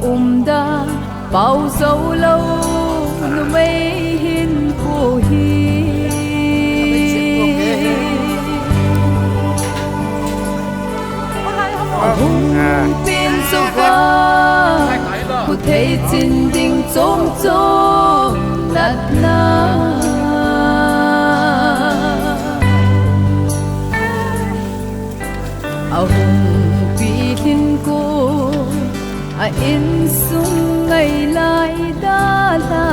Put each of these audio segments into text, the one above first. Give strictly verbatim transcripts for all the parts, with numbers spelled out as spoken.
Umda pau zo lo numei hin pu hi. Hung pin zo va, pu thei chin ding chom chom natna. Ahung pi hin ko, a insung ngai lai da la.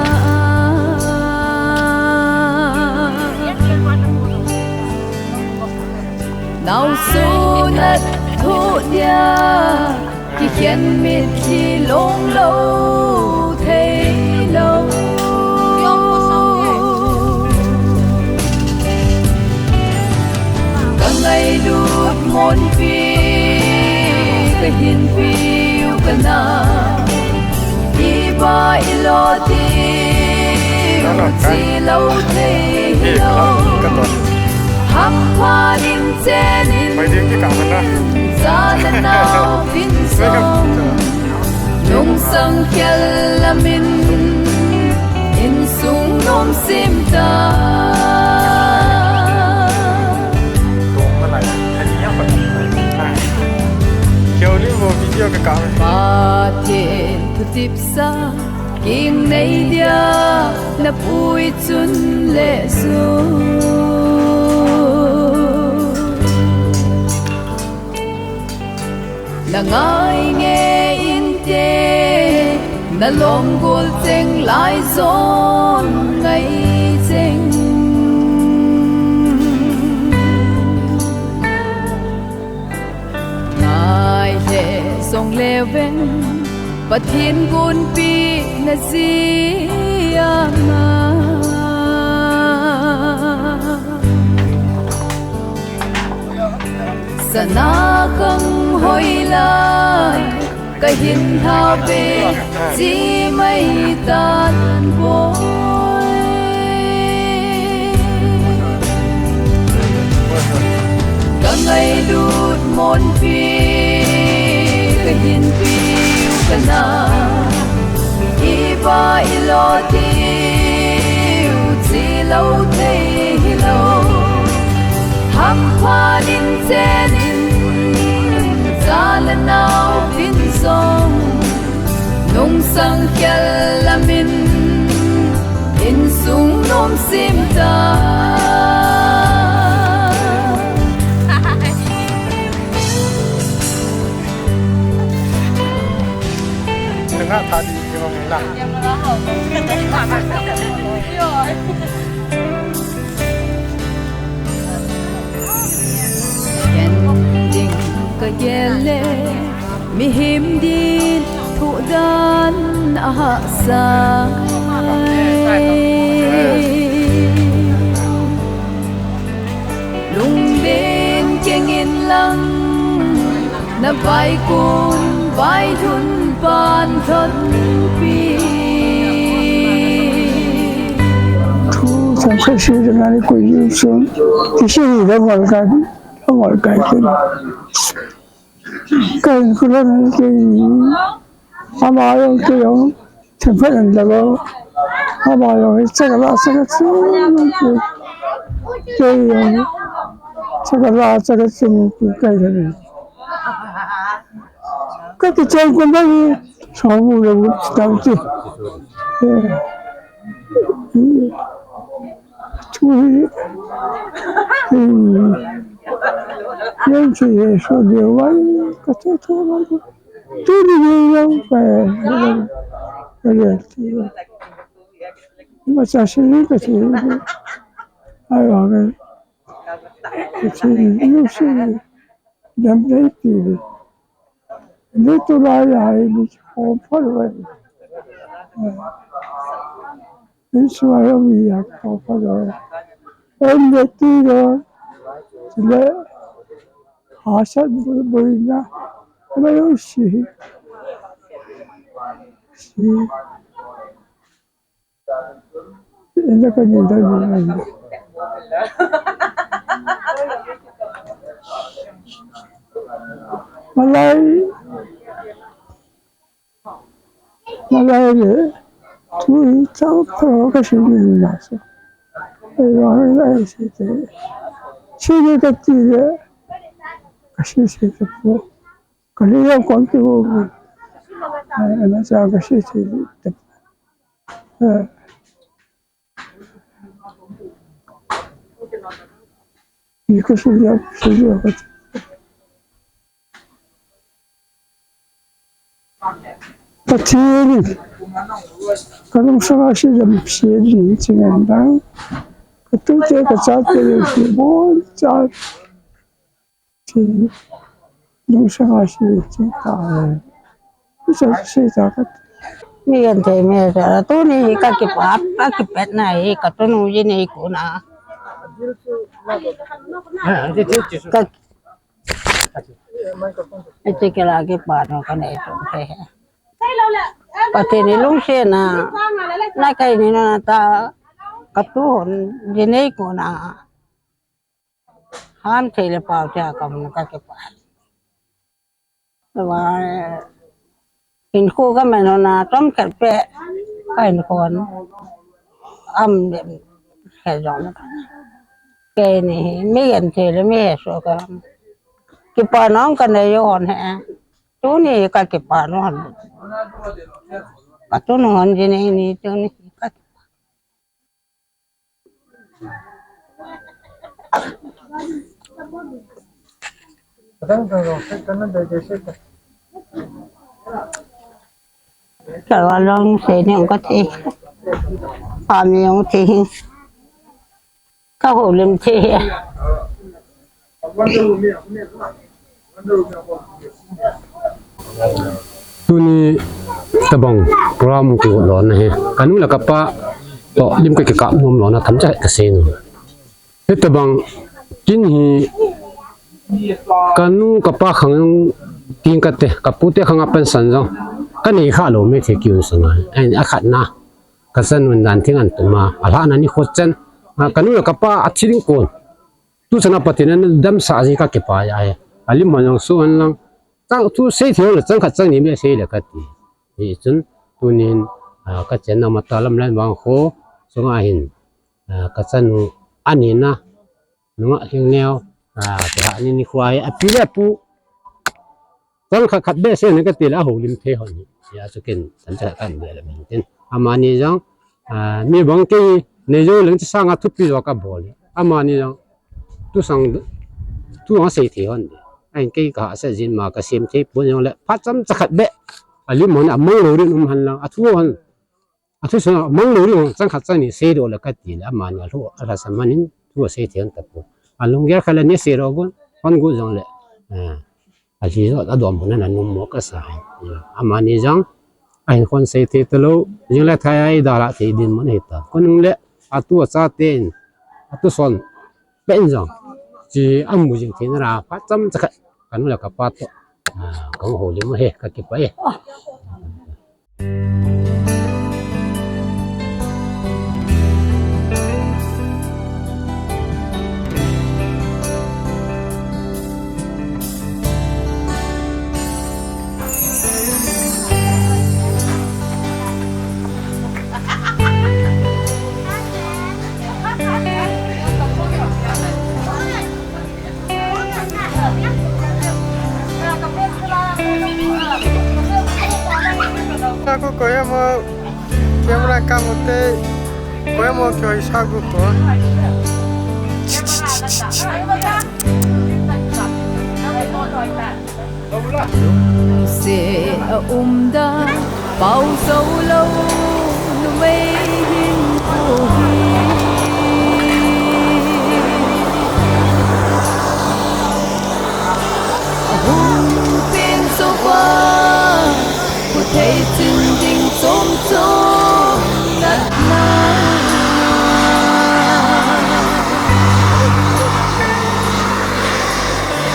Nau sunat thu dia, kikhen mit hi long lo thei lo. Ka ngailut monpi, ka hinpiu ka na. Iba ilo ti, chi lo thei lo. Hampha in chen in, za le nau vin song. Nungsang khel lamin, insung nom sim ta. Keu li vo video ka ka. Pathen thu tip sa, king nei dia na pui chun le su. Na ngai nge inte, na long gol cheng lai zon ngai cheng. Ngai le zong le veng, Pathen gunpi na zi ama. Sana khang hoi lai, ka hin ha ve, chi mai tan boi. Ka ngailut monpi, ka hinpiu ka na. Iba ilo tiu, chi lo thei hi lo. Hampha in chen in, za le nau vin song. Nungsang khel lamin, insung nom sim ta. Nga tha di ki hong la. Ken ding ka gel le, mihem din thu dan a hahsa. Lungdeng keng in lang, na vaikun vailhun pan thonpi. Thu thong khat si ding ani koi jing sun, kisi hi da ngol kai, ngol kai kin. Kai kulan kai, ama jong kai jong. Themkhat in la lo. Ama jong hi chakala chaka chu. Kei jong hi chakala chaka chu kei la ni. Ka kicheng ko mai so bu le bu tau ti. Chu hi. Yang chu ye so de wai ka chu chu wai. Tuni ni yau ka, ka le ti. Ma cha si ni ka si. Ai wa ka. Ka si ni, yu si ni. Dam dai ti ni. Ni tu la ya ai ni ko pa wa. Israel mi ya ko pa lo. En de ti lo. Le. Hasat bu-, buina. Ba yo si. Si. En de ka ni da ni. Malai. Malai le, tui chang tho ka si ni na so. Ei, wa, ei, si te. Si ni ka ti le, ka si si te po. Ka li yang kon ti wo. Ei, na sa ka si si te. Eh. Ni ka si ya, si ya ka ti. Pathen in, ka lungsang a si lam si ni chingan dang. Ka tute ka chate le si bon cha. Thi, lungsang a si chi ta. Sa si ta ka. Mi genthei mi sa, tuni hi ka kipa, ka kipatna hi, ka tunu ji nei kona. Ka Hiche kila kipa nu kanei sung thei hi. Pathen in lungsetna, na kai ni na ta, ka tu hon, ji nei kona. Ham thei le pao thei a ka mun ka kipa. Tua, hinkho ka man hon a, chomkhat peh, ka hinkho hon. Am dem, he jong. Keini hi, mi genthei le mi hesoh ka. Kipana ka nei u hon hi. Tuni ka kipana hon. Ka tunu hon ji nei ni tuni ka. Ka wa long se ni ka thi. Ami ong thi. Ka houlim thi. Tuni tabang program kigot lona hi. Ka nu le ka pa toh lim ka kikap nom lona themcha ka sei nom. Hitabang kin hi ka nu ka pa khang ting ka te, ka pu te khang a pension jong ka nei kha lou me the kiun sanga. Ai, a khatna, ka chanu dan thing an tum a, a lhahna nikho chan, a, ka nu le ka pa a thi ding kon. Tu chana Pathen in damsah ji ka kipa a, a lim hon jong su an lang. Chang thu sei thei le chang khat chang ni me sei le ka ti. Hichun tunin, a, ka chenna Mata Lamlen vangkho sunga hin, a, ka chanu a nina, nungah Lhingneo, a, tua ni nikho hi a pi le pu. Chang khat khat be sei ni ka ti le a houlim thei hon hi. Hia chu ken chan cha kan be le min tin. Amani jong, a, mi bang kei nei jong leng chi sanga thupi jo ka bol. Amani jong tu sang, tu ang sei thei hon. Ahin kei ka hahsat jin ma ka sem thei pon jong le phat chomcha khat be. A lim hon a mang lou ding um hen lang. A thu hon. A thu sang mang lou ding chang khat chang ni sei doh le ka ti le amani a lhu a lhasam man in thu sei thei hon tapon. A lunggel khat le nei sei doh gon, hon gon jong le. A, a lhi jo a dom hon a na num mo ka sa. Amani jong, a hin kon sei thei talou, jing le thai a i dalha thei dinmun ahi ta. Kon nung le, a tu a chate in, a tu son, pe in jong, chi a mu jing thei na ra, phat chomcha khat, ka nu le ka pa toh. A, ka houlim u hi, ka kipa e. Ako koya mo camera kamu te, koya mo kyo isa ko ko. Lungset a um da, pau zo lo, numei hinkho hi. A hung pen zo a, khuthei chin ding chom chom natna.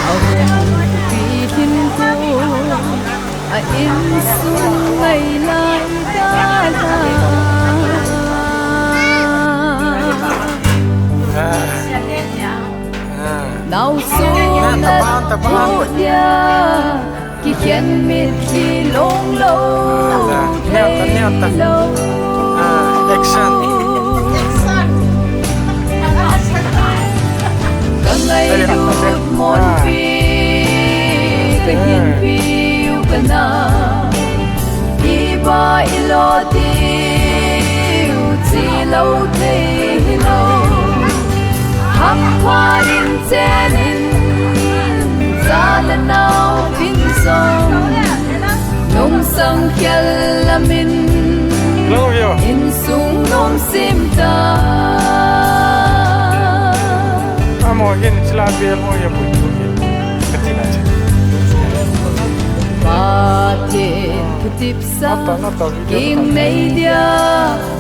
A hung pi hinkho, a insung ngai lai dalha. Nau sung na tho dia, kikhen mitlhi long lo thei. Hello. Ah, action. Ka ngailut monpi ka hinpiu ka na. Iba ilo tiu chi lo thei hilou. Hampha in chen in, cha le nao in song, nung sang khel lamin, Love you. Insung nom sim ta. Amo hin chila bel mo ya pui pui. Katina che. Pathen thutip sa. Nata, nata, video king nata. Nei dia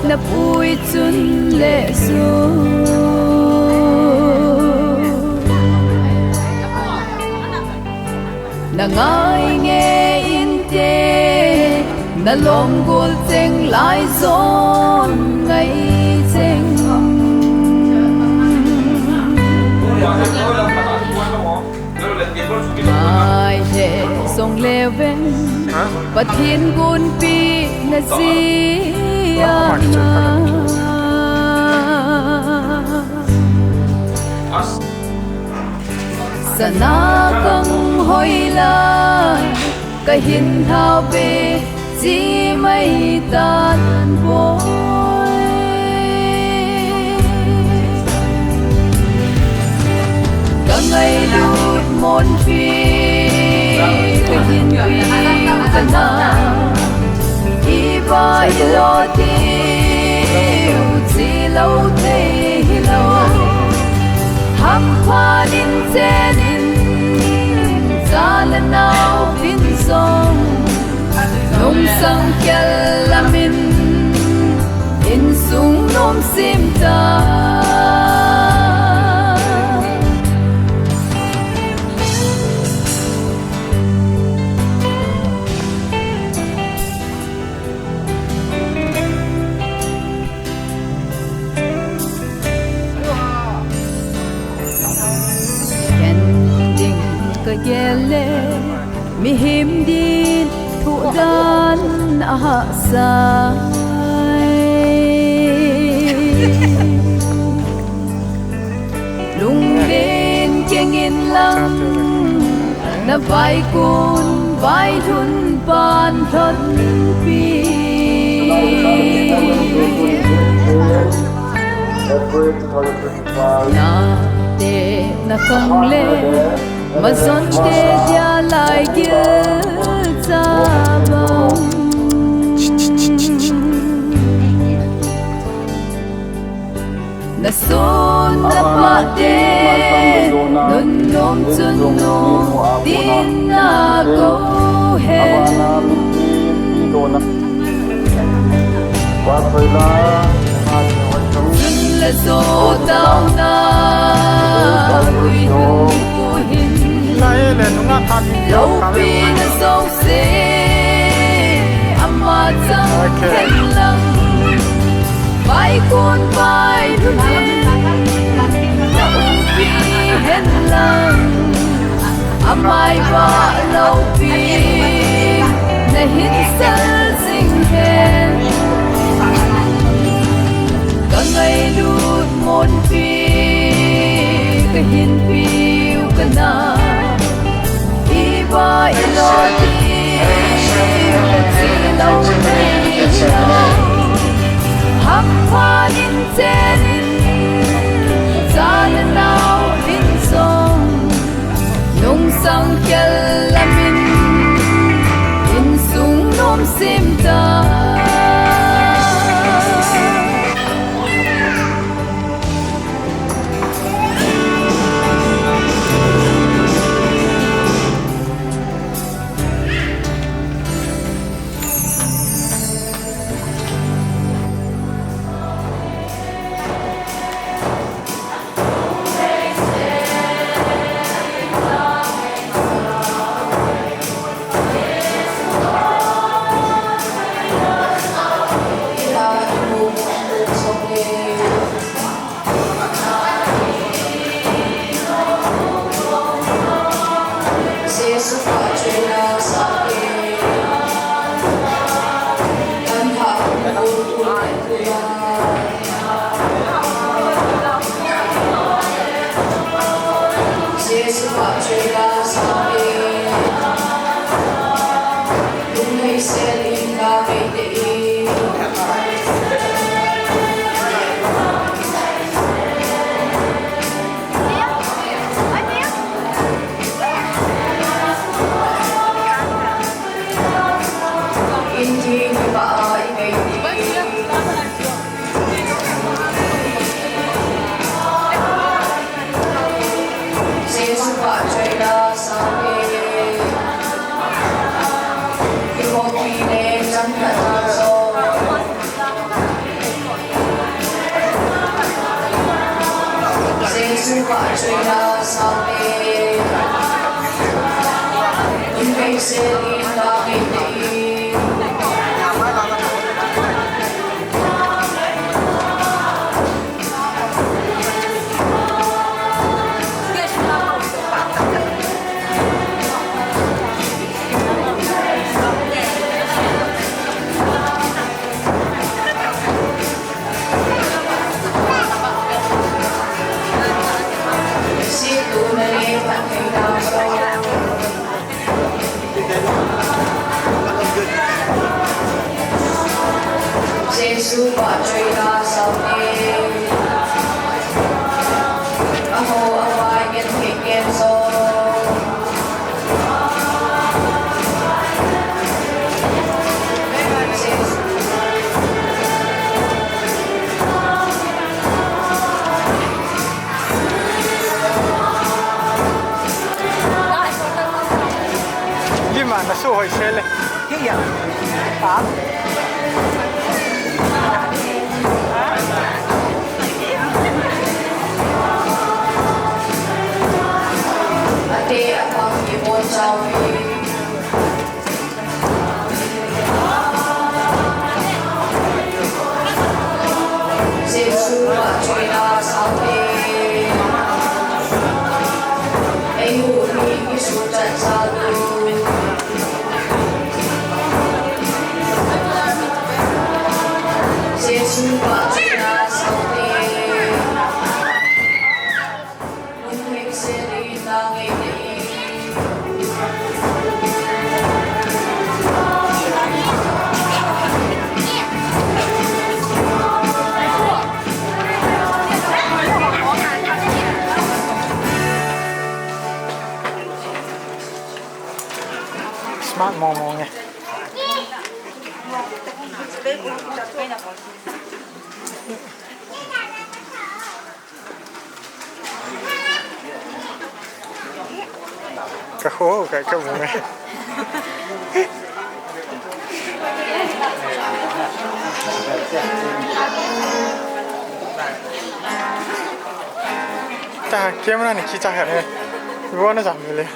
na pui chun le su. Na ngai nge inte, na longgol cheng lai zon ngai cheng. Ngai he song le veng, Pathen gunpi na zia. Sana kang hoi la, ka hin thau pe chi mai tan boi. Ka ngailut monpi, ka hinpiu ka na. Iba ilo tiu chi lo thei hilou. Hampha in chen in, cha le nao in song, nung sang khel lamin, insung nom sim ta. Ken ding ka gel le, mihem din thu dan a hahsa. Lunglen keng in lang, na vaikun vailhun pan lhonpi. Nate na khang le, majon te dia lai gilcha bang. Na son na pate, nunnom chun nom tin na ko hen. Chun le jo taona, ui hun ko hin. Lopi na jo se, ama chang hen lang. Vaikun vailhun in, na umpi hen lang. Amai vah lopi, na hin sel jing hen. Ka ngailut monpi, ka hinpiu ka na. Iba ilo tiu chi lo thei hilou. Hampha in chen in, cha le nao in song, nung sang khel lamin, insung nom sim ta. Lima na su hoi sele. Hiya. Ha? Ate apang ki bon chau. Smart mong mong eh. Ka ho, ka, ka bu ngai. Ta, camera ni kicha khat ne. Ibo na jam le.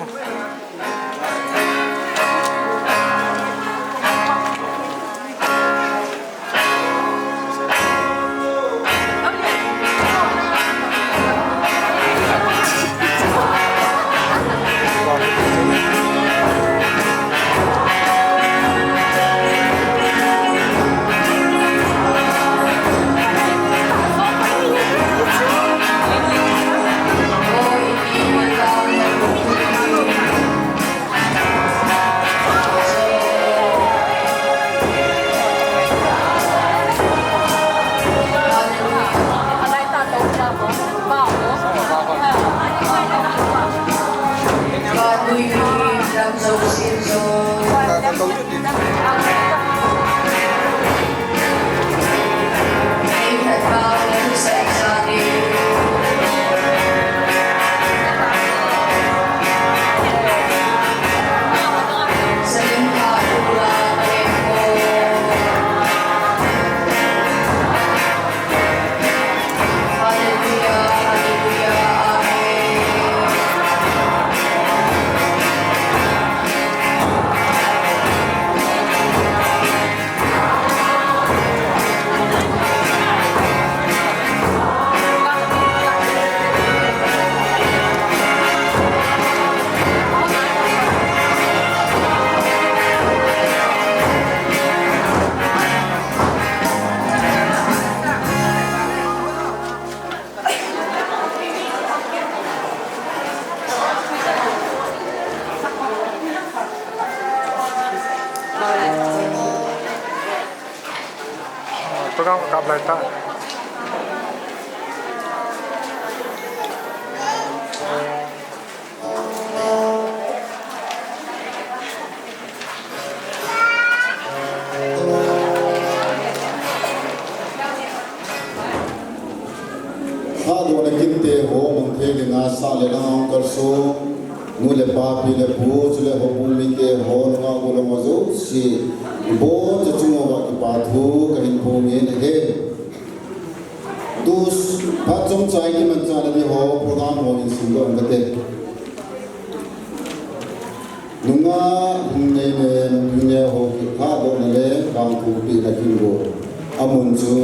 Program kap lai ta. Thadona kinte ho, mang thei dinga sah le lang a hung kalsong nu le pa, pi le pu, chule houbung mite ho, nungah golhang ho jouse, ibonchauva chunga kipa thu kahin phong in ahi. Tu phat chomcha i kimanchah na ding ho program ho hin simdoh ing kate. Nungah hung nei le nunei ho kithahdohna le vangthu pehna kingo. Amun chu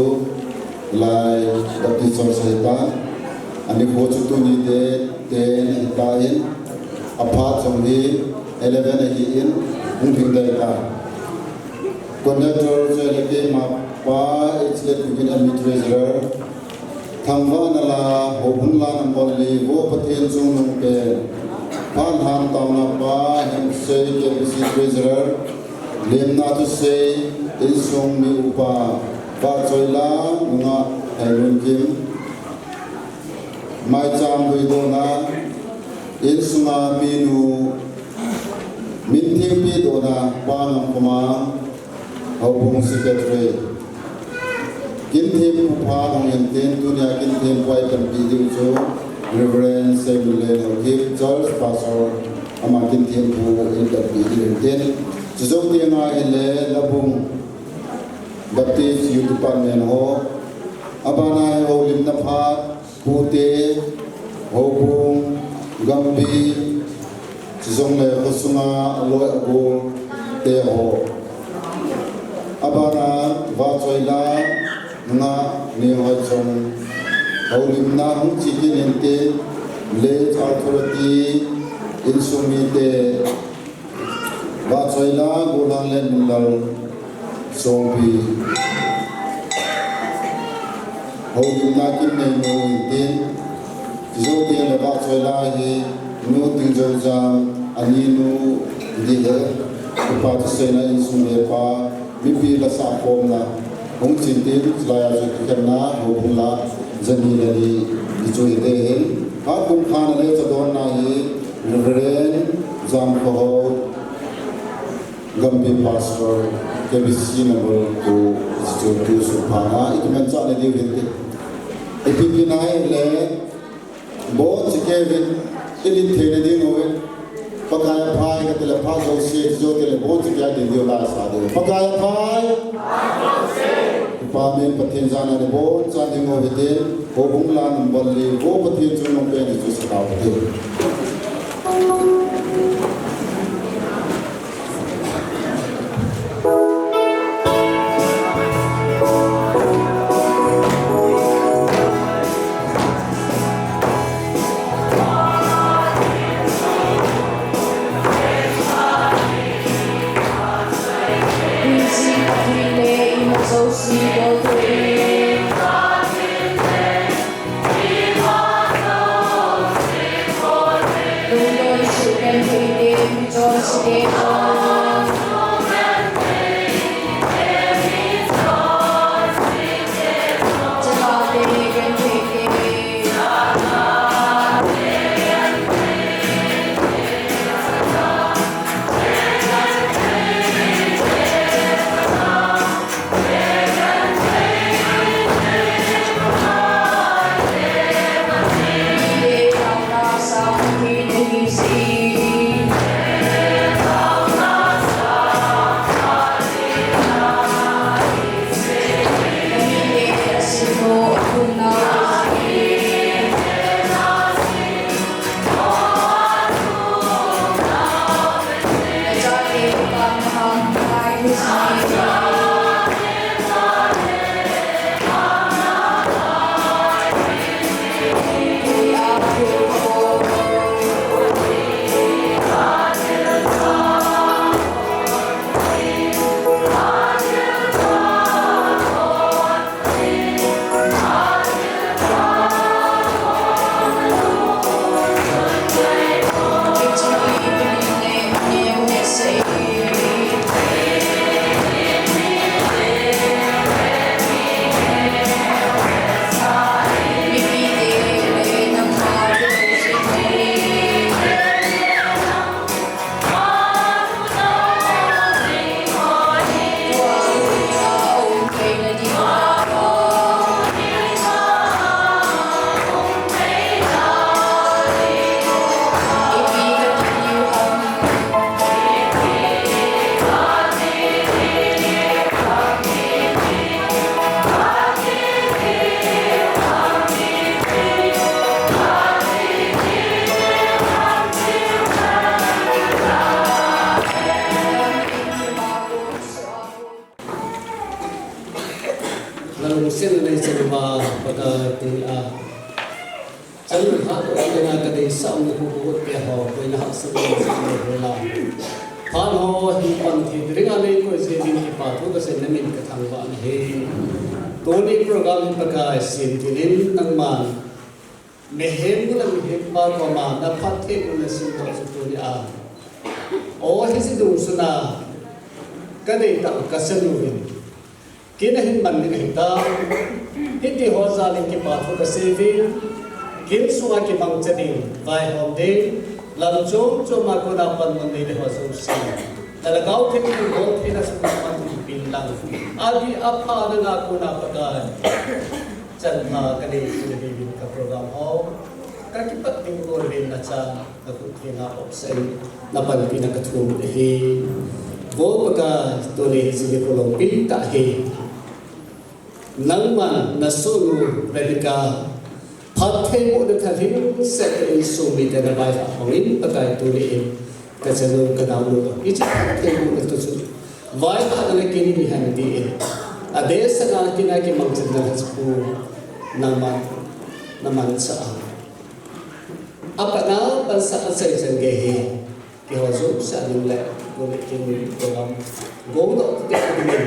Lai Baptist Church ahitan. Anikho chu tuni te ten ahitan. Aphat jong hi eleven ahin, hung lhing dai ta. Conductor chu ahile keima pa, H L F Union Admin Treasurer, Thangvahna la, Houbung la number li, Vo Pathen Chungnung pen, Phanhan Taona pa, Hemsei K B C Treasurer, Lemna Thusei, insung mi upa, Vahchoila, nungah Hailunkim, Maicham Guidona, insunga minu, minthengpi dona, Pa Ngamkhoma, Houbung Secretary. Kinthempu pha hung intin, tunia kinthempu a ipanpi diu chu Reverend Samuel Haokip, Church Pastor, ama kinthempu ipanpi diu intin. Chujou tenga ahile Labung Baptist Youth Department ho, abana hi houlimna phat, Pute, houbung, gampi, chujongle khosunga aloi agol te ho. Abana, Vahchoila, nungah, neo hoi chong. Houlimna hung che kit intin, Village Authority, insung mite, Vahchoila, Golhang le Minlal Songpi. Houlimna kim nei nu intin. Chujou tengle Vahchoila hi Nu Tingjoujam, aninu, dile, upa thuseina insung le pa, mipi la sahkhomna. Hung chin tin, chulai a chu kikhenna, houbung la, jani le ni, ti chu hite hin. Phat kum khana le chadonna hi, Reverend Jamkhohao, Gampi Pastor, K B C number two, chu tu su phana, ikimanchah na diu hinte. Ipi pi nai le, Boncha kei uvin, i lim theina diuvin. Pakai aphai kati le phat jouse, jouse le boncha kei a ding diu la sa diu. Pakai aphai. Kipa min Pathen jana le boncha ding u hitin, houbung la number li, Vo Pathen Chungnung pen chu sa tau hitin. Nalungsetna nei chan uva Pakai tuni a, chan hahdoh ding a kadeisah umna khu kagot peh ho, koina hahsatna nei chan uva. Phat ho hi pan thei ding a nei koi jeh in kipa thu kasei, namin kathangvah nahi. Tuni program hi Pakai sin thil in nangman mihem u le mihem pa koma na phattheibohna simdoh chu tuni a, o, hiche dungchung a kadeitah u kachanu hin, kei nahin man ding ahitai. Hiti ho jal in kipa thu kasei uvin, kin sunga kimangcha ding, vaihom ding, lam chom chom a kona panmun nei le ho jouse, na Lhagao Theng in bol theina sunga pan uvin lang. Adih apha nanga kona Pakai, chan pha kanei theina diuvin ka program ho kakipat ding bol uvin nacha, nakhut theng a opsah in, napanpina kathum ahi. Vo Pakai, tuni hiche nikho loupi tah hi nangman nasohnu Rebecca phattheibohna thalhingset in insung mite navaihah hongin Pakai, tuni in kachanu kanaonu toh hiche phattheibohna thu chu vaihahna le kinin ihen tin, adeh sanga kina kimangchatna lha chu nangman namanchah a, apatna pansah a achaichan gei hi keiho jouse a ding le tuni kin program gongdoh te dingin,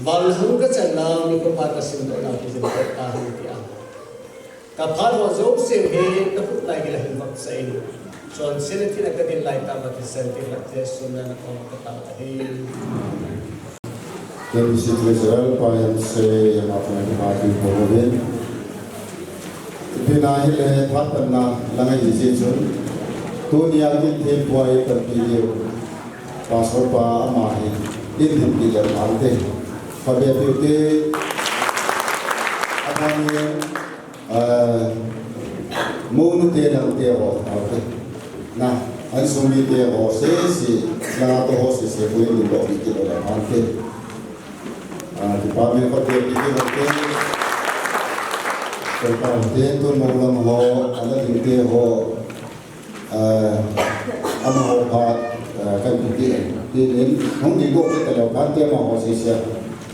vanghang kachan nau nikho pha kasimdoh nau kijil tahen tia, kaphat ho jouse hi nakhut lai geiya hin vapsah in, chonsetna thina kadin lai tah uva thisan thilpha sunna nakom katao ahi. K B C Treasurer pa Jan Sei, ama phatna kipathu kaboh uvin. Ipi hile phat panna lang ahi jeh chun, tunia kin thempu a eipanpi diu Pastor pa ama hi, in dinpi leu hante, phabep piu te. Abana, ah, mounu te, nang te ho, okay. Na, insung mite ho sese, natoh ho sese, koi in dinpi leu hante. Ah, kipah me, phabep piu te. Koi pa te, tun mou lang ho, ana ding te ho. Ah, amaho phat, ah, kahin ti, ti in, hung ding bou kit talou, phat te amaho sese.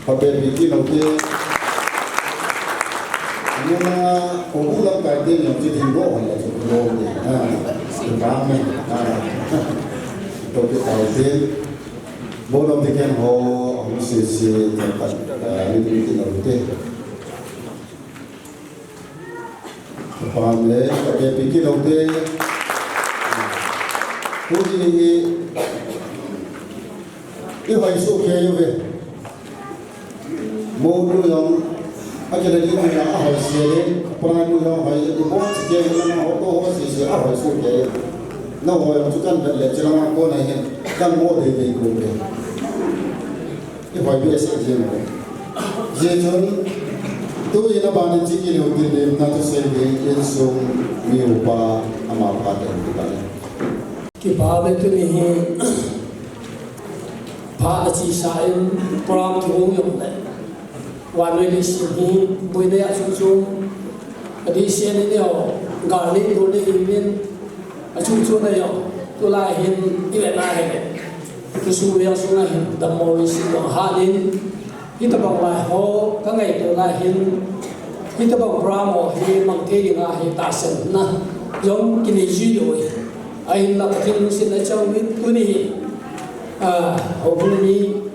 Phabep pi ti lou te. Nuna, ko bu lam kai te nyom ti ding bou hon la chu lo ni. Ah, ti pa me. Ah, to ti tau te. Bou lam ti ken ho, hung sese, ah, ni ti lou te. Pame, pabep pi kilou te. Tuni hi, i hoi soh kei uve. Mounu jong, akile ding a hoi sese le, panu jong hoi, i bol kei uve, na ho to ho sese, ahoi soh kei uve. Na hoi jong chu kan vet le, chilanga kona hin, kan mo dei dei kei uve. I hoi behseh jeng uve. Hijeh chun, tu in abana hiche kilou tin lemna thusei ding insung mi upa ama phat in kipa e. Kipa e, tuni hi phat achesa in program kihou jong le. Vannoi leiset hi boina a chungchang. Adeh seh in eiho, gal nei dol nei in, achungchang a jong, tulai hin i vet na hile, khosung veng sunga hin dammo leiset jong ahat in, hitobang lai ho kangaito lai hin, hitobang program ho hi mang thei dinga hi tahsanna jong kinei ji lou. Ahinla Pathen lungsetna chang in tuni hi, ah, houbung mi,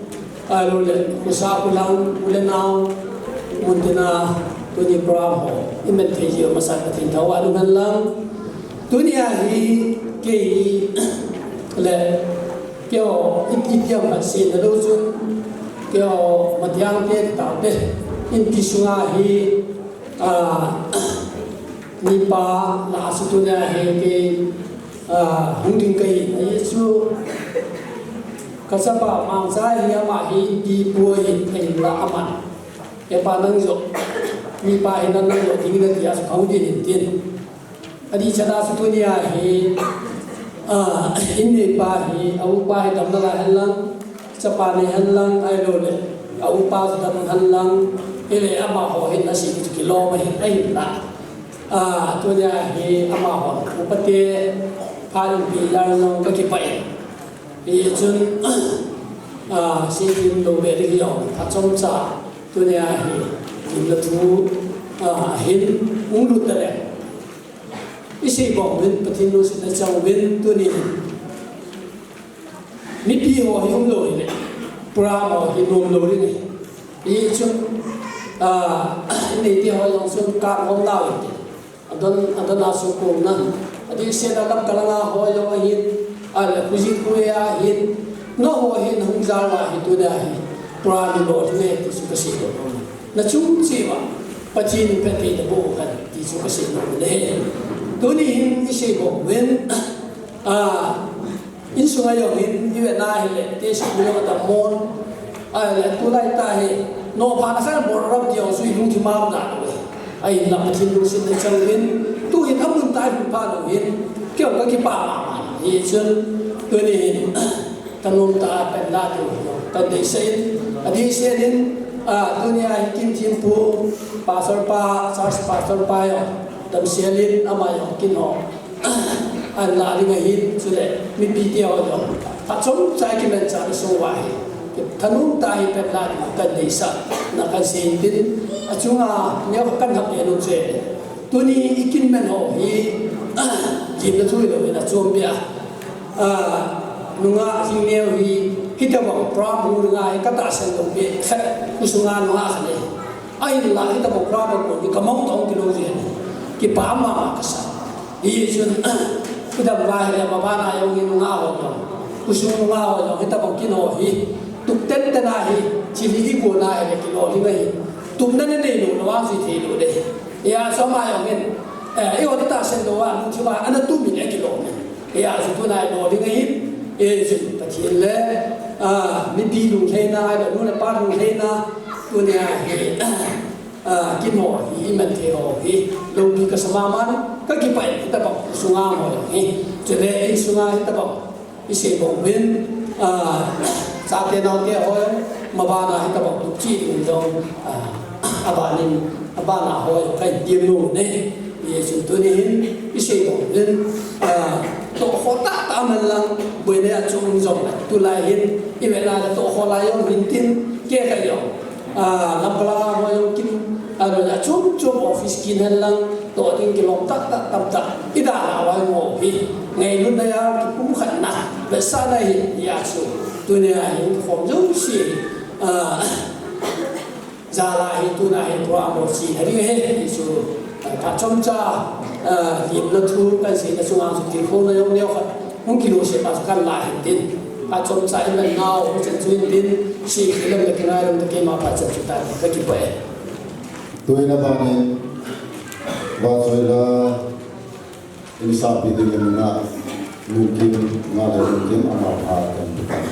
ahilou le, khosung u lang, u le nao, mun tina, tuni program ho, i man thei jeh u masang Pathen thangvah in umhen lang. Tunia hi, kei hi, le, keiho, i, i tiam phat seina lou chun, keiho, Mathiang te, tao te, in ti sunga hi, ah, mipa lah a chu tunia hi kei, ah, hung ding kahi, ahi chu ka chapa Mangcha hi ama hi pi poi ahin la aman. Hepa nang joh, mipa hi nang, nang joh ding nati a chu hung ding in tin. Adih chan a chu tunia hi, ah, in neipa hi, a upa hi damna lai hen lang, chapa nei hen lang, ahilou le, a upa chu dam hen lang, hile amaho hin asei chu kilom ahi, ahinla. Ah, tunia hi amaho, upa te, phat in pi lai jong kakipah e. Hichun, ah, seikhel lou be ding jong, achomcha, tunia hi, Lim le thu, ah, hin hung lut ta le. I sei bang uvin, Pathen lungset na chang uvin, tuni hin. Mipi ho hi um lou hile. Program ho hi nom lou ding ahi. Hichun, ah, i neite ho jong chun ka nom nau inte. Adon, adon a sukona. Adih sel a Lamka langa ho jong ahin. Ahile, Khujit khu a hin. Nangho hin hung jal uva hi tuni a hi. Program hi lolhing e ti chu kasei nom. Na chung cheh uva. Pathen in phatthei naboh u hen ti chu kasei nom e. Tuni hin i sei bang uvin. Ah, Insunga jong hin, i vet na hile, te school jong adammo. Ahile, tulai tah hi, nopha na khan bol ram ti jong chu i lungthim a um nalai. Ahinla Pathen lungset na chang uvin, tu hin amun tah i lungpha lou hin, kei jong ka kipah mama. Hichun, tuni hin, ka nom tah a pan la diu, ka deisah in, adih sel in, ah, tuni a hi Kin Thempu, pastor pa, church pastor pa jong, damsel in, ama jong kin ho. Ahin la ding ahin, chule, mipi te ho jong. Phat chomcha i kimanchah na sung uva hi. Thanom tah a hi pan la ding a kadeisah, na kasei tin. Achunga, neo khat kan hap nom chu. Tuni i kiman ho hi, lim le thu hilou in achom pia. Ah, nungah jing neo hi, hitobang program hung ding a hi katahsan lou peh khat, khosunga nungah khat ahi. Ahinla hitobang program a kon hi kamang tong kilou jeng. Kipah mama kasa. Hichun, kidam uva hile maban a jong hi nungah ho jong. Khosung nungah ho jong, hitobang kin ho hi. Tup tenten a hi, chili i kon a hile kilolhing ahi. Tupna nanei lou, na vang jui thei lou ding. Hijeh chun ama jong hin, eh, eiho tahsan lou a, lungthim a, ana tup in akilolhing. Hijeh chun tuna hi lolhing ahin, eh, chun Pathen le, ah, mipi lunglhaina, ahilou le nu le pa lunglhaina, tuni a hi, ah, kin ho hi, i man thei ho hi, loupi kasa mama, ka kipah e, hitobang, sunga ho hi, chule insunga hitobang, i sei bang uvin, ah, chate naote ho, maban a hitobang tup cheh ding jong, ah, aban in, aban a ho, ka in tem nom e. Hichun tuni hin, i sei bang uvin, ah, tohkhoh tahtah man lang, boina a chung jong, tulai hin, i vet na le tohkhoh lai jong hin tin, kei ka jong. Ah, Lamka langa ho jong kin, ah, lo ja chom chom office kin hen lang, toh ding kilom tahtah tamtah, i dalha uva jong hi. Ngailutna jal kipumkhatna, vetsahna hi, hijeh chun. Tuni a hin kikhom jouse, ah, Jal a hi tuna hi program ho chu hiding ahi, hichu, ah, phat chomcha, ah, lim le thu kahin seina chunga chu tilkhouna jong neo khat hung kilungset a chu kahin la hin tin. Phat chomcha i man nau, hung chen chu hin tin, sei khel lou le kingai lou le keima phat chomcha ka kipah e. Tuin aban in, Vahchoila, Insapi ding in nga, Lungkim, nga le Lungkim, ama pha kan tu kan.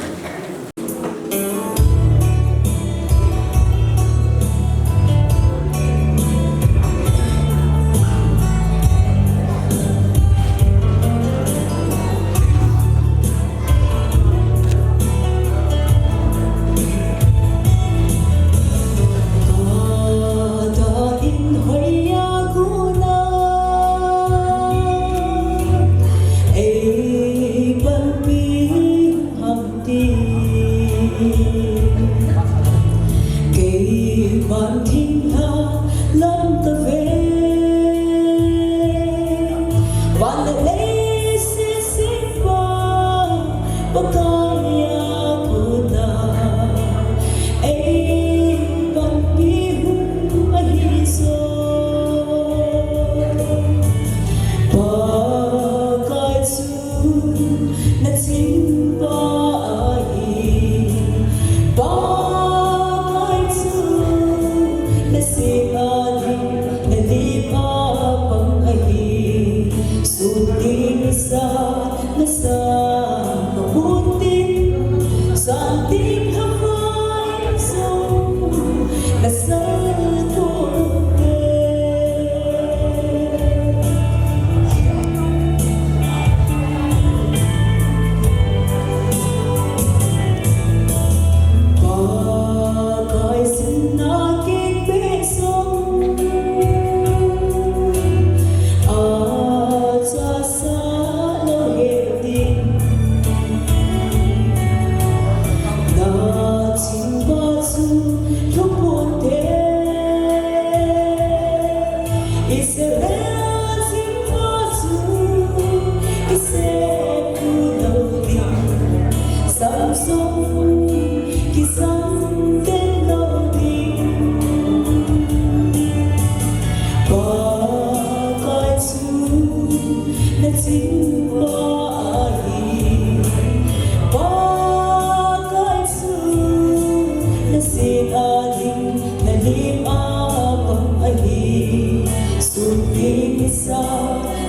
Apang ahi, sumpi misa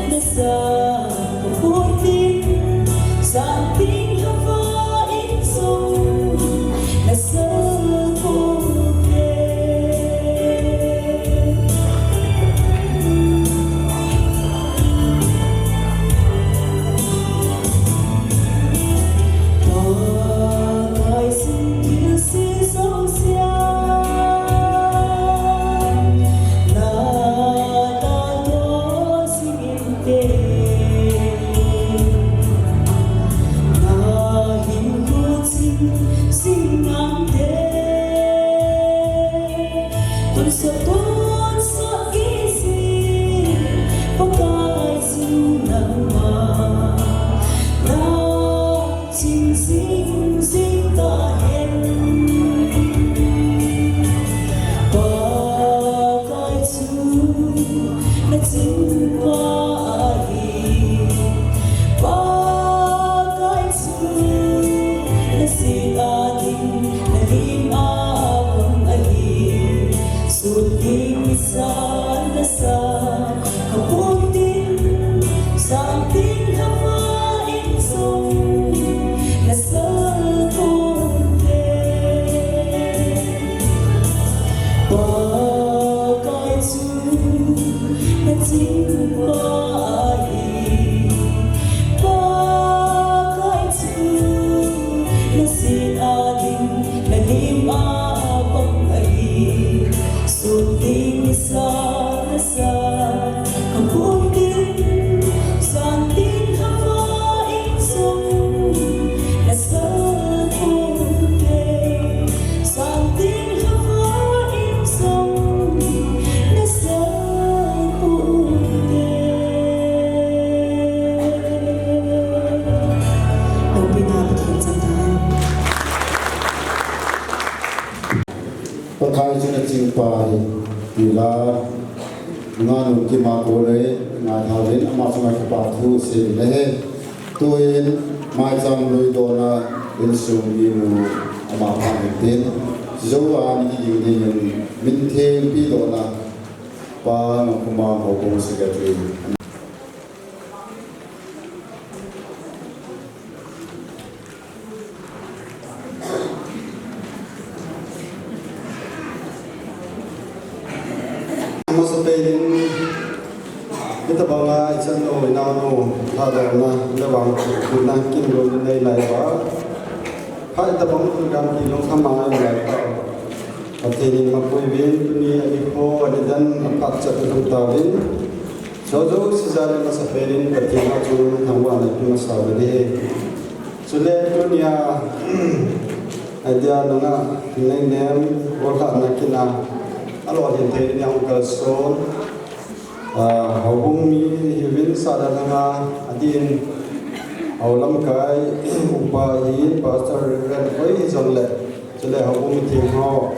nasa kaputin, santing hava insung nasa pute. Pakai sing thilse jouse na tah toh jing inte, na hinkho ching jing nante. Tonsot tonsot kei jing, Pakai jing nangma na ching jing jing tahen. Pakai chu na chingpa ahi, Pakai chu na jeh a ding na lim a pang ahi. Sumpi misa nasa kaputin, santing hava insung nasa pute. Pakai chu na chingpa ahi, Pakai chu na jeh a ding na lim a pang ahi. Sumpi misa nasa kaputin, santing hava insung nasa pute. Santing hava insung nasa pute. Loupina Pathen chang tahen. Pakai chu na chingpa ahi, ti la, nungah Lungkim a kon le, ngai thauvin, ama chunga kipa thu sei le he. Tuin, maicham lui dona, insung minu, ama pha hitin. Jou a ni ding ding in, min theng pi dona, Pa Nongkhomang Houbung Secretary. Amasapen in, hitabanga ichan u, inao u, thadona, le vang, tuna kin lo nei lai uva. Phat hitabang program kilungkham a nei lai uva. Pathen in mapui uvin, tuni anikho, anidan, aphat chet u lhung tauvin. Jouse jal in amasapen in Pathen a chun thangvahna ipe masa uve. Chule tunia, adia nunga, Neinem, golhahna kin a, alolhin thei ding a hung kalson, ah, houbung mi hiuvin, Sahdan langa, adin, hou lamkai, upa hin, Pastor Reverend, hoi hijongle, chule houbung mi theng ho.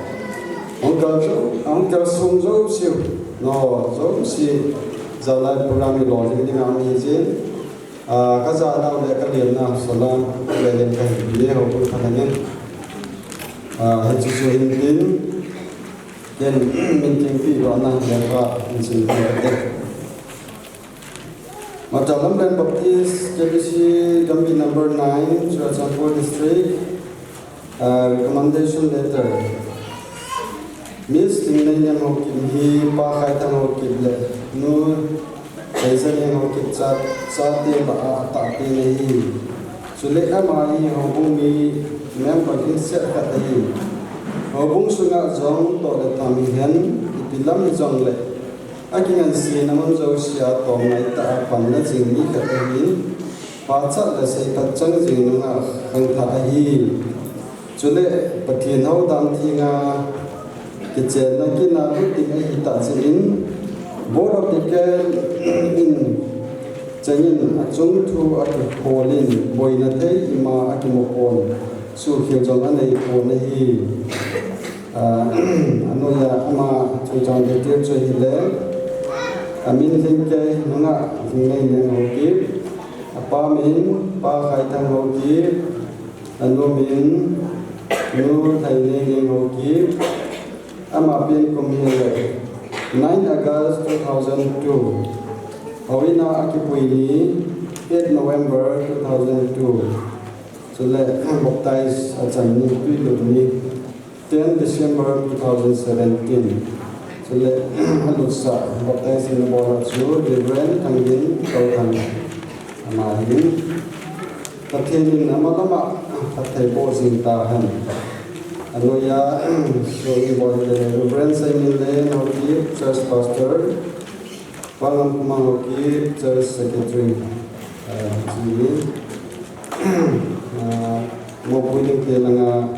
Hung kal jou, hung kalsong jouseu. No, jouse. Jalai program hi lolhing ding a um hijin. Ah, kajanau le kalenna, salam, le len kahin pe houbung phatah in. Ah, hiche chu hin tin. Ken, min thengpi lona, le ka, min sin pe te. Macha Lamlen Baptist, K B C, Gambih number nine, Churachandpur District, uh, recommendation letter. Miss Lingneinem Haokip hi Pa Khaithang Haokip le Nu Theijaneng Haokip cha, chate lah a atahpen ahi. Chule ama hi houbung mi member lhingset khat ahi. Houbung sunga jong toh le tham hihen, ipi lam hijongle, akingansena mun jousea tomngai tah a panla jing mi khat ahin, pachat le seiphat chang jing nunga khangthah ahi. Chule Pathen hou dan thenga kichenna kin a lut ding ahi tah jeh in, Board of Deacon in chengin achung thu akikhol in, boina thei ima akimu pon, suhkhel jong anei pon ahi. Ah, anoiya ama chungchang detail chu ahile, amin Lhingkei, nungah Lhingneineng Haokip, apa min Pa Khaithang Haokip, anu min Nu Theineineng Haokip, Ama pen kum hi le nine August two thousand two. Houin a akipui ni eight November two thousand two. Chule baptize achan ni, tui lut ni ten December two thousand seventeen. Chule alutsah baptize in abol a chu Reverend Thangin Touthang. Ama hin Pathen in amalama phatthei boh jing tahen. Anoiya, so ibol le Reverend Simon le Haokip, Church Pastor, Pangam Kumang Haokip, Church Secretary, eh, ji, ah, Mopui ding te langa,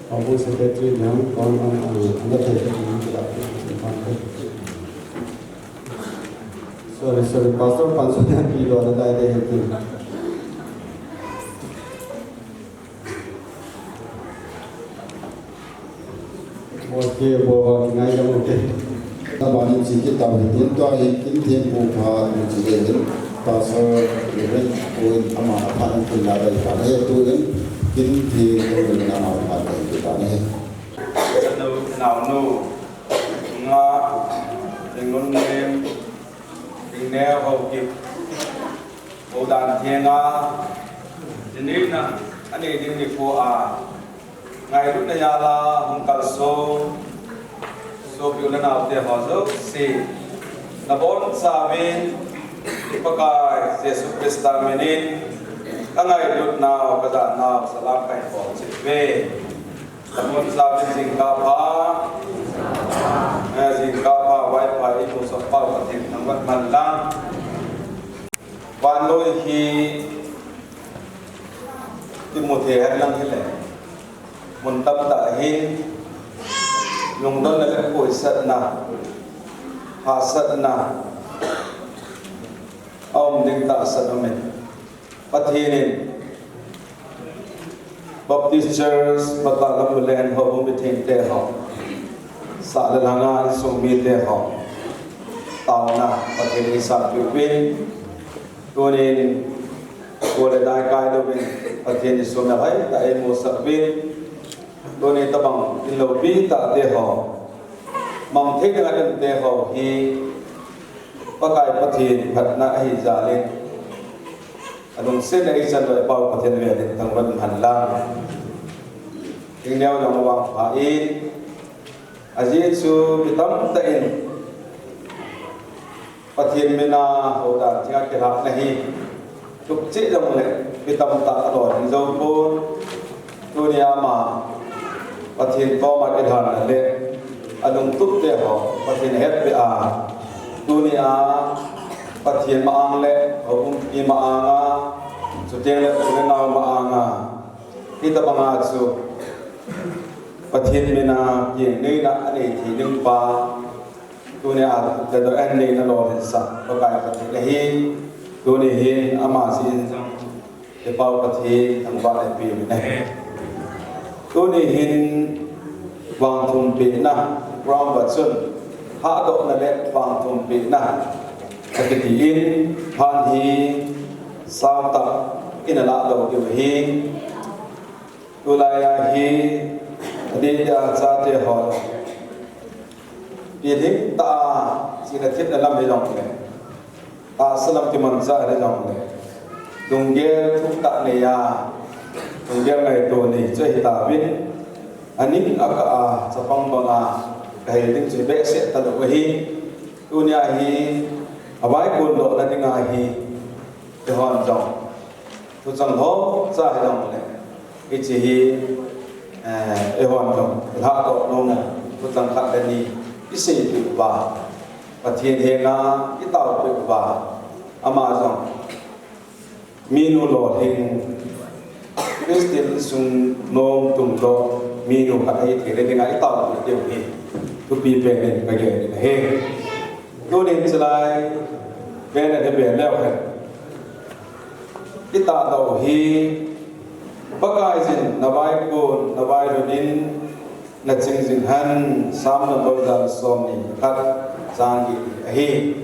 Pangam Secretary jang, Pangam, ah, anda te, Sorry, sorry, Pastor Panso yang pi lo ada dai dai hati. Okay, bo ba ngai jam okay. Tabani chiki tawi din to ai kin tin pu pha ni chiki din. Pastor Reverend Pu in ama pha ni kin la dai pha ni tu din kin tin ko din ama pha ni kin ta ni. Sanu nau nu nga dengan nem Ringneo Haokip, Houdan Thenga, Jinina, anei ding nikho a, ngailutna jal a hung kalson, sopi u le nao te ho jouse, nabonchauvin, Pakai Jesu Christa minin, kangailutnau, kajanau, salam kahin bol cheh uve. Nabonchauvin jingkah pha, eh, jingkah pha, vaipha, imusah pau Pathen thangvah man lang. Vannoi hi imu thei hen lang hile, mun tamtah hin lungdonna le koisatna, hahsatna aum ding tahsan aume. Pathen in Baptist Church, Pathalam Land ho, Bumitheng te ho, sah le lhanga insung mite ho, taona Pathen in eisanpeh uvin, tunin, go le dai kailouvin, Pathen in sum le pai tah a eimusah uvin, tuni tabang in loupi tah te ho, mang thei dinga um te ho hi, Pakai Pathen phatna ahi jal in, alungset a eichan lou pau Pathen velin thangvah man lang. Ringneo jong avangpha in, ajeh chu mi tamtah in Pathen mina Houdan Thenga kilhahna hi, tup cheh jongle mi tamtah alolhin jou pon. Tunia ama Pathen koma kilhanna le alungtup te ho Pathen ahetpeh a, tunia Pathen ma-ang le houbung mi ma-anga, chuteng le u le nao ma-anga, hitabanga chu Pathen mina kingneina anei thei ding pa, tunia tadou anneina lolhinsah Pakai Pathen ahi. Tuni hin ama jeh in jong i Pau Pathen thangvah le peh uvin ahi. Tuni hin vangthumpehna program a chun hahdohna le vangthumpehna akiti in, phat hi sautah in aladoh diu ahi. Tulai a hi adeh dia chate ho pilhing tah a chihna thepna lam hijongle, tahsa lam kimanchah hijongle, lunggel thuk tah nei a, lunggel ngaito nei chu ahitauvin, aning akah a chapang banga kahil ding chu behseh talou ahi. Tunia hi avaikon dohna dinga hi eihon jong thuchang ho cha hijongle, hiche hi, eh, eihon jong ilhahdoh nom thuchang khat le ni iseipeh uva, Pathen henga itaopeh uva, ama jong minu lolhing, Christian insung nom tungdoh minu khat ahithei le dinga itaopeh diu hi thupi pen in kagel in ahi. Tunin chulai pen a hi pen leu hen, itahdoh u hi Pakaiyin navaikon navailhun in naching jing hen, Sam number ja le somni le khat chang get ahi.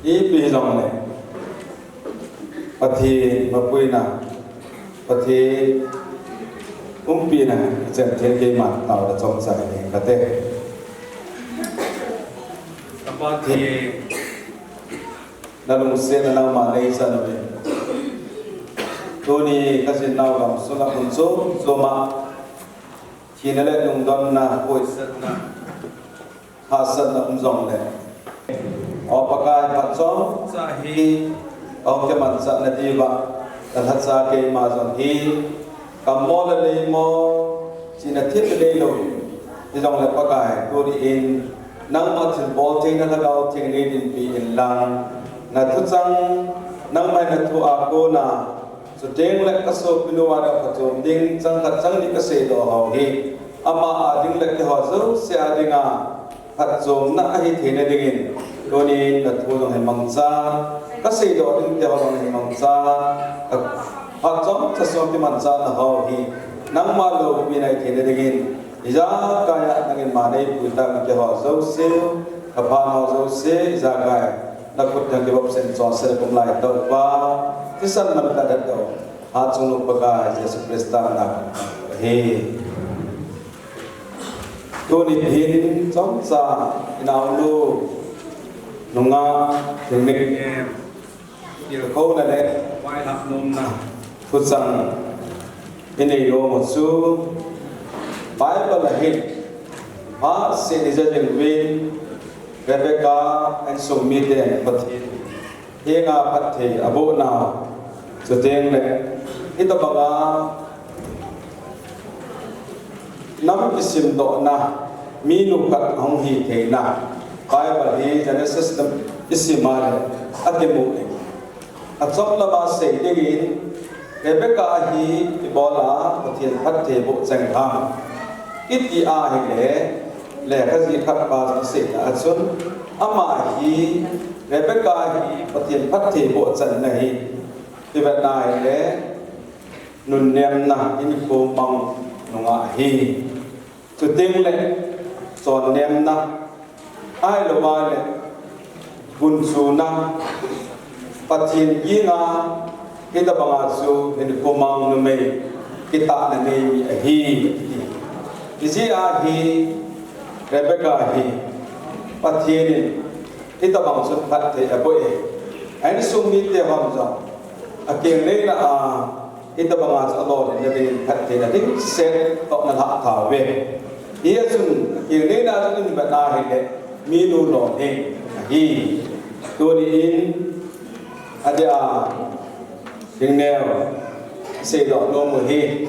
Ipi hijongle Pathen mapuina, Pathen Humpina chem thei keiman tao da chom chai ni kate. Kapa thie. Na lungsetna nangma nei chan uve. Tuni ka jin nau lam sunga hun chom choma thina le lungdonna, poisatna, hahsatna um jongle, O Pakai, phat chomcha hi ka hung kimanchah na diuva ka lhacha keima jong hi, ka mo le lei mo, chihna thil le lei lou, hijongle Pakai, tuni in nangma thilbol theina Lhagao Theng nei dinpi in lang, na thuchang, nangma na thu a kona, chuteng le ka sopinu a ding phachom ding chang khat chang ni ka seidoh ho hi, ama a ding le keiho jouse a dinga phatchomna ahi theina dingin, tunin na thu jong hi mangcha, ka seidoh ding te ho jong hi mangcha, ka phat chomcha sung kimanchahna ho hi nangma loupina ahi theina dingin, ijakai a nangin ma nei pui tah keiho jouse, ka phat ho jouse, ijakai na khut theng kibop sen chonset kum lai Toupa, thisan man ka dat do, Hatchungnung Pakai Jesu Christa na hi. Tuni hin chomcha i naonu nunga thilmik em, tilkhouna le vaihah nomna thuchang i nei nom u chu Bible a hin, phat seh ni ja ding uvin Rebecca insung miten Pathen henga phatthei abohna, chuteng le hitabanga nam kisimdohna, minu khat ahung hi theina, Bible hi Genesis a i sim a le akimu e. Achom lama sei dingin, Rebecca hi ibola Pathen phatthei boh chang ham i ti ahile, lekhaji khat pa seina a chun, ama hi, Rebecca hi Pathen phatthei boh channa hi, i vet na ahile, nunnemna, hinkho mang nunga ahi. Chuteng le, chonnemna, ahilou le, gunchuna, Pathen henga, hitabanga chu hinkho mang numei kitahna nei mi ahi. Hijeh a hi, Rebecca hi Pathen in hitabang chun phatthei aboh e. A insung mite hon jong akeng neina a hitabanga chu alolhinna dingin phattheina dingset toh ana lhah tauve. Hijeh chun akeng neina chun i vet na ahile, minu lolhing ahi. Tuni in, adeh a, hingneo seidoh nom u hi,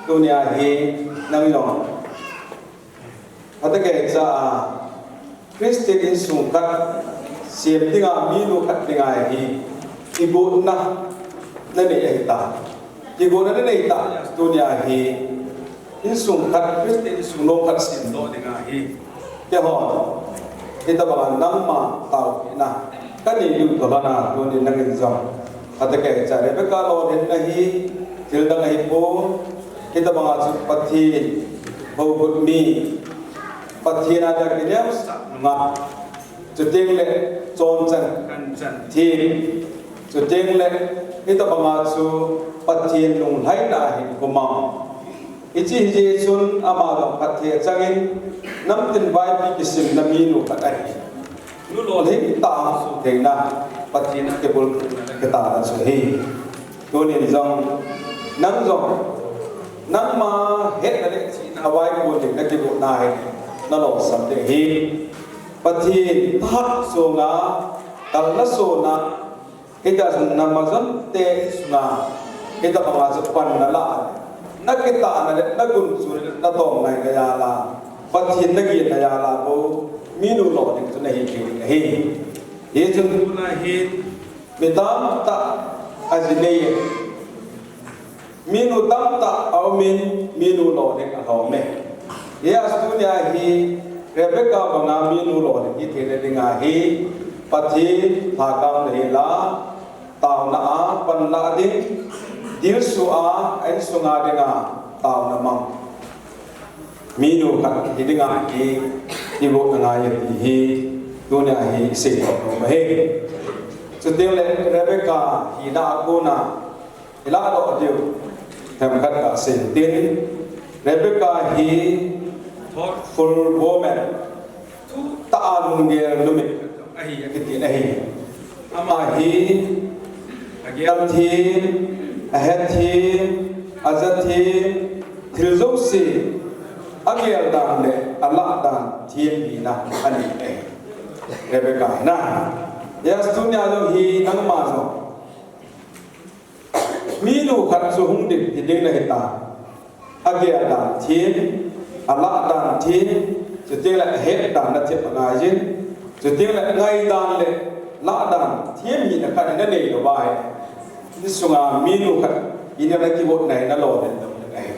tunia hi nang jong phatah keicha a Christian insung khat sem dinga, minu khat dinga hi kigotna nanei ahitai. Kigotna nanei tah, tunia hi insung khat, Christian insung nom khat semdoh dinga hi, keihon hitabanga nangma taopehna kanei diu toh lhona, tunin nangin jong phatah keicha Rebecca lolhinna hi thil dang ahipon, hitabanga chu Pathen hougut mi, Pathen a dia kineosah nunga, chuteng le chonchan kanchan thei, chuteng le hitabanga chu Pathen lunglhaina hinkho mang. Hiche hijeh chun ama jong phatthei achangin, namtin vaipi kisimna minu khat ahi. Nu lolhing tah a suhtheina, Pathen a kibulphuhna le kitahna chu ahi. Tunin jong, nang jong, nangma hetna le chihna a vaikon ding nakigotna hi, nalolsam ding ahi. Pathen thahat sunga, kalna sona, hitia chun namajonte sunga, hitabanga chu pan nalah le, nakitahna le, nagunchu le, natomnai na jal a, Pathen nagin na jal a bou, minu lolhing chu nahi thei ding ahi. Hichun tuna hin, mi tamtah aji nei e. Minu tamtah aumin, minu lolhing alhom e. Hijeh a tunia hi Rebecca banga minu lolhing hitheina dinga hi, Pathen lhagao nahi la, taona a panlah ding, dilsu a, a insunga dinga taona mang minu khat hi dinga hi, iboh angai e ti hi, tunia hi isei nom ahi. Chuteng le Rebecca hina a kona, ilahdoh diu themkhat kasei tin, Rebecca hi thoughtful woman, thutah a lunggel numei ahi, akiti ahi. Ama hi agel them, ahet them, aja them, thil jouse agel dan le alah dan them hina ahi. Rebecca hi na. Yes, tunia jong hi nangma jong minu khat chu hung ding, hiding nahi ta. Agel dan them, alah dan them, chuteng le ahet dan na them angai jin. Chuteng le ngai dan le lah dan them hina khat nanei lou vai. Insunga minu khat hina na kibotna hi nalo den dong le ahi.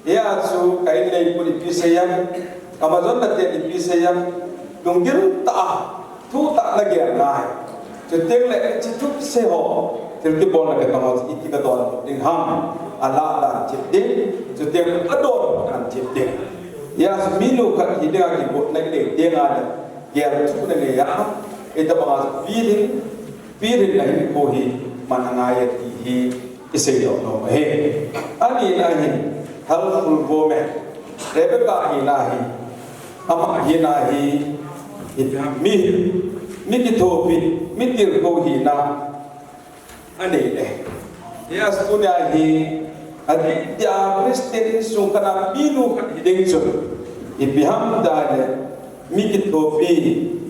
Hia chu ka in lei pun ipi seiyam, ka majonna ten ipi seiyam, lunggil tah a, thutah a nagel ngai. Chuteng le, hiche thusei ho, thil kibolna kei pang ho, iti kadon ding ham, alah dan them ding, chuteng le adon dan them ding. Hia chu minu khat hiding a kibotna nei teng le, gel thu nanei a, itobang a chu pilhin, pilhin na hinkho hi man angai e ti hi isei doh nom ahi. Anina hin, helpful woman. Rebecca hina hi, ama hina hi, hi mi, mi kithopi, mi tilkhou hina anei e. Yes, tunia hi, adeh dia Christian insung khat a minu khat hiding chun, ipi ham itile, mi kithopi,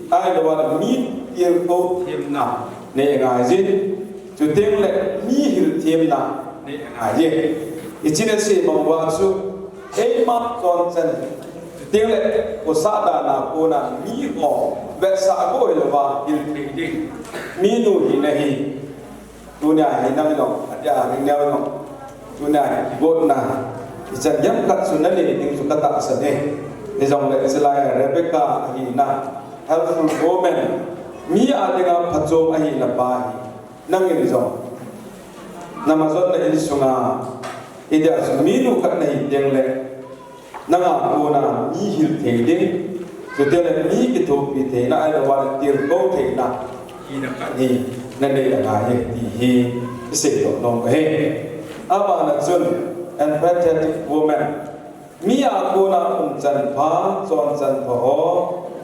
ahilouleh mi tilkhou themna nei angai jin, chuteng le mi hilthemna nei angai jin. Hiche nasei bang uva chu, eima chonchan, chuteng le khosah dan a kona miho vetsah bou hilouva hilthei ding minu hina hi. Tunia hi nang jong, adia ring neo jong. Tunia hi kigotna, ichan gei khat chu nanei ding chu katahsan e. Hijongle chulai a Rebecca ahina, helpful woman, mi a dinga phachom ahina pa hi, nangin jong, na majonna insunga, idia chu minu khat nahi teng le, nanga kona mi hilthei ding, chuteng le mi kithopi theina, ahilouleh tilkhou theina, hina khat hi nanei angai e ti hi isei doh nom ahi. Abana chun, empathetic woman, mi a kona umchan pha, chonchan pha ho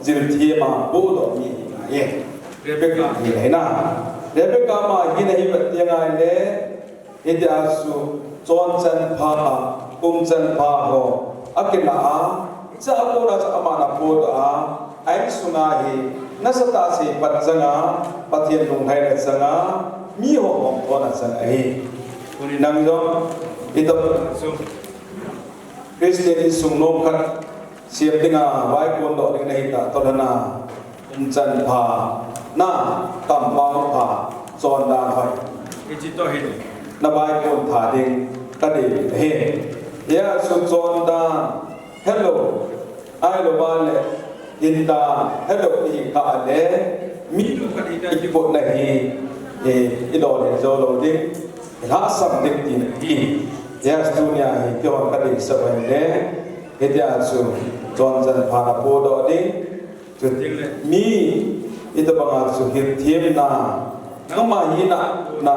jilthem a pohdoh mi hi ngai e. Rebecca hi le hina. Rebecca ama hina hi vet teng le, hitia chu chonchan pha, umchan pha ho akilah a, hiche a kona chu aman apohdoh a, a insunga hi nasatah a seipat chang a, Pathen lunglhaina chang a, miho hom thona chang ahi. Tuni nang jong, itobang chu Christian insung nom khat sem dinga vaikon doh ding nahi tah toh lhona, umchan pha, na kampau pha, chondan hoi, hiche toh hin na vaikon tha ding kadei ahi. Hia chu chondan helou, ahilouleh hindan helou ihi kah le, minu khat hina kigotna hi, eh, ilolhin jou lou ding, ilhahsam ding tina ahi. Hia chu tunia hi keihon kadeisah u ahile, hitia chu chonchan pha napohdoh ding, chuteng le mi itobanga chu hilthemna, nangma hina na,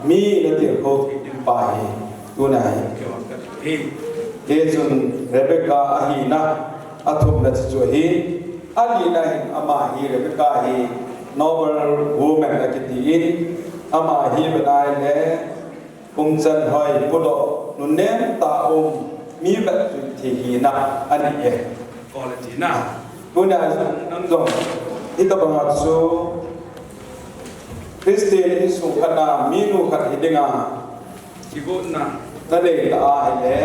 mi natilkhou thei ding pa hi, tunia hi. Hichun Rebecca ahina, athumna chu chu ahi. Alina hin ama hi, Rebecca hi noble woman akiti in, ama hi vet ahile, umchan hoi, podoh, nunnem tah a um, mi vetjui thei hina ahi e. Quality na. Tunia nang jong, hitobanga chu Christian insung khat a minu khat hi dinga kigotna nanei ta ahile,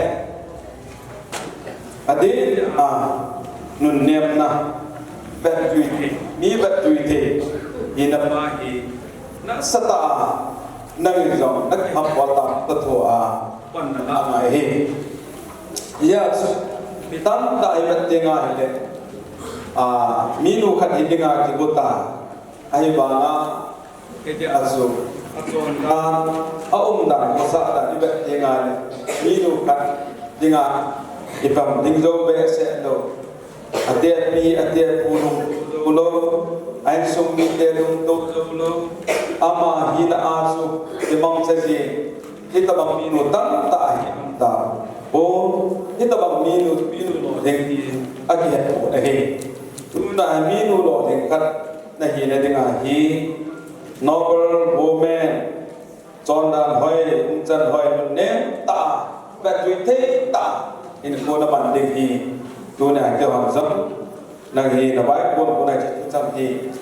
adeh a nunnemna, vetjui thei, mi vetjui thei hina pa hi nasatah a nangin jong nakihampol tam ta tho a, pan nalah ngai ahi. Hia chu mi tamtah hi vet teng ahile, a, minu khat hi dinga kigot a, ahivanga, hitia chu achondan, aumdan, khosah dan ivet teng le, minu khat dinga ipang ding jou behseh lou. Atepi, atepu lungto jou lou, a insung mite lungto jou lou. Ama hina a chu kimangcha jing, hitobang minu tamtah hi um tai. Bo, hitabang minu, minu lolhing ti akihet pon ahi. Tuna minu lolhing khat nahina dinga hi noble woman, chondan hoi, umchan hoi, nunnem tah, vetjui thei tah, hinkho naman ding hi. Tuna keiho jong nang hi navaipo, po nai chu chang hi,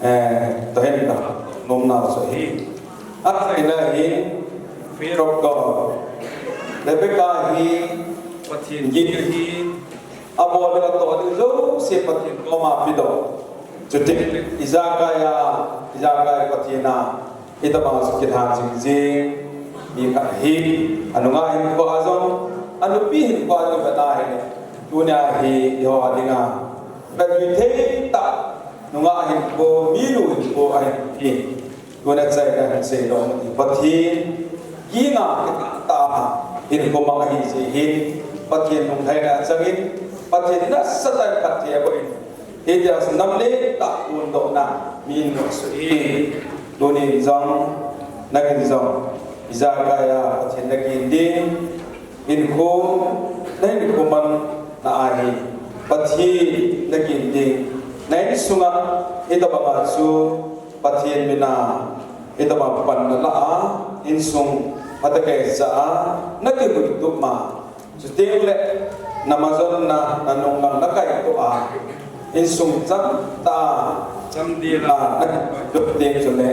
eh, tohin kanom nau chu ahi. Achaina hi, fear of God. Rebecca hi, Pathen gil hi, abol le atoh ding jouse Pathen koma pedoh. Chuti, ijakai a, ijakai Pathen a, hitabang chu kilhan jing jing mi khat ahi. Anunga hinkho a jong, anupi hinkho a jong khat ahi. Tunia hi eiho dinga vetjui thei tah, nungah hinkho, minu hinkho ahi. Tuna achaina hin seidoh, Pathen ginga kitah tah hinkho mang ahi jeh hin, Pathen lunglhaina achangin, Pathen nasatah in phatthei aboh in, hitia chu nam letah phondohna mi nung ahi. Tunin jong, nangin jong, ijakai a Pathen nagin ding, hinkho, nahinkho man na ahi, Pathen nagin ding, na insunga hitabanga chu Pathen mina hitabang panna la a, insung phatah kei cha a, nakihuhdoh ma. Chuteng le, namajonna, nanunglang nakaitoh a, insung chamtah a, chamdel a, nakihuhdoh teng chule,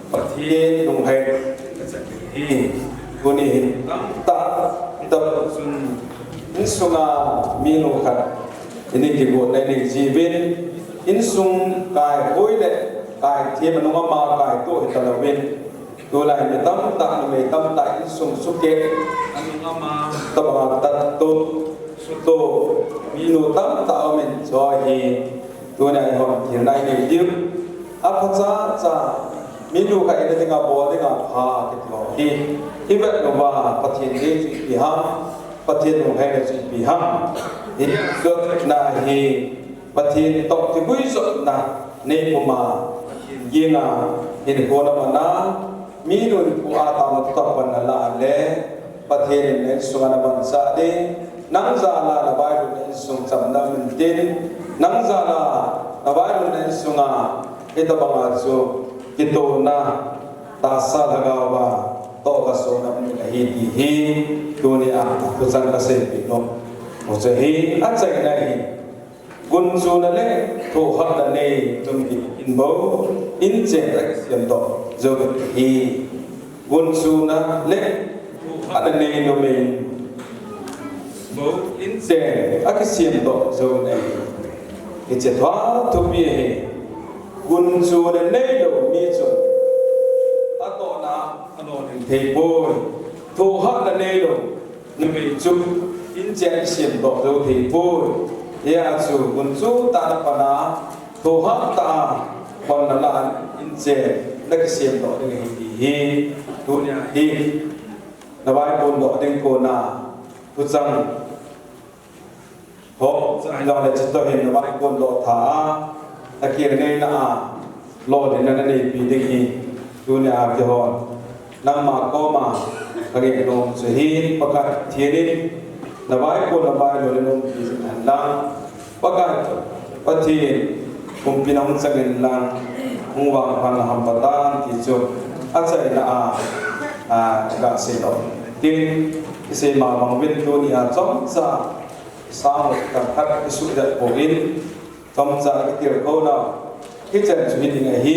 Pathen lunglhai hi, tuni hin tamtah, tamtah chun, insunga minu khat, ini kigotna ini jiuvin, insung kaihoi le, kaithem anunga ma kaitoh hitalouvin, Tulai mi tamtah, numei tamtah insung sukeh, anung ama tabang a tattoh, sutoh, minu tamtah aumin, choi hi, tunia eihon thil nai nei diu. Aphacha cha, minu khat ina dinga bol dinga pha kiti ho hi. Ivet louva, Pathen dei chu ipi ham, Pathen lunglhaina chu ipi ham. Hi, suatna hi, Pathen toh kiguijopna nei puma, ginga hinkho naman a, minu hinkho a taona toh panna la le, Pathen in na insunga naman sah ding, nang jal a navailut na insung chamna um intin, nang jal a navailut na insunga hitabanga chu kitona tahsa lhagao a toh kasona um ahi ti hi, tunia thuchang kaseipeh nom u chu ahi. Achaina hi, Gunchuna le thohhatna nei numei in bou inchen akisem doh jou ahi. Gunchuna le thohhatna nei numei in bou inchen akisem doh jou ahi. Hiche thua thupi ahi. Gunchuna neilou mi chun atohna alolhing thei poi. Thohhatna neilou numei chu inchen akisem doh jou thei poi. Hia chu gunchu tah a pat a thohhat tah a panna la a inchen nakisem doh ding ahi ti hi. Tunia hi navaiphondoh ding kona thuchang ho, chuleh chutoh hin navaiphondoh tha a, nakilneina a, lolhinna naneipi ding hi, tunia kihon nangma koma kangeh nom chu ahi. Pakai Pathen in navaiphon navailut le umpi jing hen lang, Pakai Pathen umpi nahung chang hen lang, hung vangphat nahampha tan ti chu achaina a, a, kasei nom. Tin, isei ma bang uvin tunia chomcha Samuel khat isuhdet pon, chomcha kitilkhouna, hichan chu hiding ahi,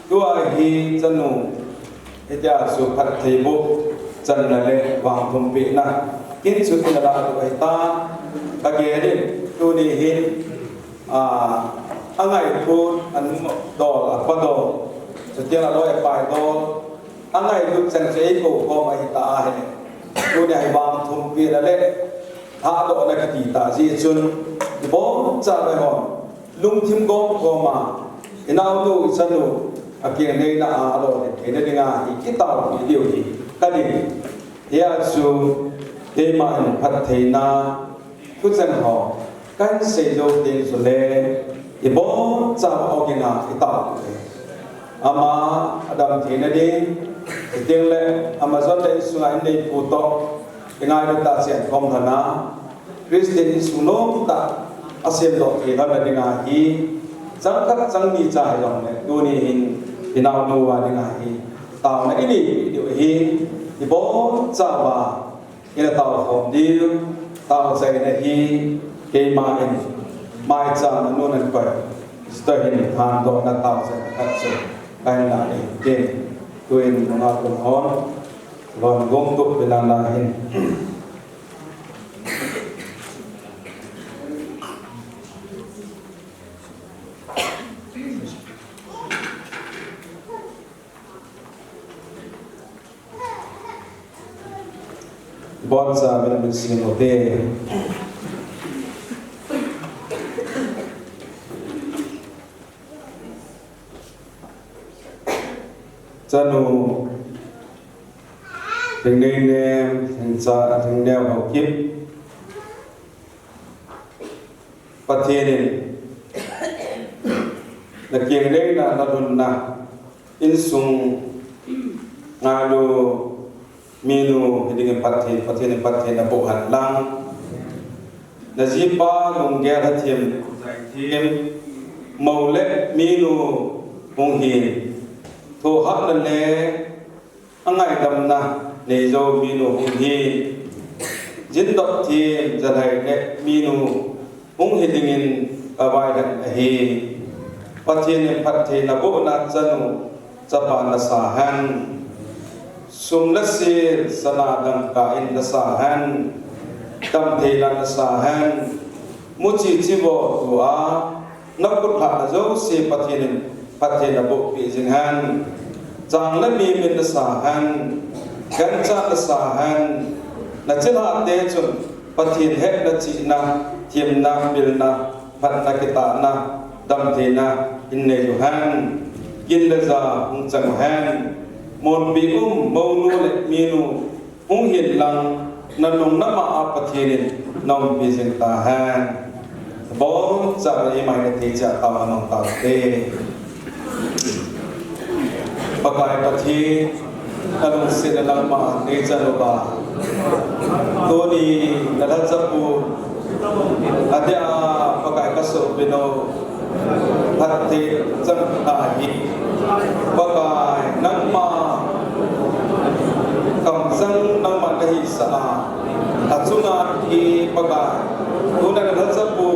tua hi chanu, hitia chu phattheiboh channa le vangthumpehna, kin chu tina lah diu ahitai, kagel in, tuni hin, a, angailhun, anu dol, apa dol, chutia aloi apai dol, Angailut chan chu eikou khom ahita ahile. Tunia hi vangthumpehna le, lhadohna kiti tah jeh chun, iboncha eihon lungthim gomkhom a, inaonu, ichanu, akilneina a alolhin theina dinga hi kitaopeh diu hi kadei. Hia chu, keiman phattheina, thucheng ho, kahin sei jou teng chule, iboncha ogin a itao. Ama adam theina ding, chuteng le, ama jong le insunga inneipu toh, Kingai ta chen kom thana, Christian insung nom ta, asem doh thei lhon na dinga hi, chang khat chang ni cha hi jong le, tuni hin, i naonu a dinga hi, taona i neipi diu hi, i bon chauva, i na tao khom diu, tao chaina hi, keima in, maicham a nun an koi, Pastor hin, han doh na tao chaina khat chu, kahin la in tin, tuin nunga kum hon, Lon gong tup pina la hin. Bon sa min min sin mo te. Chanu, Thingnei nem, Thingcha, Thingneo Haokip. Pathen in, na kiang neina, na lhunna, insung ngailu, minu, hiding in Pathen, Pathen in Pathen na boh hen lang. Na jipa lunggel hathem, them, mou le minu hung hin. Thohhatna le angaidamna neijou minu hung hin. Jindop them, jalhai le minu hung hi dingin kavai hen ahi. Pathen in phattheina bohna chanu chapa nasa hen. Sum le sil, sana dangka in nasa hen. Damtheina nasa hen. Muchi chivo tua, na khutlhahna jouse Pathen in phattheina bohpeh jing hen. Chang le mimin nasa hen. Gancha nasa hen. Na chilhahte chun Pathen hetna, chihna, themna, pilna, phatna, kitahna, damtheina in neilu hen. Kin le ja hung chang hen. Monpi um, mounu le minu hung hin lang, na nung na ma a Pathen in na umpi jing ta hen. Boncha na imai na thei cha tao na nung tao te. Pakai Pathen, na lungsetna nangma nei chan uva. Tuni na lhacha pu, adeh a Pakai ka sopinu, phatthei chang ahi. Pakai nangma kamchang nangma na hisah a. Achunga hi Pakai, tuna na lhacha pu,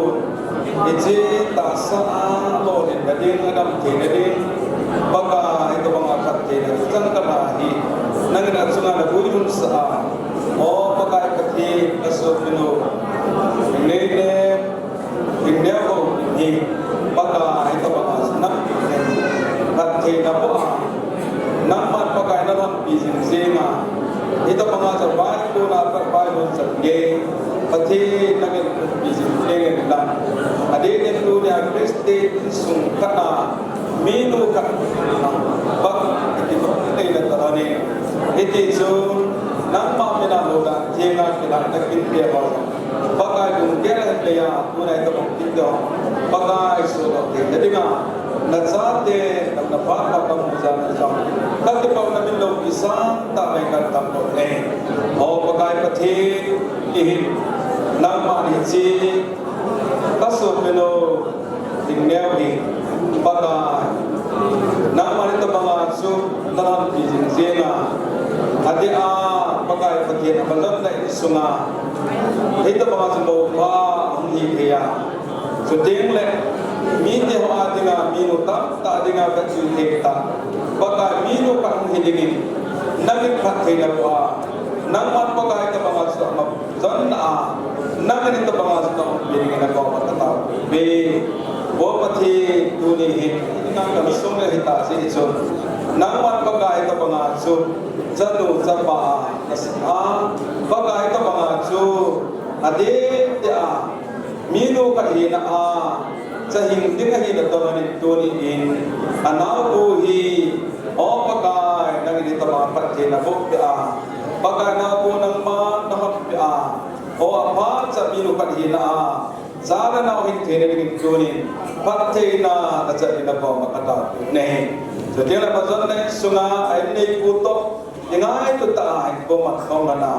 hiche tahsa a lolhinna ding, adamtheina ding, Pakai, hitobanga phattheina chang kana hi, nangin achunga na puilhunsah a. O Pakai Pathen, ka sopinu, nei le, Thingneo Haokip hi, Pakai, hitobanga nang phattheina boh a, nangman Pakai na lhonpi jing jeng a, hitobanga chu vaihomna, vaihom chan gei, Pathen nangin lhonpi jing jeng hen lang. Adeh in tunia Christian insung khat a, minu khat, Pakai, kitoh tei na ta lhon in. Hiti chun, nangma mina lhodan thenga kila na kin pe ho. Pakai lunggel hen lei a, tunai ka bang kin doh. Pakai sodoh theina dinga, na chate, na, na pha, pha ka mu jana jong. Ka kipah na min loupi sangtah mai ka tam doh e. O Pakai Pathen, i hin, nangma ni chi, ka sopinu, Thingneo hi, Pakai, nangman hitobanga chu na lhonpi jing jeng a. Adeh a, Pakai Pathen, ama lhonna insunga, hitobanga chu mou pha hung hi thei a. Chuteng le, mite ho a dinga, minu tamtah dinga ka chu thei ta. Pakai, minu khat hung hi dingin, nangin phattheina boh a. Nangman Pakai, hitobanga chu ama jonna a, nangin hitobanga chu na umpi dingin na koma ka taopi. O Pathen, tuni hin, nang ka sung le hita jeh chun, nangman Pakai, hitobanga chu, chanu chapa a, nasa a, Pakai, hitobanga chu, adeh deh a, minu khat hina a, cha hing ding ahi natoh lhon in tuni in, anaobu hi, O Pakai, nangin hitobanga phattheina bohpeh a, Pakai, naobu nangman na lhonpeh a, O apha cha minu khat hina a, cha le nao hing theina dingin tunin, phattheina na chan dingin na koma ka taopi u ahi. Chuteng le ama jonna insunga, a inneipu toh, i ngaito tah a, i koma ka um lhon a,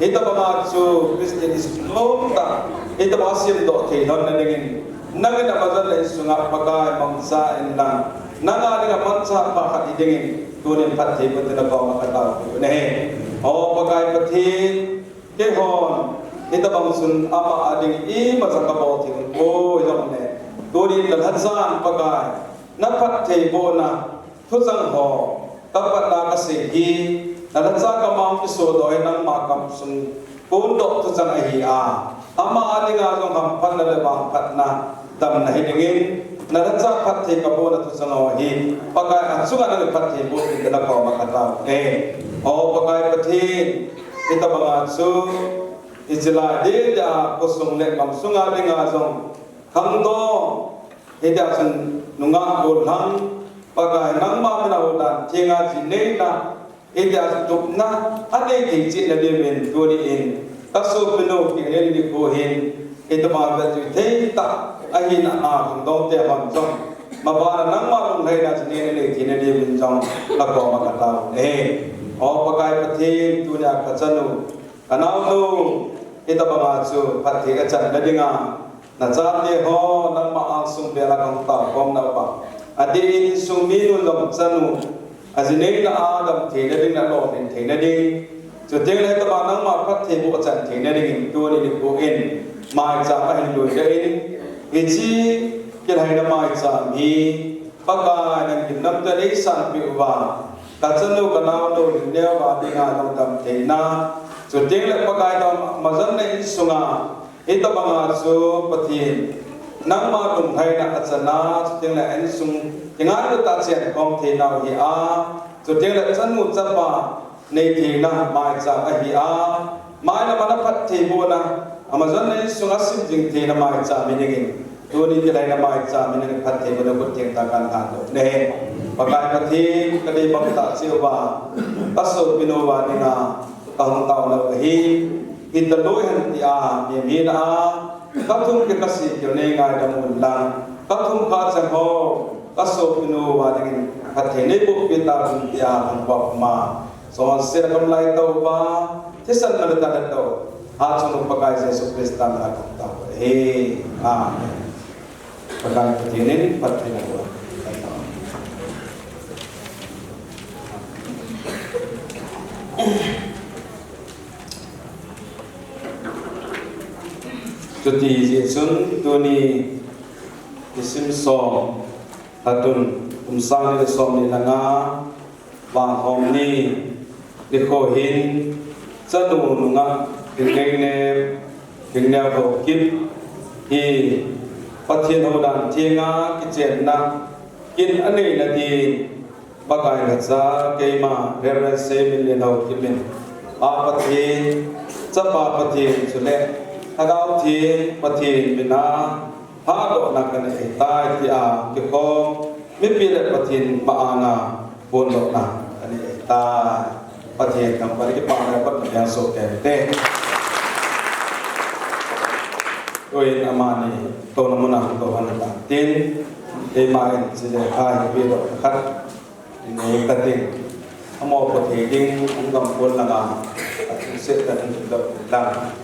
Hitabanga chu Christian history lom tah, hitabanga simdoh thei lhon na dingin, nangin amajon le insunga Pakai mangcha inlang, nanga dinga manchah pha khat hi dingin, tunin phattheiboh tina koma katao nahi. O Pakai Pathen, keihon hitabang chun ama a ding imacha kabol thei poi jongle, tunin nalhachan Pakai, naphattheibohna thuchang ho, kapatna kasei hi, nalhacha kamang kisodoh hi nangma kamsung kondoh thuchang ahi a, ama a dinga jong hamphatna le vangphatna, damna hi dingin, nalhacha phatthei kabohna thuchang ho hi, Pakai achunga nangin phattheiboh in tina koma katao e. O Pakai Pathen, hitabanga chu, hiche lai ding dia khosung le kamsunga dinga jong, khangdong, hitia chun nungah gollhang, Pakai nangma mina hodan thenga ji neina, hitia chun tupna anei thei cheh na diuvin tunin, kasopinu Kingleni nikho hin, hitobang veljui thei tah ahina a khangdong te hon jong, mabana nangma lunglhaina ji neina nei thei na diuvin jong, nakoma katao e. O Pakai Pathen, tunia kachanu, kanaonu, hitabanga chu phatthei achan na dinga, nachate ho, nangma angsung bela kahung taokhomna uva, adeh in insung minu lom chanu, aji neina a dam theina ding, nalolhin theina ding, chuteng le hitabang nangma phattheiboh achan theina dingin, tuni nikho in, maicham ahin luidoh in, hiche kilhaina maicham hi, Pakai nangin namtah neisanpeh uva, kachanu kanaonu Lhingneo a dinga nangdam theina, chuteng le Pakai nangma majon le insunga, hitabanga chu Pathen, nangma lunglhaina achana, chuteng le insung kingailut tah a chenkhom theina u hi a, chuteng le chanu chapa nei theina maicham ahi a, mailam a naphattheibohna, amajon le insunga simjing theina maicham hi dingin, tuni kilhaina maicham hi dingin phattheibohna khut theng tah a kahin lhandoh nahi. Pakai Pathen, kadei bang tah cheh uva, kasopinu a dinga kahung taona u ahi, hitalou hen tia, mihem hina a, kathum kikah seh keu nei ngaidam un lang, kathum kah chang ho, kasopinu a dingin phatthei neiboh peh tauvin tia, hung pop ma. Chonset a kamlai tauva, thisan male tah le tao, hatchungnung Pakai Jesu Christa mina kahin tao e. Amen. Pakai Pathen in phatthei naboh. Chuti jeh chun tuni nisim som, lhatun kum sang ni le som ni le nga, Vanghom ni, nikho hin, chanu nungah Lhingneinem, Lhingneo Haokip hi Pathen hodan thenga kichenna kin aneina din, Pakai lhacha keima Reverend Seiminlen Haokip in, Pa Pathen, Chapa Pathen chule Lhagao Theng Pathen mina phahdohna kanei tai tia kikhom mipi le Pathen ma-anga phondohna kanei tai. Pathen thangvah in kipana le pat kapiang soh kei te. Tuin amani touna muna hung tou hon tan tin, keima in chule kha hi pedohna khat inei kating. Amopo thei ding, hung gam pon langa, athilse kahin doh lang.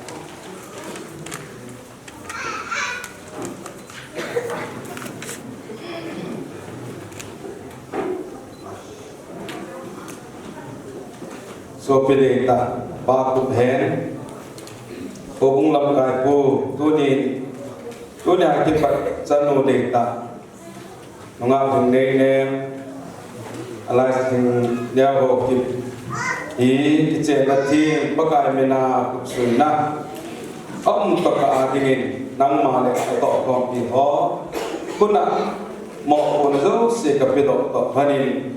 Sopi deitah, Pa Khupheng, Houbung lamkai pu, tunin, tunia kipat chanu deitah, nungah Lhingneinem, alias Lhingneo Haokip hi kichenna theng Pakai mina khutsuina aum tokah a dingin nangma le natohkhompi ho khut a mopohna jouse kapedoh toh lhonin,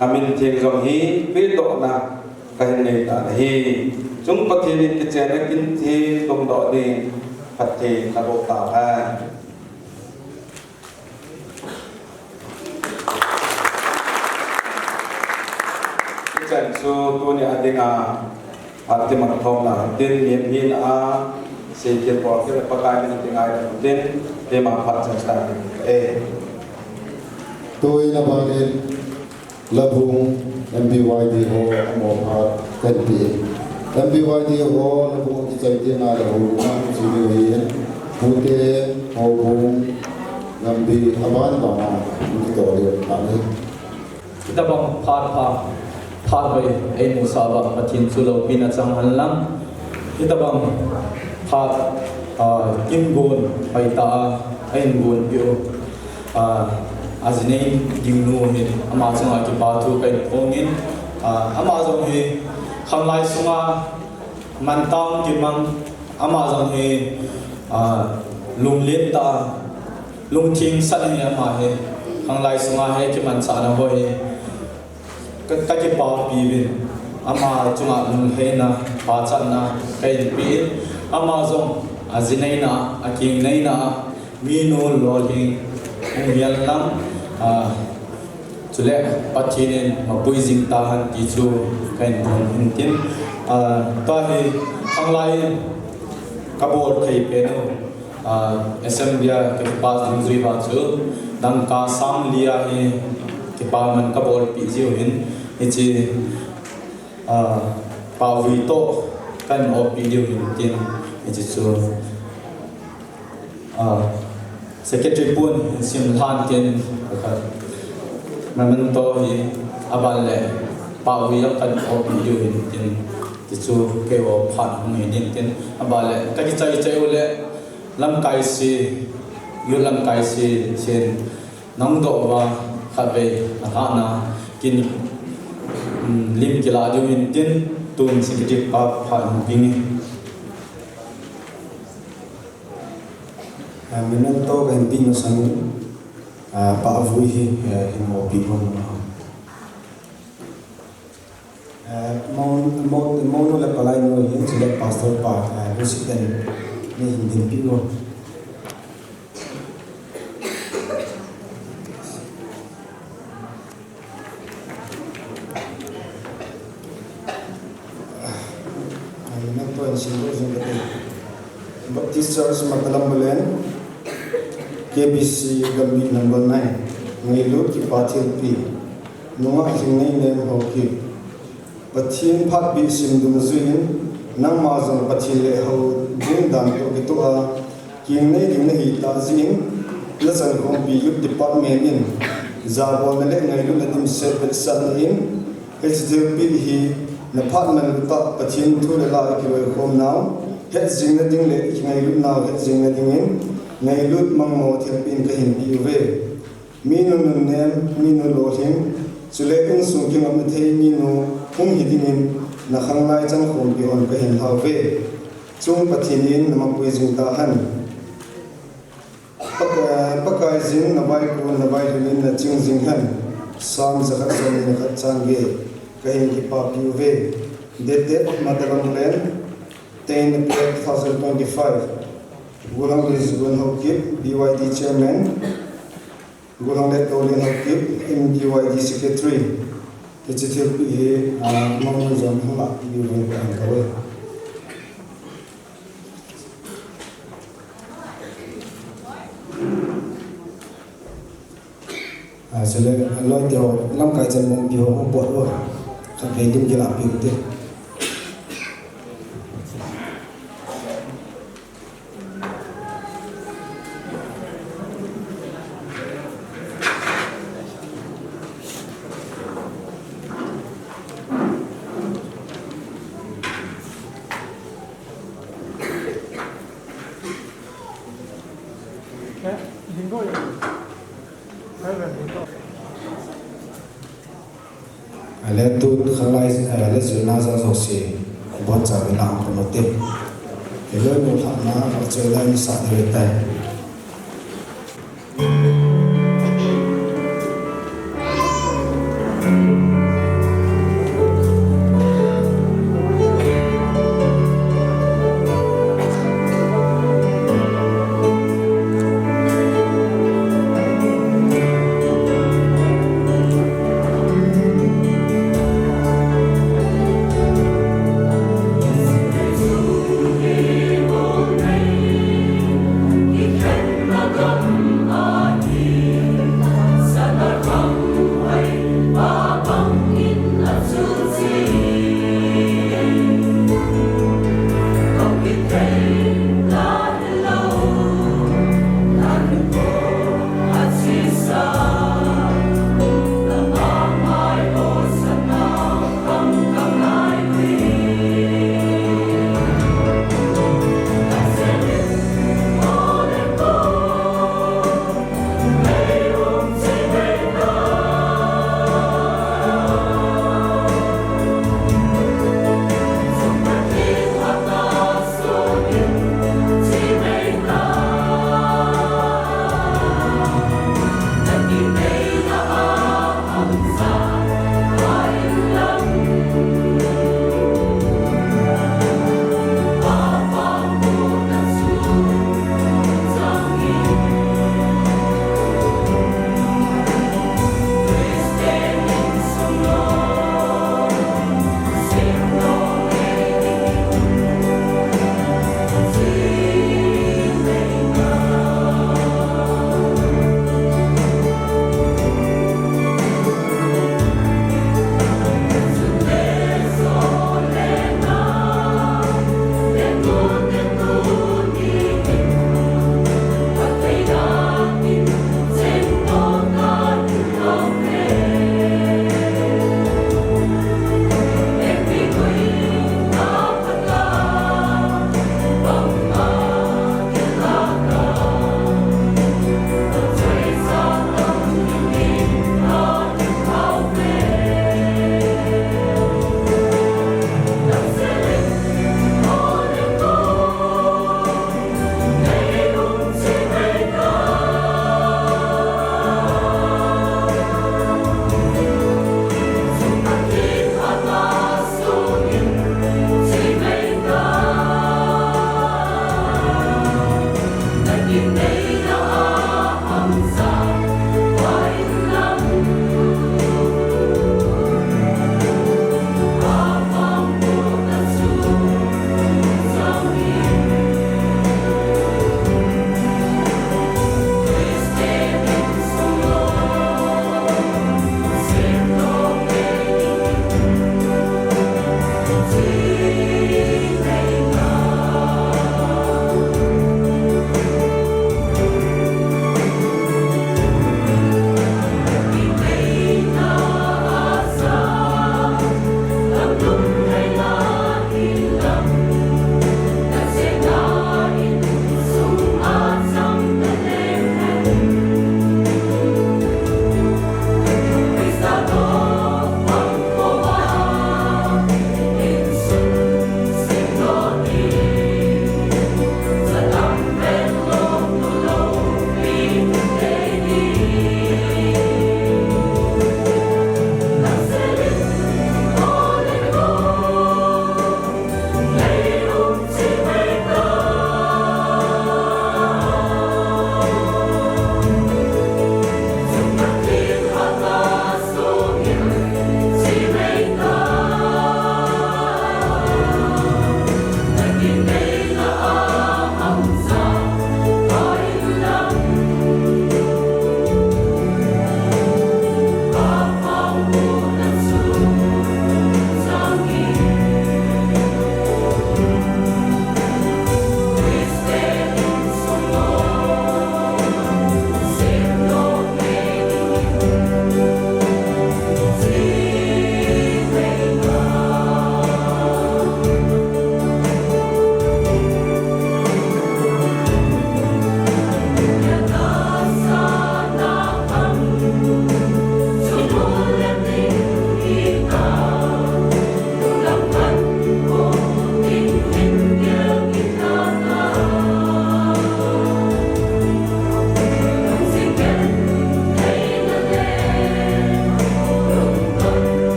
amin theng jong hi pedohna kahin nei tan ahi. Chung Pathen in kichenna kin theng lungdoh dingin phatthei naboh tauhen. Hichan chu tunia dinga phat kimat thomna tin, mihem hina a seikit bolkit le Pakai min a kingaidam tin, keima phat chan tan e. Tuin abangin Labung M B Y D ho amoh phat kahin pe. M B Y D ho, na bung kichai tina le ho, na chi ni hi, pute, ho bung, Gambih, aban bana, kito le, na ni. Hitabang phat pha, phat hoi, eimusah uva, Pathen chu loupina chang hen lang. Hitabang phat, ah, kingon, hoitah a, eigonpeh u. Ah, ajinei ding nu hin, ama chunga kipa thu kahin phongin, ah, ama jong hi, khanglai sunga, mantam kimang, ama jong hi, ah, lunglen tah a, lungtheng sat hi ama hi, khanglai sunga hi kimanchahna ho hi, ka, ka kipapi uvin, ama chunga lunglhaina, pachatna, kahin pe in, ama jong, ajineina, akingneina, minu lolhing, hung hihen lang, ah, chule Pathen in mapui jing tahen ti chu kahin phon in tin, ah, tua hi khanglai in kabol thei pen u, ah, assembly a ka kipa dungjui uva chu dangka sang li a hi kipaman kabolpeh jiu hin, hiche, ah, pahvui toh kahin oppeh diu hin tin, hiche chu Ah, secretary pun hin sim lhan tin, khat. Memento hi aban le pahvui jong kahin oppeh diu hin tin, ti chu keiho phat hung hi ding tin, aban le ka kichai chai u le lamkai se, youth lamkai se, sen nang doh uva khatvei alhahna kin, um, lim kila diu hin tin, tun secretary pa phat hung ding e. Ah, memento kahin pe masang, ah, pahvui hi, ah, hin oppeh u. Ah, mo, mo, monu le palai nu hin, chule pastor pa, ah, Lucy ten ni hin dinpeh u. Amen. Point sing ko jing kate. Baptist Church Matalambulen, K B C Gambih number nine. Ngailut kipa thilpi. Nungah Lhingnei nem Haokip. Pathen phat bih sim dungjuiyin, nangma jong Pathen le hou ding dan toh kitoh a, kingnei ding nahi tah jeh in, nachankhompi Youth Department in, jabolna le ngailutna dimset vetsahna in, hiche thilpeh hi, naphat man u tah Pathen thu le la a kiloikhom nau, hetjing na ding le kingailutnau hetjing na dingin, ngailut mangmo thilpeh in kahin pe uve. Minu nunnem, minu lolhing, chule insung kingapna thei minu hung hi dingin, nakhanglai chankhompi hon kahin lhauve. Chung Pathen in namapui jing tahen. Pak-, Pakai jin navaikon navailhunin naching jing hen. Psalm jakhat somni le khat chang get. Kahin kipapi uve. Date, Matalambulen, ten April two thousand twenty-five. Golhang Rijibun Haokip, B Y D Chairman. Golhang Lettolen Haokip, M D Y D Secretary. Hiche thilpeh hi, ah, monu jong hung lah peh uvin kahin kouve. Ah, chule, loi te ho, lamkai chan mong pi ho, hung pot ho. Khatvei lim kilah peh u te. Ale tu khanglai, eh, le jui na ja jouse, bon cha ve na ang kono te. Hello, nu lhah na, va choi lai ni sa de tai.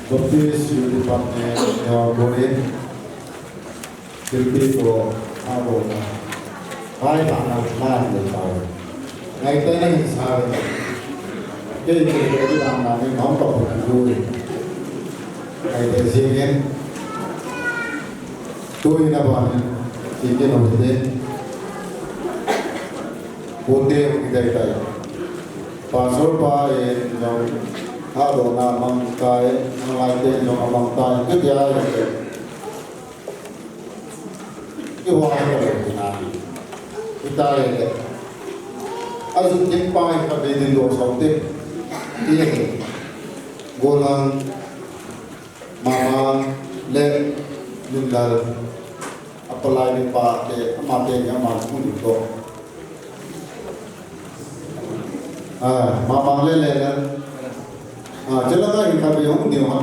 Baptist Youth Department, Neo Borin, Silpi ko, Abo na. Pai pa na, na, na, na. Ngai te na hin sa le. Ke ke ke na na ni hom pa ko na du. Ngai te si ke. Tu ni na ba ni. Si ke no de. Ko te ki dai dai. Pastor pa e jong, ha do na mang tai, mang lai te jong mang tai, ke dia e. Ke wa ha ke na. Itai le. Azu tin pa ka be din do sau te. Ti e. Golang, mama, le, lindal. Apalai ni pa te, ama te ni ama hung ni to. Ah, ma bang le le le. Ah, jela ka hin ka be hung ni ha.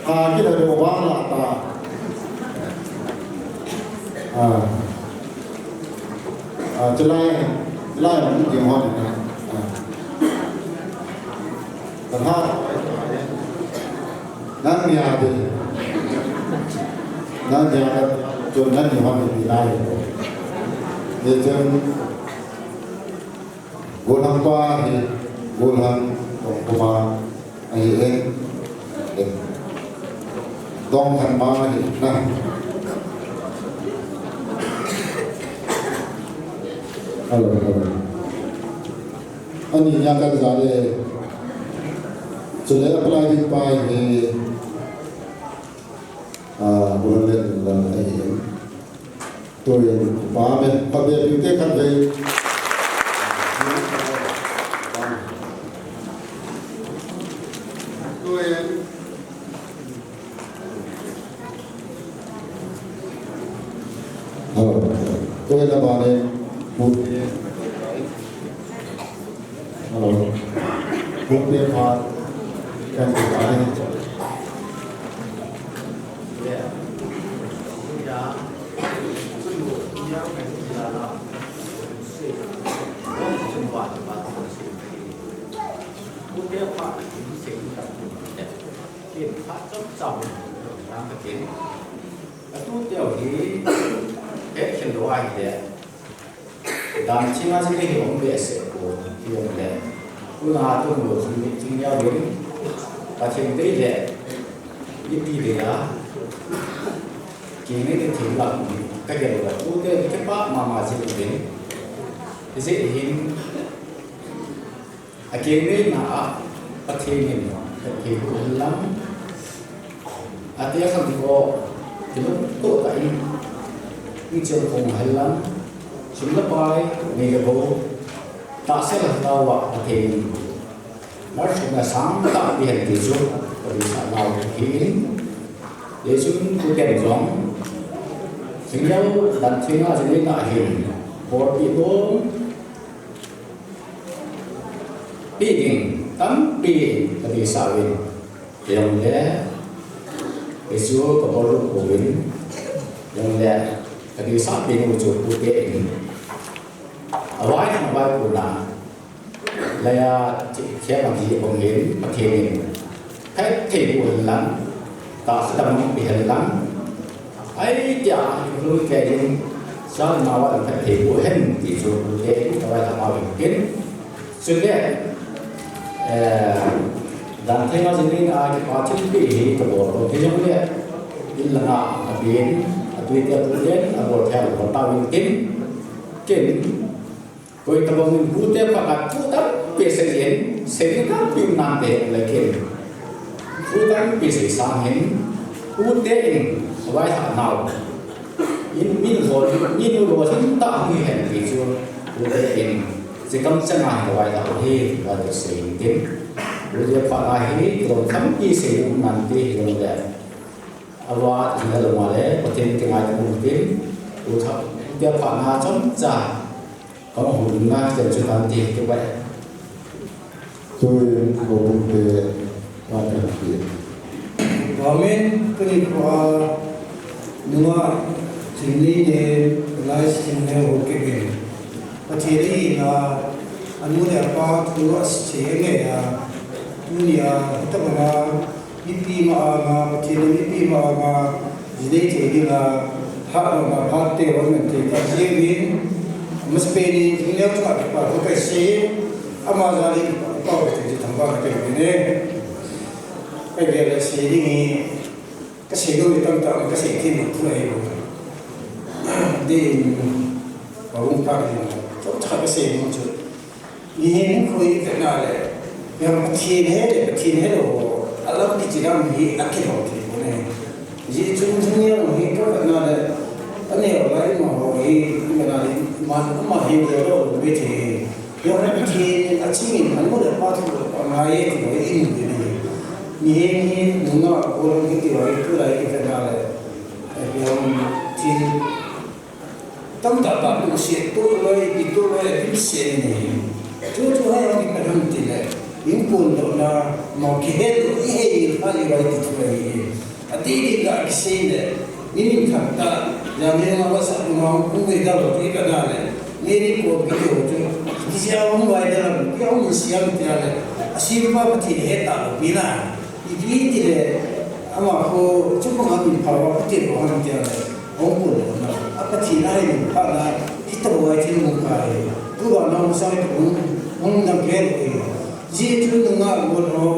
Ah, ki da be bang la ta. Ah. Ah, jela, jela hung ni ha. Ah. Ka ha. Nang ni a de. Nang ni a ka chun nang ni hon ni lai. Ni chun golang pa hi golang tong kuma ahi e. Tong khan ma hi na. Hello, hello. Ani nya kan za le. Chule apply ding pa hi. Ah, bulan le bulan ahi. Tuin pa me, pa be pi te khat ve. Tuin. Hello. Tuin na ba ne. Hello. Bung te pha kan ti ta ni. Atu teu hi, he khen lo ai le. Dan chinga chinga hi om behseh pon, ti jong le. Tuna tum lo chin, chin ya vin. Pathen te le. Ipi le ya. Kei nei te thei la ni. Ka gel lo. Tute kipa mama chin vin. Isi hin. Akeng neina a, Pathen in, Pathen in lang. Ati a khan ko, kilungtoh tah in, in chel kong hel lang. Sum le pai, nei le gou. Tahsa le tao a, Pathen in. Lar sum le sang tah pi hen ti chu, Pathen sa nau hi in. Jesu in tu ken jong. Sing le dan thing a, sing le na hin. Bol pi bol. Pi ding tampi ka deisah uvin, jong le, Jesu ka bol lut uvin, jong le, ka deisah pi nu chu pute in, avai, avai puna, laya, che, che bang hi bang hin, Pathen in, thei, thei bu hin lang, tahsa dam pi hin lang, Ai tia, lung ke jin, sal ma wa ka thei bu hen ti chu, ke, ka wa ta ma win kin. Chule, eh, dan thei ma jin ni a ki pa chin pi hi ka bol, to hi jong le, in la na, a bin, a tui te a tu den, a bol thei a bol ta win kin. Kin, Koi tabang in pute phat a thu tampi sei jin, sei ding tampi um nante le kin. Thu tampi sei sang hin, pute in, avai tha nau. In min ho, min lo hin ta hi hen ti chu, pute in, sei kam chang a hin avai tha hi, va te sei hin tin. Pute phat a hi, lo tampi sei um nante, lo le. Ava, hin lo ma le, Pathen te ngai ta um tin. Pute phat a chom cha. Kong hung na chen chu kan ti tu bai. Tuin ko bung te pa kan ti. Amen. Tuni ko a nunga chin ni ne lai chin ne ho ke bin. Pathen in a anu le apa thu a si che nge a. Tunia, hitabanga, mipi ma anga, Pathen in mipi ma anga, jinei thei dinga, hatna phat te, hon man thei ta, jingin, masapen in, jingneo chunga kipa, ko kai se, ama jal in, pa ko thei thangvah ka pe ne. Kai gel le se ding hi, ka se ding tam tam, ka se thei ding thu ahi. Din, pa hung pa din, chomcha ka se ding chu. Mihem khoi kana le, yang Pathen he le, Pathen he lo, alam kichi dam hi akilou thei pon e. Ji chun chun yang hi ka kana le, aneo lai ma ho hi, kana le, ma, ma hi lo lo be thei. Yang Pathen achingin, anu le pa thu, angai e ti ho in be ni. Mihem hi, nunga, ko lo ki ti ho hi, tulai ki kana le, yang Pathen Tamtah tah tu se tu loi, pi tu loi, dim se ni. Tu tu hai ang kita ham ti le. Ing pun do na, mau ki he tu, i he i ha i wai ti tu ai. Ati di ka ki se le. Ni ni thak ta, ya me ma ba sa ma ku me da lo ti ka da le. Ni ni ko ki tu tu. Ki se ang wai da lo, ki ang ni siam ti le. Asi pa pa ti he ta lo, pi na. Ipi ti le, ama ko, chupang amin phawa, Pathen ko ham tia le, hong ko lo na, a Pathen a hai min pha na, hita bo ai thil mong kai, tu ba na hong sai tu hong, hong dam ke lo e. Ji tu nunga mo lo,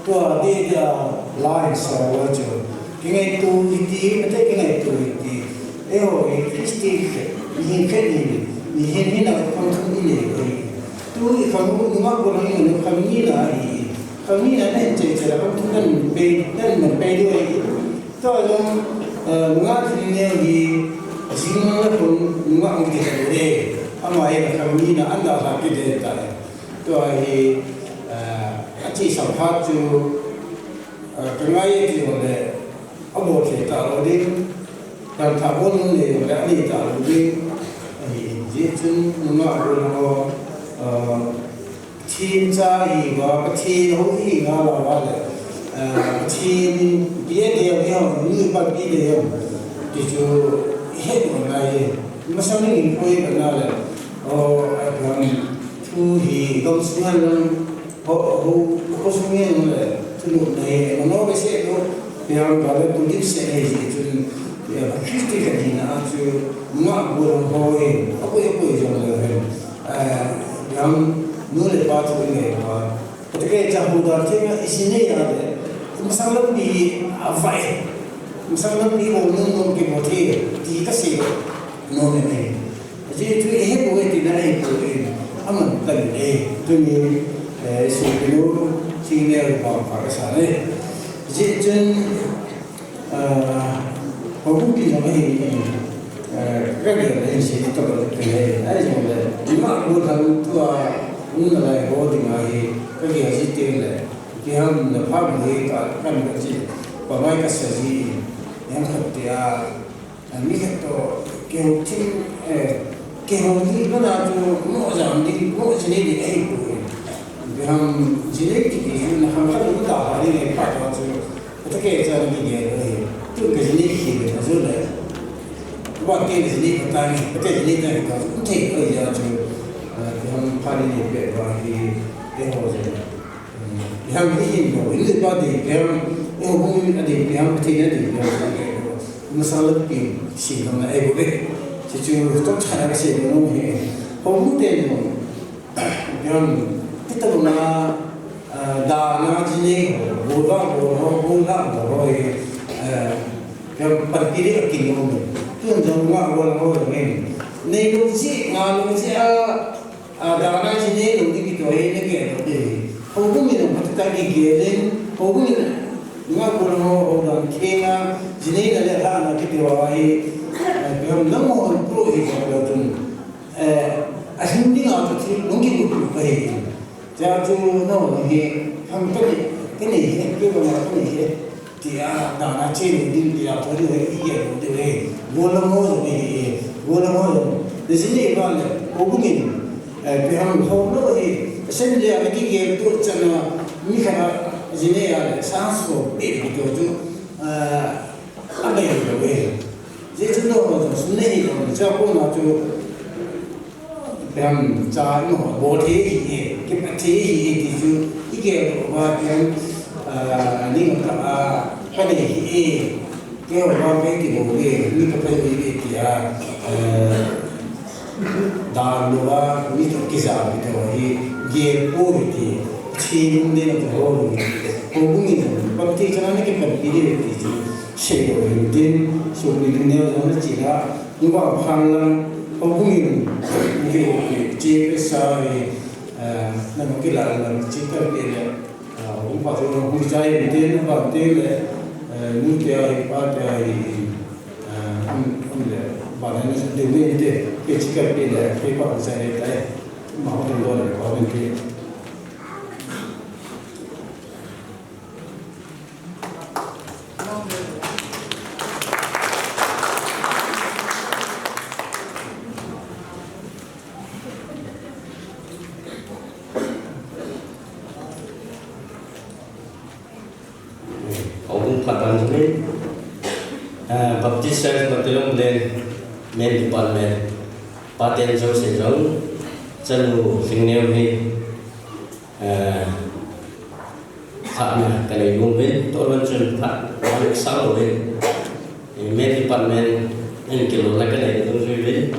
tua de de a lai sa wa chu. Kingai tu iti, ate kingai tu iti. E ho, e Christi khe, ni hin khe ni, ni hin hin na kham kham ni le ko. Tu i kham nunga ko lo ni, kham ni na i. Kami na nen che che la, kami nan pe, nan man pe ding ahi. Tua jong, eh, nunga thil neo hi, jing la kun, nunga ong ti ta le. Ama hi la kami na an da la ki de ta. Tua hi, eh, achi samphat chu, eh, ka ngai ti le, abol thei ta lo ding. Kan tha bol nun le, le ani ta lo ding. Ahi, ji chun, nunga bol ho, eh, Pathen cha hi va, Pathen ho hi nga la va le. Eh, Pathen bia de de ho, ni pa bi de ho. Ti chu he ko na ye. Masang ni ko ye na le. O, a kan thu hi gam sunga lang. Ho, ho, ho sunga lang le. Thu no na ye. No be se do. Pia ba le tu dik se ne ji chun. Ya, Christi ka ni na chu. Nga bu ho ye. Ko ye ko ye jong le. Eh, yang nu le pa thu nge pa. Kati ke cha hu da ke nga isi ne ya de. Masang lampi a vai. Masang lampi o nu nu ke mo the. Ti ka se. No ne ne. Ji tu he ko ti na he ko e. Aman ta ne. Tu ni, eh, si no, si ne ba pa ka sa ne. Ji chun, Ah, houbung pi jong ahi, eh, ka gel le hin sei to le, ahi jong le, ima ko thang tua, um na lai ho ding ahi, ka gel ji te le, kiham na pha bu hi ka kan ka ji, pa mai ka sa ji, yang khat te a, a mi khat to, keu thim, eh, keu ni ko na tu, mo jam ni, mo ji ni ni ahi ko. Kiham ji ni ki ki, na ham khat ta ha ni pa ta tu, Kata ke cha ni ge lo he. Tu ke ni ki le, ka zo le. Ba ke ni ni ka ta ni, ka te ni ta ni ka, ku te ko ya chu. Ah, ke ham pa ni ni pe ba hi, ke ho je. Ke ham ni hin lo, ni ba de, ke ham, e ho ni a de, ke ham te ni de, ke ham ke lo. Masala pi, si ham na e bo be. Si chu to cha na se no he. Ho mu te no. Yan, ti ta na, ah, da na ji ne ho, bo da bo ho, bo da bo ho, eh, eh, yan, pan ti de kin ho. Tun jong nga ho ho ne. Nei lo ji, nga lo ji a, a, da na ji ne lo di ki to he ne ke lo de. Ho bu mi lo pat ta ki ke le, ho bu mi nga ko ho, ho da ke nga, ji ne na le ha na ki to ai, eh, yan, na mo ko hi ko tun. Eh, a hing ding a chu thil nung ki kut kut ka hi. Tia chu na hung hi, hang ka ni, ka ni he, ke ba ma ka ni he. Tia, da na che ni ding tia, pa ni he, i ye ni he. Go la mo ni he, go la mo. Ni si ni ba le, o bu ni. Eh, pe hang ho lo he. Sen le a ki ge tu cha na, mi kha na, ji ne ya le, sa so, pe ni tu tu. Eh, a be lo he. Ji chu no, no, sun nei no, cha ko na chu, pem cha no, bo the hi, Athi hi ti chu, igel uva pen, ah, ning ka a, ka nei hi e, keiho vang kei kibol e, mi ka pai e tia, eh, dan louva, mi toh kijam pi toh hi, gel pou hite, Pathen in natoh ho hi, houbung in, bapti chang a na kipanpi diu ti chu, sei lou hin tin, sopite neo jong na chi na, nungah phan lang, houbung in, nge ho ki, chi pe sa hi, eh, na ma kila lang, chi ka pe le, eh, houbung pa chu, houbung chai hin tin, ba tin le, eh, nu te ai, pa te ai, eh, am, am le, ba na ni, de ni te, ke chi ka pe le, ke pa chai le tai, ma ho tin lo le, ba ni te. Houbung phat dan jong in, ah, Baptist Church Battalion Leng Men Department, paten jouse jong, chanu Lhingneo hi, eh, phatna kanei nom uvin, tohvan chun phat, malik sang louvin, eh, Men Department in kilolna kanei dungjuiyin,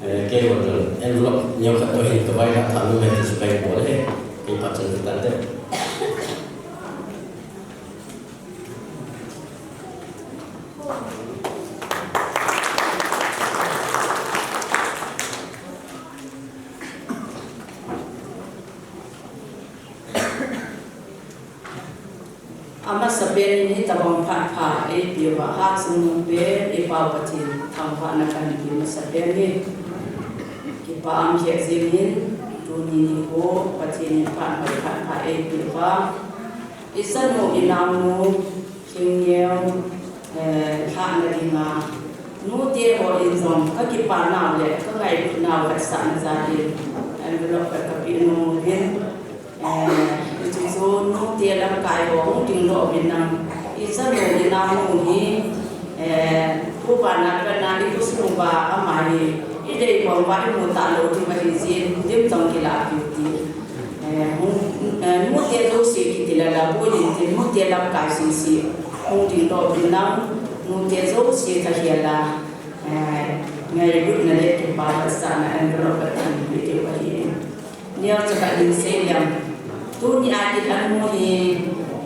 eh, keiho jong envelope neo khat toh hin kavailhah tha nom e ti chu kahin bol e, kei phat chun chu tante. Amasapen in hitobang phat pha eipeh uva, Hatchungnung pen i Pa Pathen thangvahna kahin pe masapen in, kipa um lheh jengin, tuni nikho Pathen in phat hoi phat pha eipeh uva, i chanu i naonu Lhingneo, eh, lhahna dinga, nute ho in jong ka kipa nau le ka ngailut nau vetsahna jal in envelope khat kapeh nom uvin, eh, hichu chu nute lamkai ho hung dingdoh uvin lang, i chanu i naonu hi, eh, phuba na kana i khosung uva ama hi i dei bang uva i mu talou ding ahi jeh in lim jong kilah piu ti. Eh, hung, eh, nute jouse kiti lala boi in tin, nute lamkai sese hung dingdoh uvin lang, nute jouse kahi a la, eh, ngailutna le kipa vetsahna envelope khat kahin pe diu ahi. Neocha kahin sei lem. Tuni a kit a nu hi,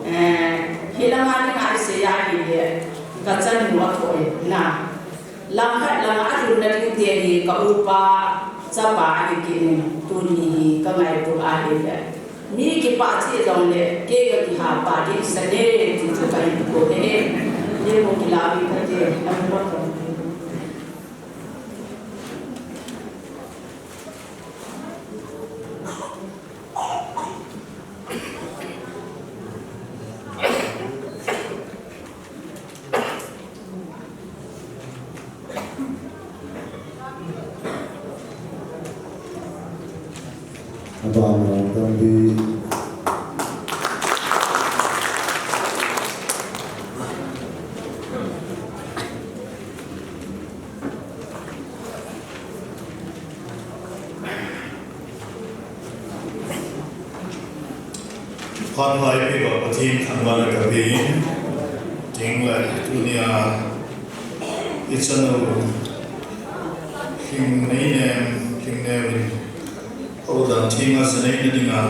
eh, hilanga dinga i sei a ahile, ka chanu athoh e, na. Langkhat langa alhunna ding te hi ka upa chapa ahi kit in, tuni hi ka ngaito ahile, mi kipah cheh jongle kei ka kihapa ding sah e ti chu kahin bol e. Lim u kila uvin kate, lam lam. Abana Gambih. Phat pha eipeh uva Pathen thangvahna kape in, chuteng le tunia i chanu Lhingneinem, Lhingneo in, houdan thenga janeina dinga,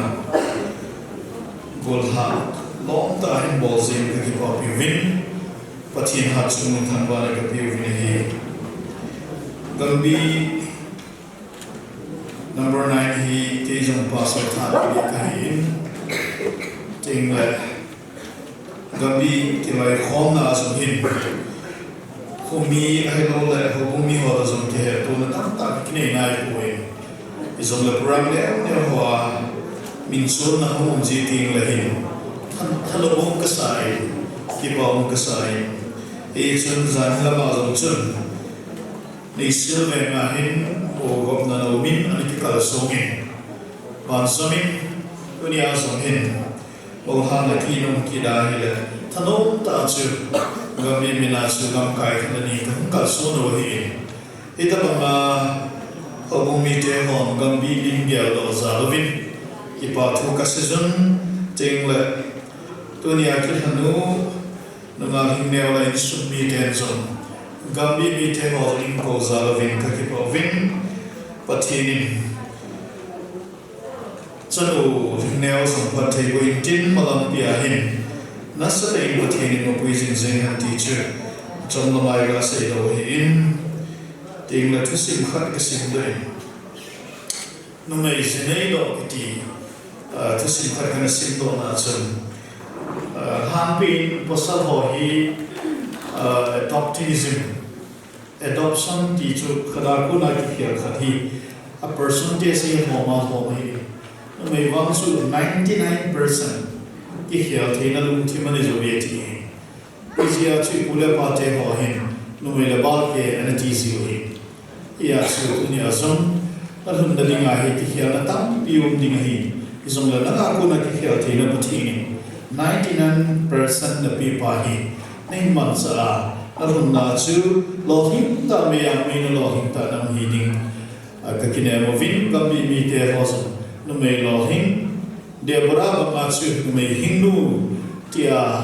golhah lom tah a hin bol jeh in ka kipapi uvin, Pathen hatchungnung thangvahna kape uvin ahi. Gambih number nine hi kei jong pastor thah ding kahi in, chuteng le Gambih kiloikhomna a jong hin, khomi ahilou le houbung mi ho toh jong kihetona tamtah kinei naipoi. Hijongle program neo neo hoa min chonna hung um ji teng le hin, tha, thanom um kasa e, kipa um kasa e. Hichun jan lama jong chun, Neihsiam venga hin, o gopna lo min ana kikalsong in, van jom in, tunia jong hin, o hang le kinung kida hile, thanom tah a chu, Gambih min a chu lamkai khat le ni kahung kalson u ahi in. Hitabanga, houbung mite hon Gambih min geldoh jal uvin, Kipa thu kasei jun, chuleh tunia kilhonu, nunga hingneo le insung miten jong, Gambih mite ho jong inkou jal uvin kakipah uvin, Pathen in chanu hingneo jong phatthei boh intin malam pia hin, nasatah in Pathen in mapui jing jing hen ti chu, chomlam a kasei lou ahin, chuleh thusim khat kasim doh in. Numei jinei doh kiti, ah, thusim khat kana simdoh na chun, ah, lhanpi in pasal ho hi, ah, adoptism, adoption ti chu khat a kona kikhel khat hi, a percentage hi hom a hom ahi. Numei vang chu ninety nine percent kikhel theina lungthim anei jou ve ti hi. Hijeh a chu ipu le ipate ho hin, numei le balke ana ti jiu ahi. Hijeh a chu tunia jong, nalhunna dinga hi kikhelna tampi um ding ahi. Hijongle nanga kona kikhel theina Pathen in ninety nine percent napeh pa hi, nahin mangcha a, nalhunna chu lolhing tah, mei a mei na lolhing tah nahi ding. A, kakinem uvin, Gambih mite ho jong, numei lolhing, Deborah banga chu numei hingnu, tia,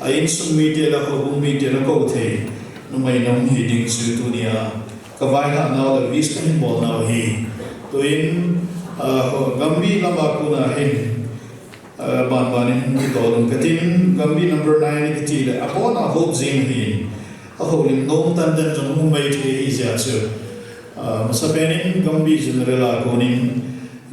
a insung mite le houbung mite le kou thei, numei nahi ding chu tunia, kavaihah nau le wish kahin bol nau ahi. Tuin, a, ho, Gambih lama kona hin, a, banban in hung kitol un katin, Gambih number nine kiti le, abon a hop jing ahin, ahoulim nom tah tah jong hung mai thei ahi jeh a chu. A, masapen in Gambih General a konin,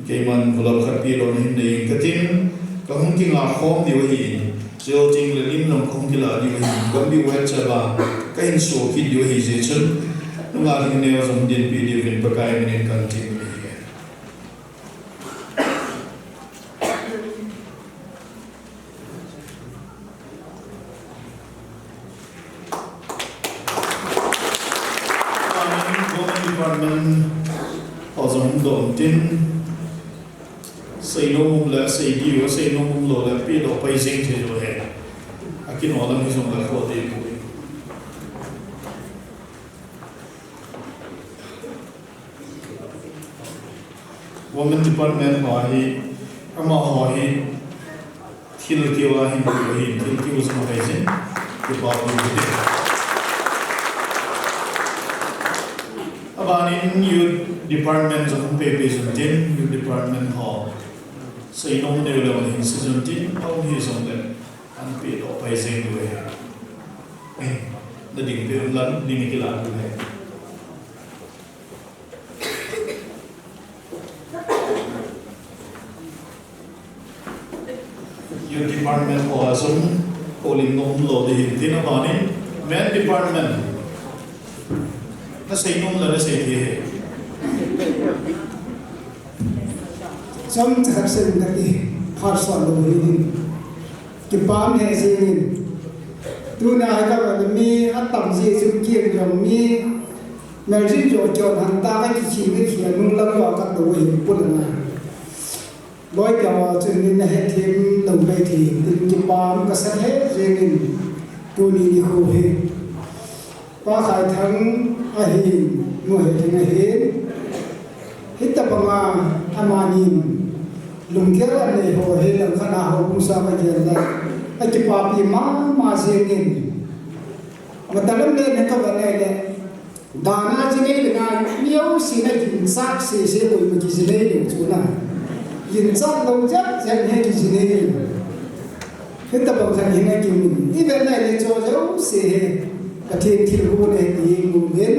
keiman golap khat pelou nahin nei in katin, kahung kinga khom diu ahin, chuteng le lim jong kahung kila diu ahin, Gambih WhatsApp a, kahin so kit diu ahi jeh chun, nunga hingneo jong dinpi diuvin Pakai minin kahin thum ahi. Government Department ho jong hung doh tin, seinom um le, sei diu, seinom um lou le, pedoh pai jeng thei lou ahi. Akinol lam hijongle kho ding poi. Women Department ho hi, amaho hi, thil keu a hin, hin, thil keu jong ahi jin, kipa pi hi. Abanin Youth Department jong pei pei jun tin, Youth Department ho, seinom neo le hin sei jun tin, aum hijongle, ana pedoh pai jeng diu ahi. Eh, nading peh un lang, ding kila diu ahi. Youth Department ho a jong, houlim nom lou ding ahin, tin abanin, Men Department. Nasei nom le nasei thei ahi. Chomcha khat sei kati, phat sot lou ahi ding. Kipah um hijeng in. Tuna hi kavana mi atam jeh chun kiang jong mi, Melvin jo jo hanta kakikhen kakhen nung lam lo katou ahi pulna. Loi keu a chun nin nahethem lou mai thei, tin kipah um kasa hijeng in tuni nikho hi. Pa Khaithang ahin, Nu Hethem ahin. Hitabanga amanin lunggel anei ho hi langkhat a houbung sang a gel le akipapi mama jeng in. Matalam le ne kavana le. Dana jinei le ngai, mi jouse na ginchat sese koima kijinei lou chu na. Ginchat lou jep jep hi kijinei lou. Hitabang khat hi na kimun. Ivet na le chu jouse hi. Pathen thilgon ahi ti mun.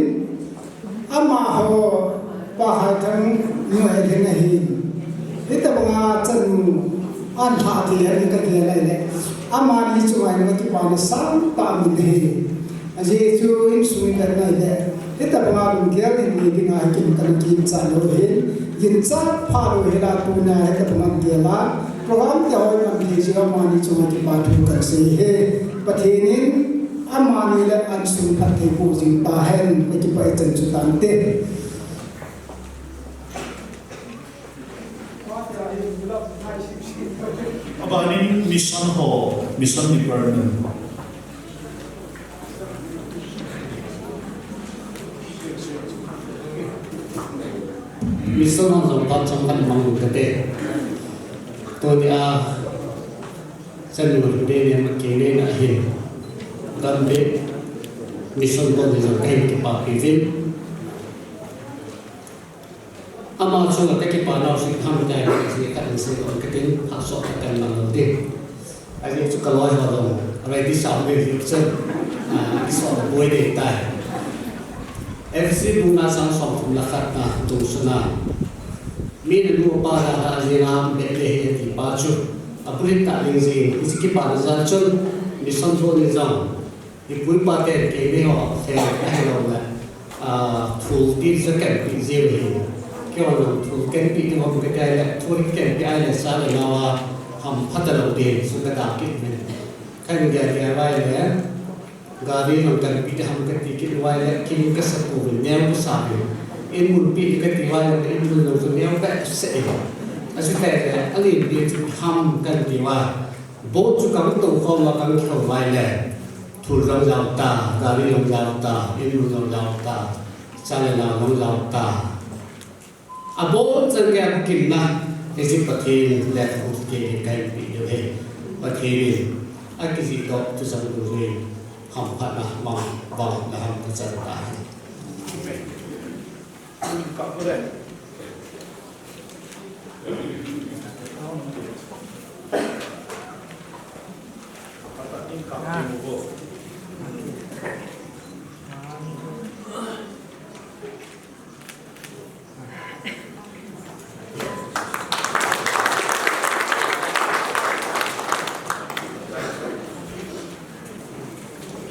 Amaho Pa Khaithang nu ahi na hi. Hitabanga chanu ahin lhah thei ahi kati le le. Amani chunga hi kipana sangtah min ahi. Ajeh chu insung in vet na le, hitabanga lunggel in nei dinga hi kin kana ginchat lou ahin, ginchat pha lou ahin la tuna hitabanga gel a, program kihoi man thei jeh a amani chunga kipa thu kahin sei ahi. Pathen in amani le insung phatthei boh jing tahen, kakipah e chan chu tante. Abanin mission ho, mission department. Mission ho jong phat chomkhat mang u kate. Tunia chanu Ringnei Nema kengneina hin Gambih Mission Board in jong kahin kipapi uvin. Ama chunga kakipa nau chu ipi ham itile, ajeh khat in seidoh katin, phat sottah kahin mang lou ding. Ajeh chu kaloi ho jong ready sa uve jeh chun, ah, kisot boi ding tai. Ephesi bung nga chang somthum le khat na dungsuh a, mi nanu napa dalhah jenga beh le hi ati pa chu abulhit tah ding jeh in, hiche kipana jal chun Mission Board in jong ipu ipa ten kei neiho khel ahilouleh, ah, thul ti chu kahin peh jiu ahi. Keihon jong thul kahin peh ding hom kati ahile, thul kahin peh ahile cha le nao a hampha talou ding chu kadalha kit uvin. Kahin gel gel uva ahile, gari jong kahin peh ding ham kati kit uva ahile, kin kasa pouvin, neo kasa uvin. In mun peh ding kati uva ahile, in mun jong chu neo behseh in. Achuti ahile, alenpi chu ham kahin ti uva, boat chu kahin tongkhom uva kahin kihou uva ahile, thul jong jao ta, gari jong jao ta, in mun jong jao ta, cha le nao jong jao ta. Abonchan gei a kakimna, hiche Pathen lekhabu chu kei kahin peh diu ahi. Pathen in akijihdoh chu jong lungin hamphatna mang vang le ham kachan tahi.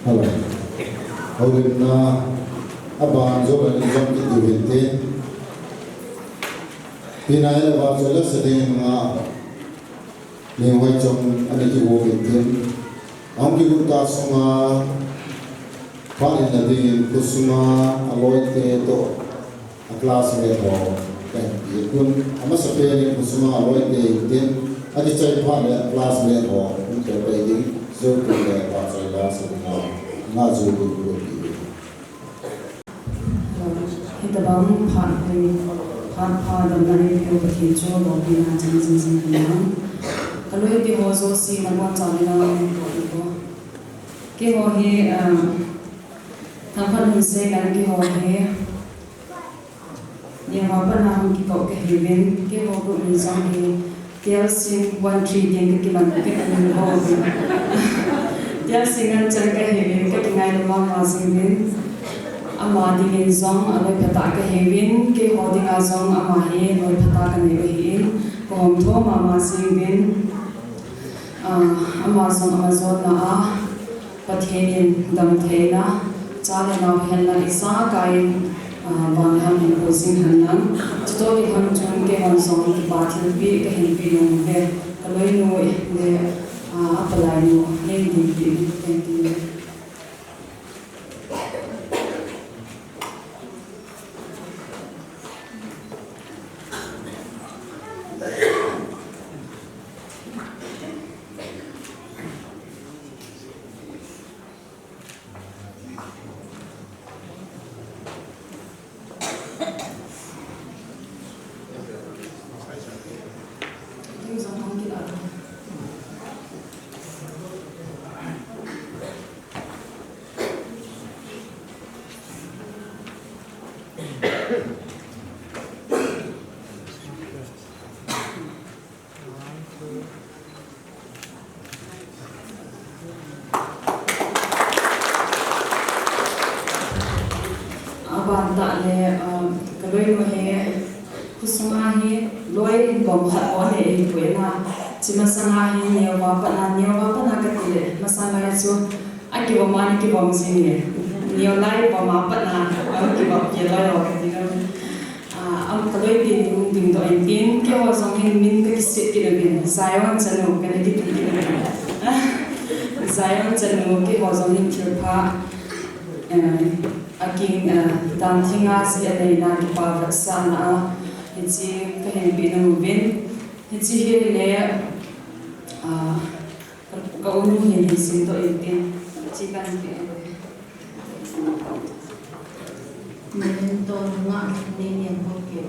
Hello. Houlimna aban jou le ijom kit diu hin tin. Tina le vahchoi la sa ding nga. Ni hoi chom ani kivo kit tin. Ahung kigot kah sunga phat hinna dingin khosunga aloite toh a classmate ho kahin ti tun, amasapen in khosunga aloite in tin, akichai phat le a classmate ho hung tel pai ding, jou teng le vahchoi la sa ding a, nga jou ding kati. Hitabang phat hi, phat pha damna eipeu Pathen chu lopina chang jing jing hen lang. Kaloite ho jouse nabonchauvin lang eipeu. Keiho hi, ah, thangphat hin sei lang keiho hi. Neo a pat a hung kikou kahiuvin, keiho group min jong hi T L C one three ding kakiman, kakiman ho uvin. T L C ngen chan kahiuvin, kakingailu mama jing uvin. Ama dingin jong aloi phatah kahiuvin, keiho dinga jong ama hi loi phatah kanei u ahin, kahom tho mama jing uvin. Ah, ama jong ama jotna a, Pathen in damtheina, cha le nao henlang ijakai in, ah, vangam hin pu jing hen lang. Chutoh kilhon chun keihon jong kipa thilpeh kahin pe nom uve. Kaloinu le, ah, apalainu, nei dinpeh in, thank you. Aban tah le, um, kaloinu hi, khosunga hi, loi bom khat bou anei ahipoi na. Hiche masanga hi, neo a pat a, neo a pat a kati le, masanga hi chu, akivom a, ana kivom jing e. Neo lai bom a pat a, ana kivom kei loi ho kati le. Ah, am kaloi teni hung dingdoh in tin, keiho jong hin min kakisih kit uvin, Zion chanu, kana kiti kit uvin. Zion chanu, keiho jong hin thilpha, eh, aking, eh, dan thinga ji aneina kipa vetsahna a, hiche kahin pe nom uvin, hiche hi le, ah, ka, ka unu hin hin simdoh in tin, hiche kahin pe nom uvin. Memento nunga nei niam ho keu.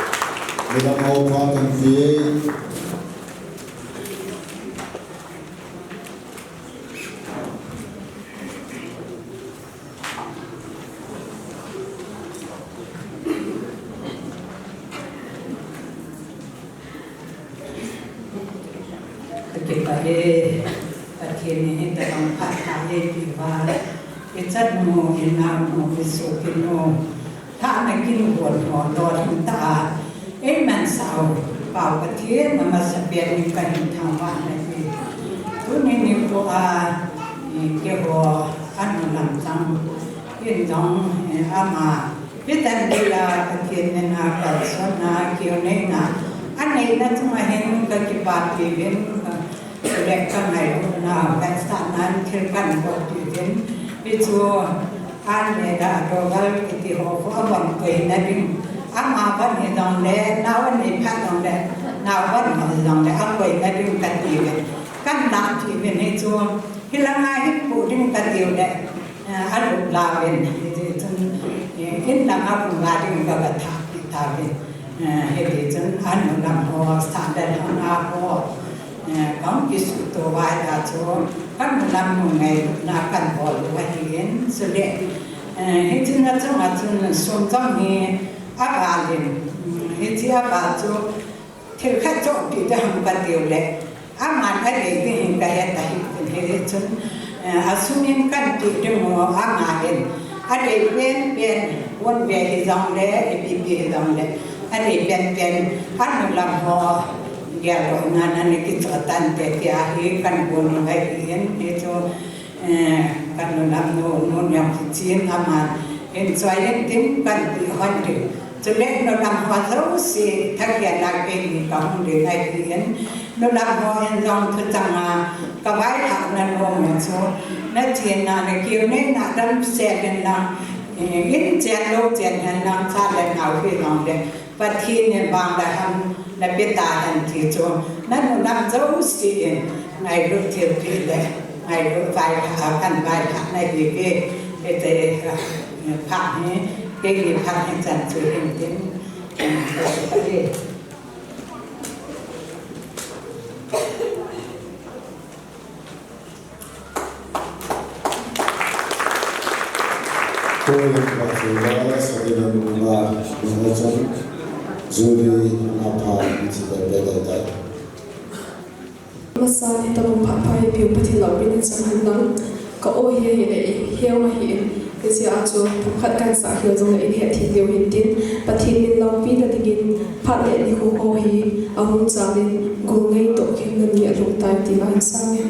Midang ho pha kan ti. Kipah e, Pathen in hitabang phat pha eipe uva, ichan u, inam u, isopi u, thahna kin u, hon ho, lolhing tah a, eimansah u, Pa Pathen amasapen in kahin thangvah nahi. Tuni nikho a, eh, keiho, anu lam chang, in jong, eh, ama, Hitan dia Pathen mina kalsonna, kiu neina, aneina chunga hin kakipapi uvin, le kangailutna, kansahnan thil kahin bolpi uvin. Hichu, an le da dogal kiti ho khu avon koina ding. Ama von hijongle, nao nei phat jongle, nao von hijongle, akoina ding kati uvin. Kanlah ti uvin hichu, hilanga hin pu ding kati ule. Eh, alup lauvin, hiti chun, eh, in langa kum la ding kagathahpi tauvin. Eh, hiti chun, anu lam ho, standard hanga ho, eh, kahung kisuto uva chu, kanu lam nu ngailutna kahin bol u ahin, chule, eh, hichun achunga chun, sum jong hi, aval in, mm, hiche aval chu, Thil khat chohpeh ding ham kati ule, aman adei ding hin kahet ahi, tin hichun, Eh, asungin kan ti ding u anga hin. Adei pen pen, von ve hi jong le, ipi pi hi jong le. Adei pen pen, anu lam ho, gel lo na na ni ki cho tan te ti a hi kan bon ngai hin, ti chu, eh, kan nu lam nu, nu nyam ki chin ama. Hin choi hin tin kan ti hon ti. Chule nulam ho jouse, thakhel a keini kahung ding ahi in, nulam ho in jong thuchang a, kavailhahna nom u chu, nachena, nakeo neina damsel in lang, eh, in chen lou chen hen lang, cha le nao hi jong le, Pathen in vang le ham, nape tahen ti chu, nanulam jouse in, ngailut thilpeh le, ngailut vailhah, kan vailhahna hi ke, ete, eh, phat hi, Keini phat hi chan chu hin tin, eh, Ko yin pa chu la, sa de la nu la, nu la chan, Julie, na pa, ni chi pe pe da da. Masa ni tabang pha pha hi piu Pathen loupi na chan hin lang. Ka o hi hi le i, hiu ma hi in. Kei sia chu, themkhat kan sa hiu jong le in het thei diu hin tin. Pathen min loupi na dingin, phat le ni ho ho hi, ahung chang in, gul ngei toh khen na ni alhung tai ti la hin sang e.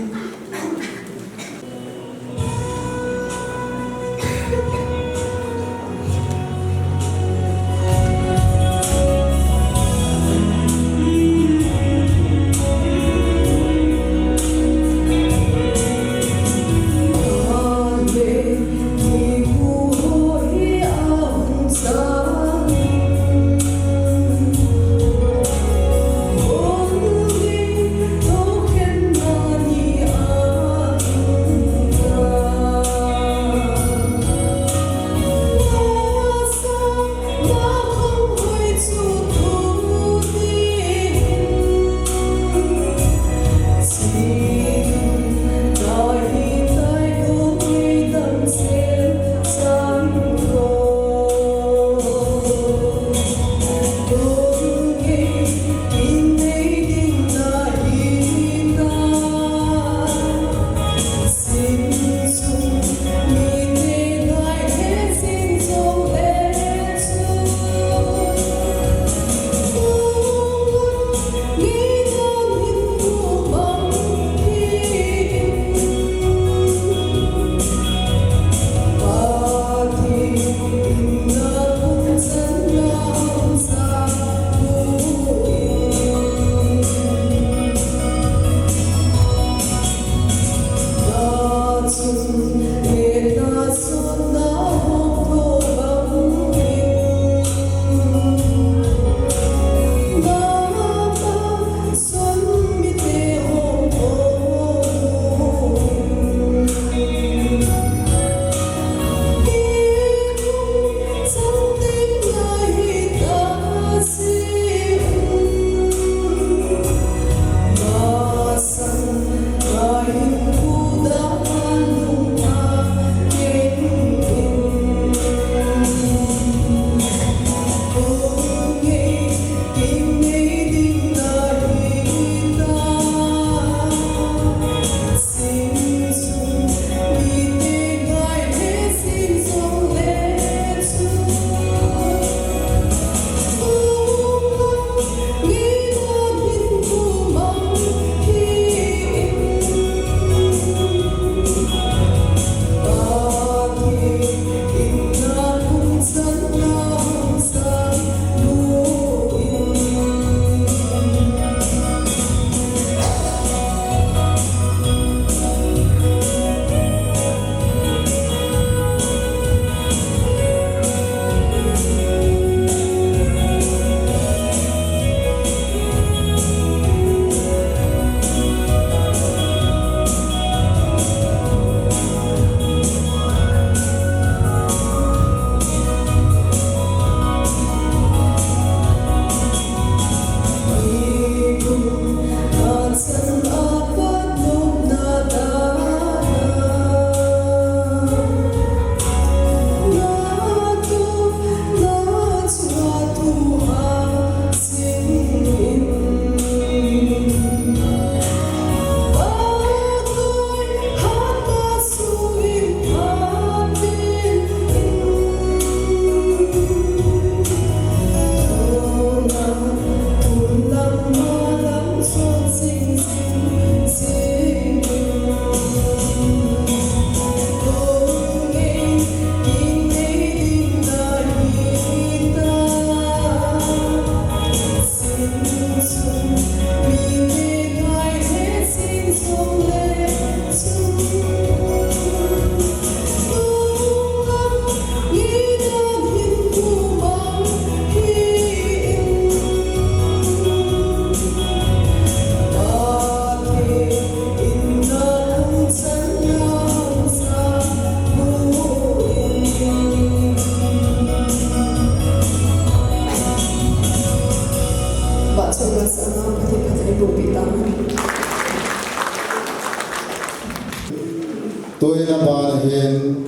Tuin aban hin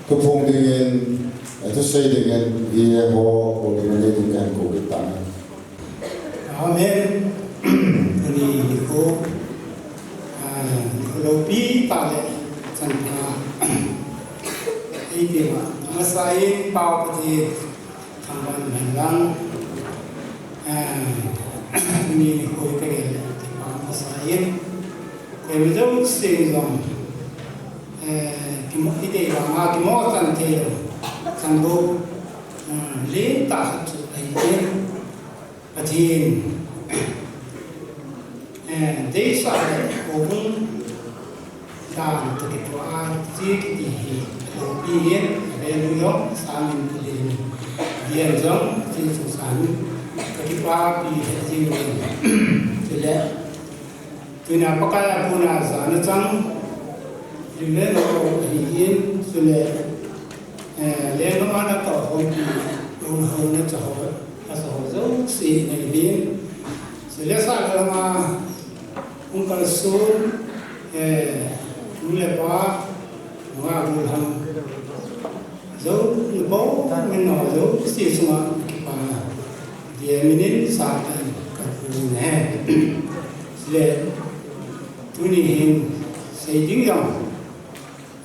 thuphong dingin, eh, thusei dingin, V A ho, ho dingin, dingin kan kou kit tan. Amen. Tuni nikho, ah, nikho loupi tah le, chan pha. Eipeuva, amasan Pathen thangvah in umhen lang. Ah, tuni nikho hi kagel le, kipa amasan. Kei mi jouse jong, eh, kimo, idei vanga kimo chan thei lou. Chan lou, ah, lentah khat chu ahi in. Pathen, eh, deisah le houbung dan toh kitoh a che kiti hi alopi in, avalue jong sangin, alen jong che chu sangin, kakipapi lheh jing in. Chule, tuna Pakai a kona jana chang, Reverend ho ahin, chule, eh, lengnu ana toh houpi, houpi, houpi, cha ho, acha ho jouse nei uvin. Chule sahgal lama hung kalson, eh, nu le pa, nunga gollhang. Jou, nubou, min nao jouse chunga kipana. Dia minin satan kapun e. Chule, tuni hin, sei ding jong.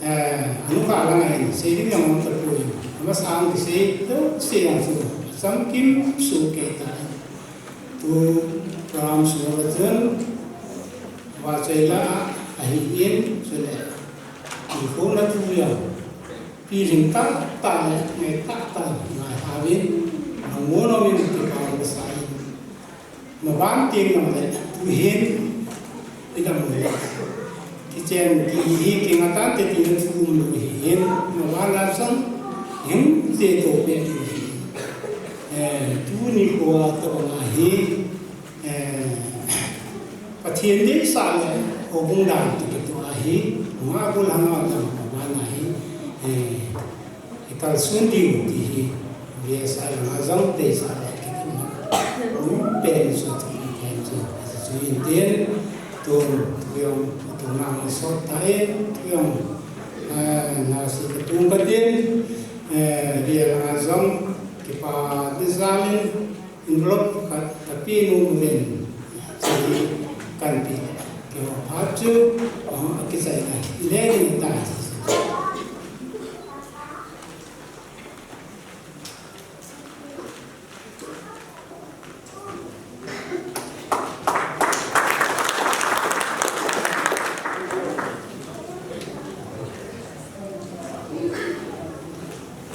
Eh, anunga langa hin, sei ding jong um tapoi. Amasan kisei, jouse jong chu. Chamkim soh kei tai. Tu program sunga chun, vachoi la ahin, chule. Nikho na tu jong. Pilhing tahtah le, ngai tahtah, ngai tha uvin, nangho nom in kipa amasan. Maban teng jong le, tuhin, idam le. Kichen, kihi, kingah tante tina thu umlou ahin, maban a jong, hing, che to pe ahi. Eh, tuni nikho a tabang ahi, Eh, Pathen deisah le houbung dan toh kitoh ahi, nunga gollhang a dam aban ahi, eh, ikalson diu ti hi, V S I langa jong deisah le kitoh na. Nu pen so tu pen so, so in tin, tun, tu jong, tu na so ta in, tu jong, eh, na si tu ka tin, eh, dia langa jong, kipa deisah le, Envelope khat, tapi nu min. Jadi, kan pi. Keiho phat chu, ah, akichai nai. Ile ni ta.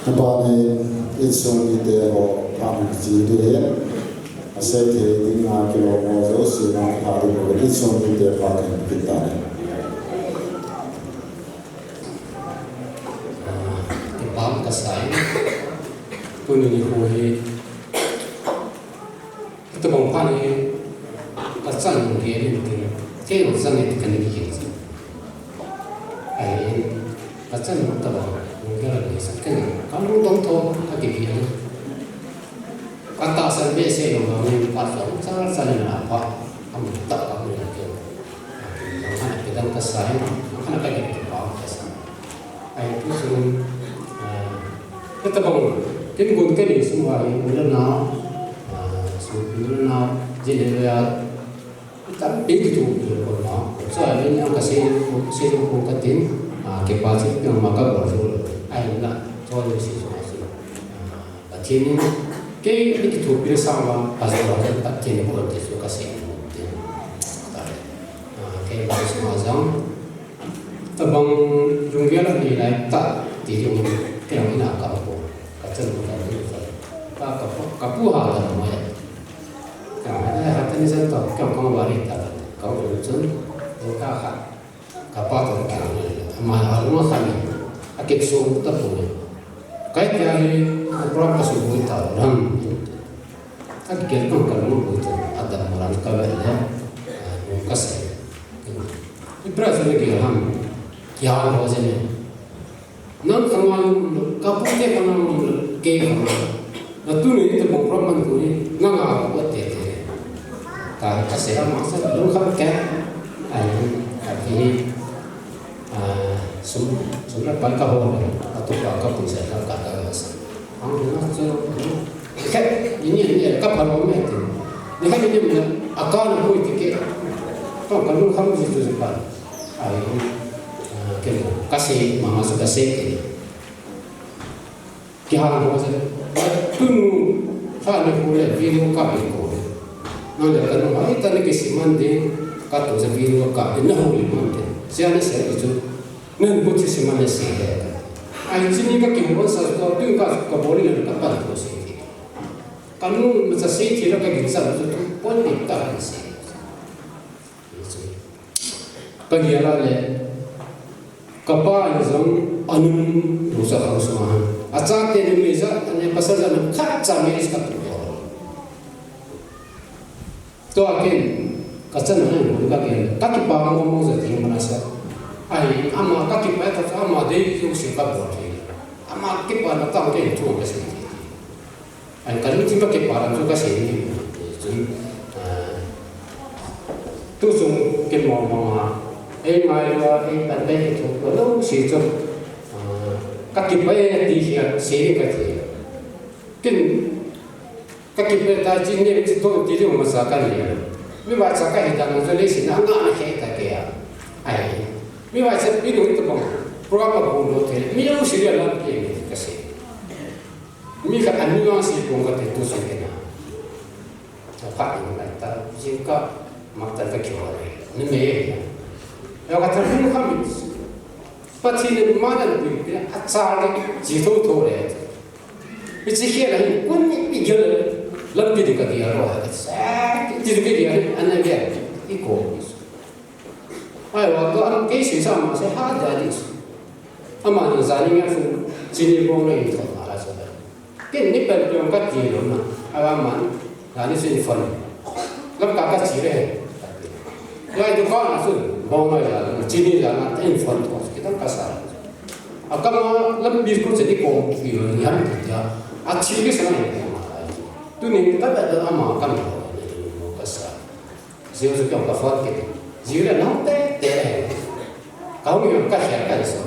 Abana in insung mite ho phat hung che ding ahi. Asei thei dinga kilom ho jouse jong phat ding ahi. Insung mite phat hung che tai. Ah, kipah kasa e. Tuni nikho hi. Hitabang phat hi, kachan lunggel in tin, kei jong chan in tin kana gel jin. Ahin, kachan hitabang lunggel in hi sa ken, kalungdong tho, kakigel. Katahsan behseh lou vangin, phat jong chan chan in apha, amu tah a amu kei. Kana kidang kasa hin, kana kagel kipah kasa. Ahi, tu chun, ah, hitabang, ken gon kanei sung uva hin, u le nao, ah, sopi u le nao, jin le loi a, tampi kithopi lou kon ma. Chua, len jong kasei, sei lou kon katin, ah, kipa che nangma kabol jou lou. Ahinla, chua jouse chunga chu, ah, Pathen in, kei, kei kithopi le sang uva, Pastor Pathen in bol te chu kasei nom te. Ah, kei Pastor jong, Tabang lunggel anei lai tah ti jong kei jong ina kapo. Kachan ka pu, ka, ka pu, ka pu ha ta mai. Ni sa to, ka kong wari ta ta, ka kong chun, ka kha, ka pa to ka ni, ama ha lu ma kha ni, a kek so ta pu ni. Kai tia hi, a pra ka su bu ta ram. A kek kong ka lu bu ta, a da ma ran ka ve le, a, ka se. I pra su ni ki ham, ya ho se ni. Nang kanga lum lo, ka pu te kanga lum lo, ke kanga. Na tu ni te bong problem tu ni, nang a ko te te. Ka, ka se ama sa lum kha ke. Ai, ka ti, ah, sum, sum na pan ka ho, a tu pa ka pu sa ka ka ka sa. Ang na so, ke, ni ni ni ka pa lo me te. Ni ka ni ni a ka na ko te ke. Ka ka lum kha mu si tu si pa. Ai, ah, ke ka se, mama sa ka se ke. Kihang ho se. Tunu, sa ni khu le, video ka bi ko. Na le ka nu, ai, ta ni ke si man de, ka to se video ka bi, na hu li man de. Sia ni se ki chu, na bu chi si man de se de. Ai, chi ni ka ki ho sa ko, tu ka, ka bo ni ka pa ko se ki. Ka nu, ma sa se ki la ka ki sa, tu, tu, pon ni ka se. Ka gel a le, ka pa in jong a nun lu sa khang sung a. A chate numei ja, a ne pasal ja nun khat cha me is ka tu. Tua ken, ka chan a hin ka gel, ka kipa mo mo ja ti mana sa. Ai, ama ka kipa ta ama dei jong se ka bol thei. Ama kipa na tang ken thu ka se. Ai, ka lungthim ka kipa lam chu ka sei ni, chun, ah, tu chung kin mong mong a, ei ngai lou a, ei pan pen ki thu lou lou si chu, ah, ka kipa e ti hi a, sei ni ka ti. Kin, ka kipa e ta chi ni chi to ti lou ma sa ka ni. Mi ba sa ka hi ta na chu le si na nga na he ta ke a. Ai, mi ba sa pi lou to bang, program ka bu lou te, mi lou si le lam ke ni ka sei. Mi khat a mi vang si kong ka te tu sung kena. Ka pha in lai ta, jing ka mak ta ka kiwa le. Ni me ye ya. Ya ka ta hung ka mi. Pathen in ma dan pi pi a cha le ji tho tho le. Pi chi khel a hin kun ni pi gel lampi ding ka dia lo ha. Sa ti ding ka dia an na dia. I ko. Ai, wa to an kei sei sa ma se ha da di. Ama ni jani nga fu chini bong na in thon ala sa da. Kin ni pen pyong ka ti lo na. Ala man, jani sin phone. Lam ka ka chi re. Lai du ka na su bong na ya, chini ya na in phone to. Ki tan ka sa. A ka ma lam bi ko se di ko ki lo ni han ki ya. A chi ki sa na ni. Tu ni ka da da ama ka na. Ka sa. Jiu su kyong ka fot ke. Jiu le nang te te. Ka hung yong ka share ka so.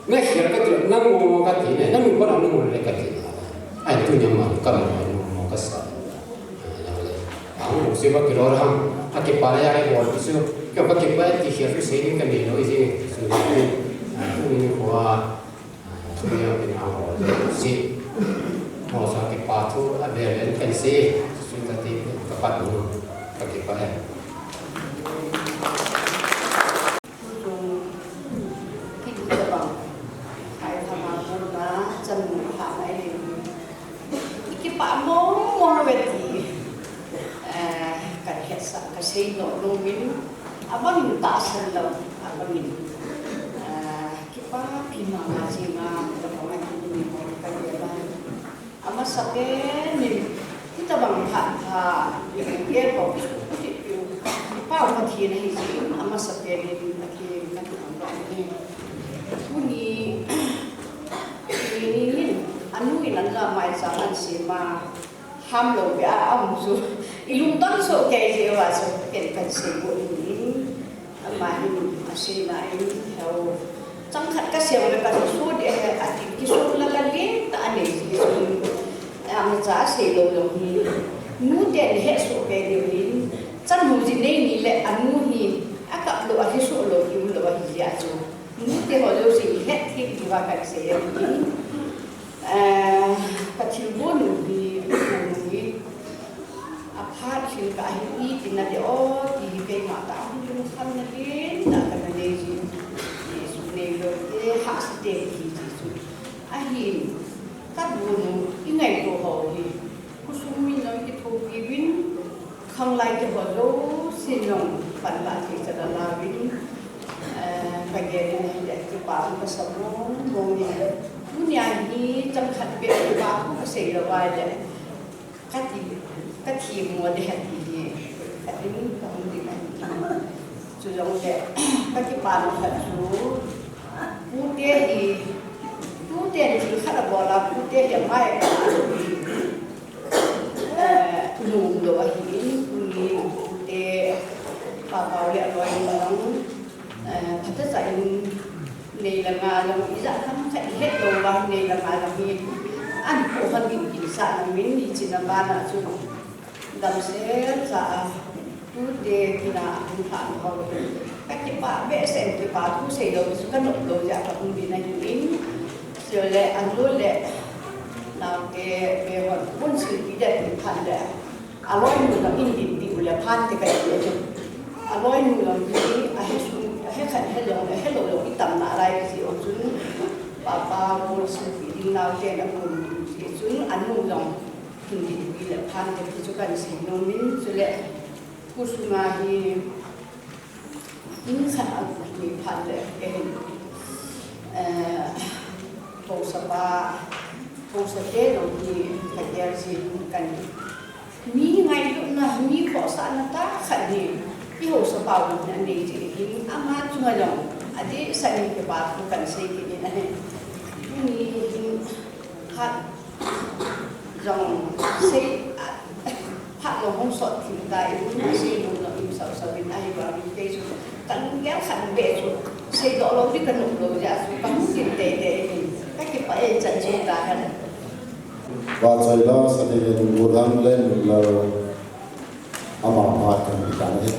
Na share ka tu nang mo mo ka ti ne, nang mo na nang mo le ka ti na. Ai tu nyam ma ka mo mo mo ka sa. Ai na le. Ang mo si ba ki ro ram. A ki pa ya ai bol ki su. Kyong ka ki pa ti share su se ni ka ni no i ji. Su ni. Ai tu ni ko a. Tunia pina ho si. Ho sa ki pa thu a bel en kan si. Su ta ti ka pat nu. Ka ki pa e. Tutu ki tu ta bang. Ai ta ma ko na chan nu ha mai ni. Ki pa mo mo ve ti. Eh, ka khesa ka sei no no min. Abang ta san lo. Abang in. Eh, Kipa, kipa mama jing a, kipa mama jing a, kipa mama jing a. Amasa pen in, hitabang phat pha, i pu e ko, i pu, i pu, i pau Pathen ahi jing, amasa pen in, a ki, ka ki ang dong ni. Tuni, ni, ni, ni, anu in an la mai sa an si ma, Ham lou pia a um chu. I lungdam soh kei jeh uva chu ken kan sei bou in. Ama hin a seina in heo. Chang khat ka sei le ka soh ding ahi, a tin kisoh na la lentah a nei ji chu. Amacha a sei lou lou hi. Nu ten he soh kei diu hin. Chanu ji nei ni le a nu hi. A kap lou a hi soh lou hi um lou ahi jeh chu. Nu te ho lou sei het thei diu va kan sei ahi. Eh, ka thilgon u hi, ka thilgon u hi, a phat thil ka hi i tina de o, ti hi keima ta, a hun lungkhamna lentah ka na nei jin, Jesu nei lou te, hahsa te ti Jesu. Ahin, ka gon u, i ngaito ho hi, khosung mi nang kithopi uvin, Khanglai te ho jousen jong panla thei chan a lauvin, eh, kagel in ahile kipa um kasa mong mong e. Tunia hi chomkhat beh kipa um kasei lou ahile, kati, kathemmo ding ahi ti hi, katin kahung ding ahi. Chujongle, kakipa nom khat chu, pute hi, tuten thil khat abol a, pute hi amai a, eh, nom lou ahin, tuni pute, Papau le aloinu jong, eh, phatechan nei le gou jong, ijat ham khat ihet lou uva, nei le gou jong hi, an po han ding kinsah namin, hiche na bana chu, damsel cha a, tute tina hung lhah ho. Kakipah behseh in, kipa thu seilou chu kanop lou jeh a kahung ding ahin. Chule anu le naote, be hon, pun silpi det in phat le, aloinu jong in din diu le phat te kati chu. Aloinu jong hi, ahe sung, ahe khat, ahe jong, ahe lou jong itam nalai kati u chun, Papa, pun silpi ding naoten apun diu ti chun, anu jong hin dinpi le phat te ti chu kahin sei nom in, chule khosunga hi in khat ahi phat le, kei hin, eh, haosapa, haosa te jong hi kagel jin kahi. Mi ngailutna, mi khohsahna tah khat hi, i haosapa u hin anei jeh hin, ama chunga jong adeh sah in kipa thu kahin sei kit in ahi. Tuni hin phat jong sei, a, phat jong hung sot thim tan, sei nom nom in sau sau in ahivangin kei chu kalunggel khat beh chu seidoh lou ding kanop lou jeh a chu kahung tin teitei in, kakipah e, chan chu tahen. Vahchoila, Saneihun, Budham le Nunlal. Ama phat kan ti tan ahi.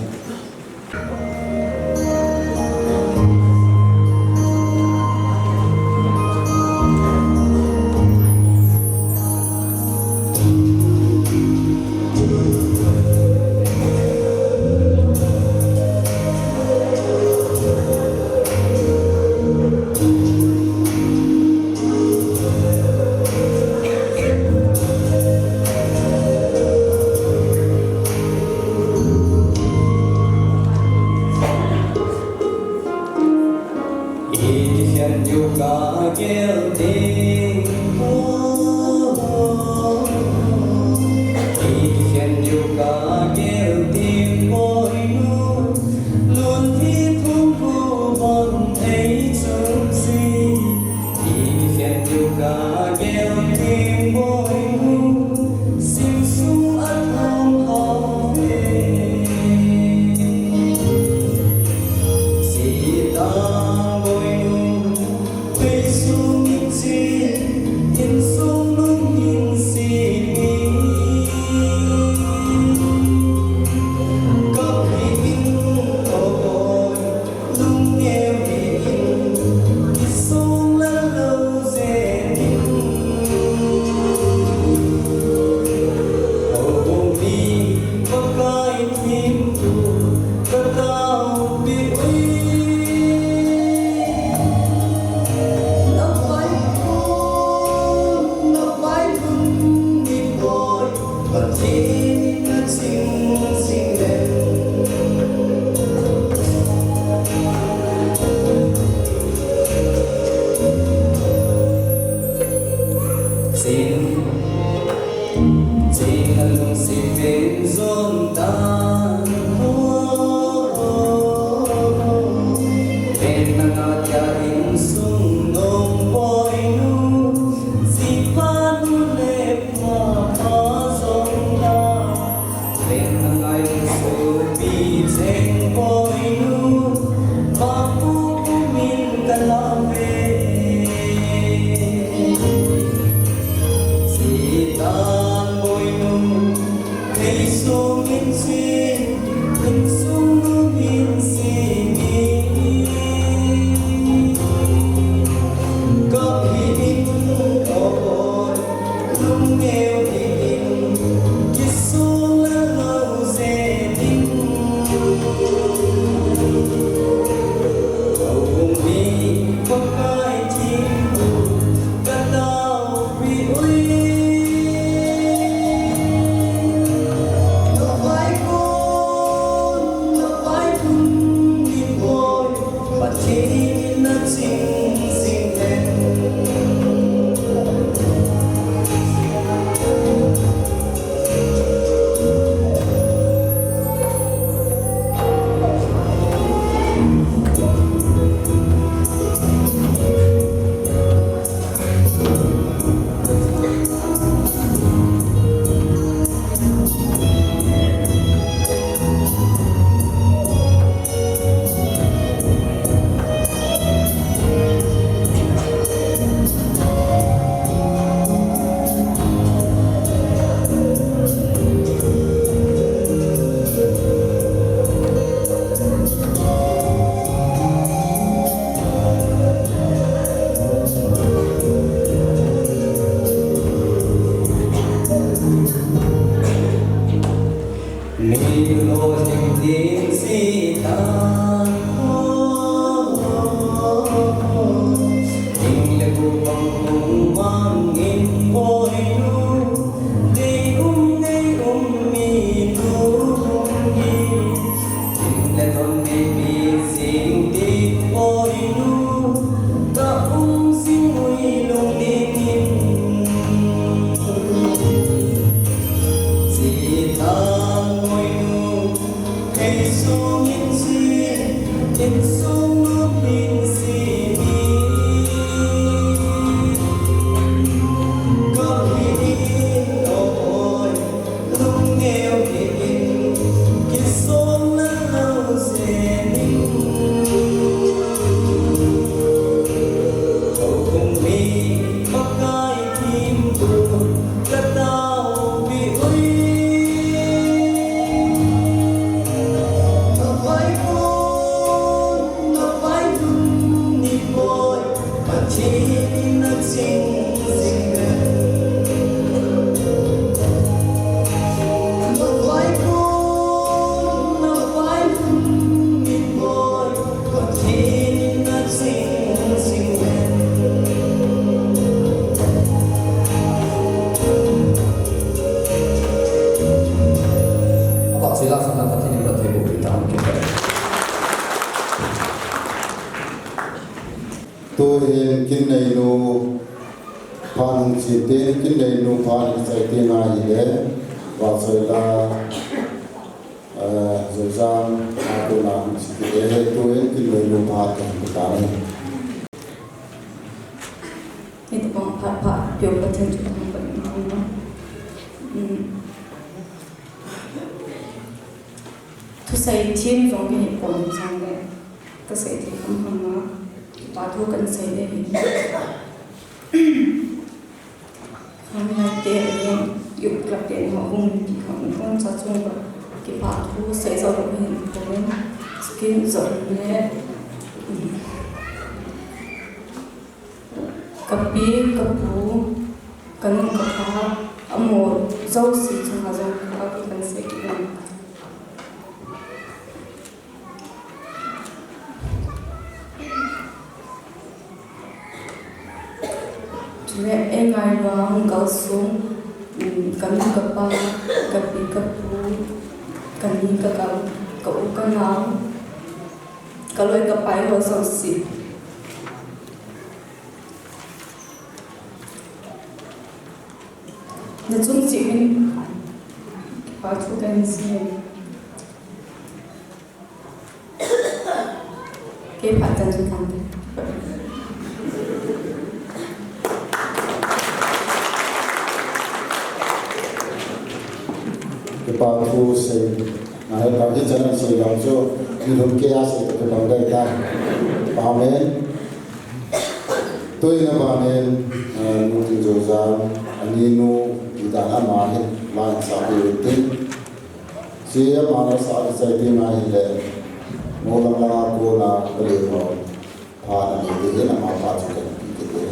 Tuhin Kinneinu phat hung chi tin, Kinneinu phat hung chi tin ahile, Vahchoila, eh, Zouzang, a kona hung chi tin, eh, tuhin Kinneinu phat hung chi tin. Hitobang phat pha pio Pathen chu thangvah in um. Thusei thim jong kahi pon jongle, kasei thei kham kham a, kipa thu kahin sei le hi. Khang lai te ani, youth club te ani, hung pi kham kham cha chung ba, kipa thu sei jong kahin pon, skin jong le. Kapi, kapu, kanu, kapa, amaho jouse chunga jong kipa thu kahin sei kit e. Chule eingailua hung kalsong, um, kanu, kapa, kapi, kapu, kani, kagam, ka u, kanao, kaloi, kapai ho jouse. Nachung cheh uvin, kipa thu kahin sei e. Kei phat chan chu thangvah. Kipa thu sei, nahe pa hichan a sei jong chu, nilhum kei a sei toh kibang ding ahitai. Amen. Tuin abanin, eh, Nu Tingjozang, aninu, idan ama hin, la hin sah peh uvin tin. Hiche ama la sah kisai ding ahile, molang langa kona, kale ho, phat anei ding ahin, ama phat chu kahin pe kit e.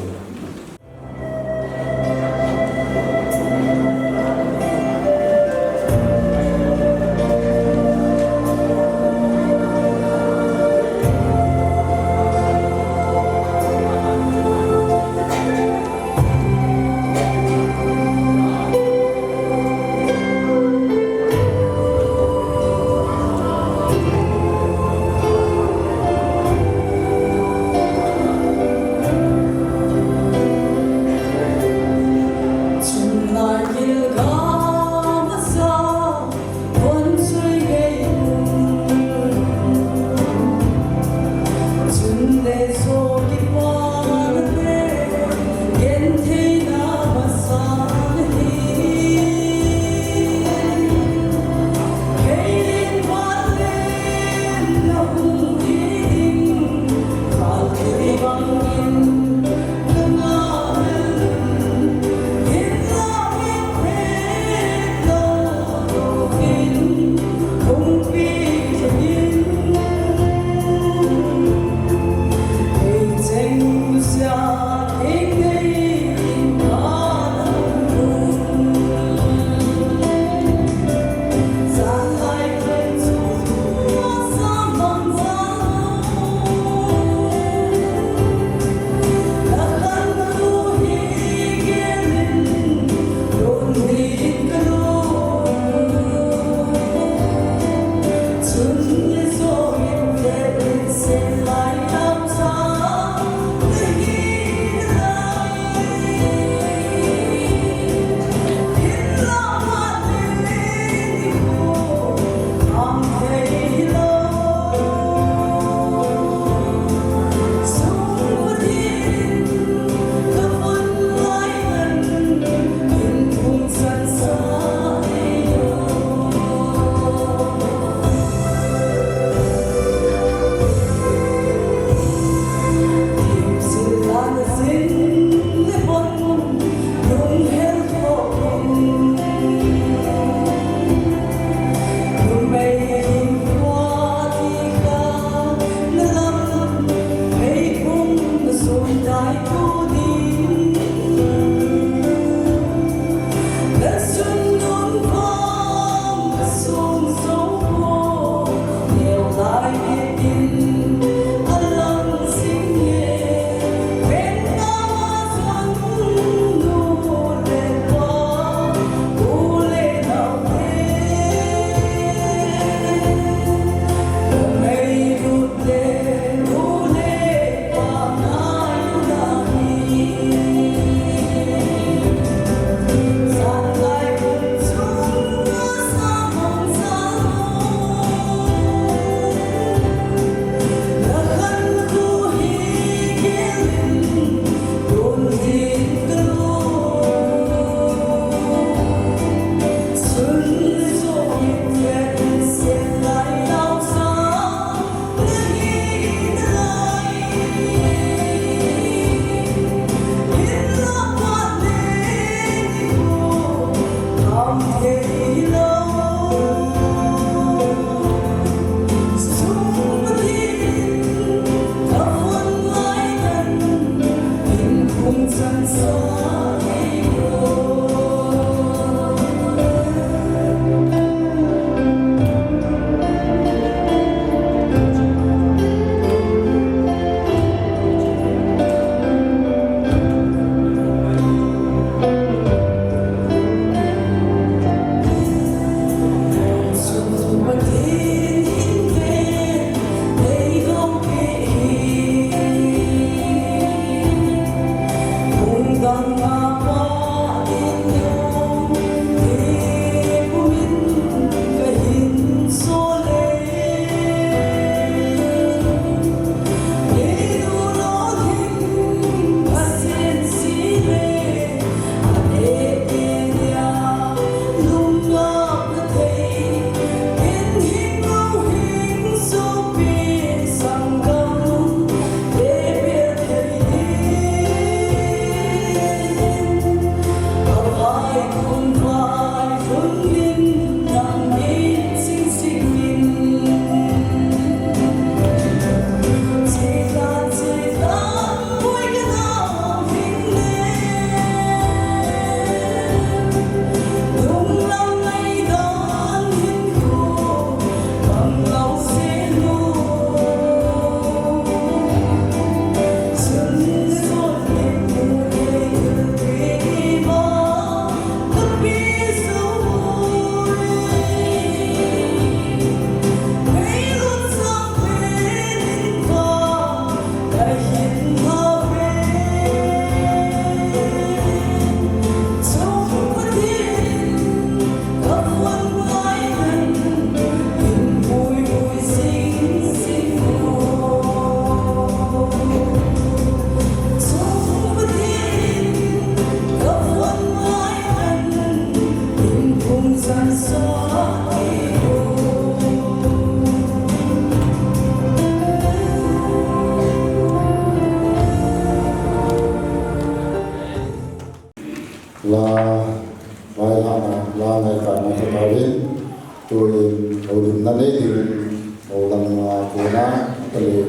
Houlimna nei dingin, houlimna kona, ka le,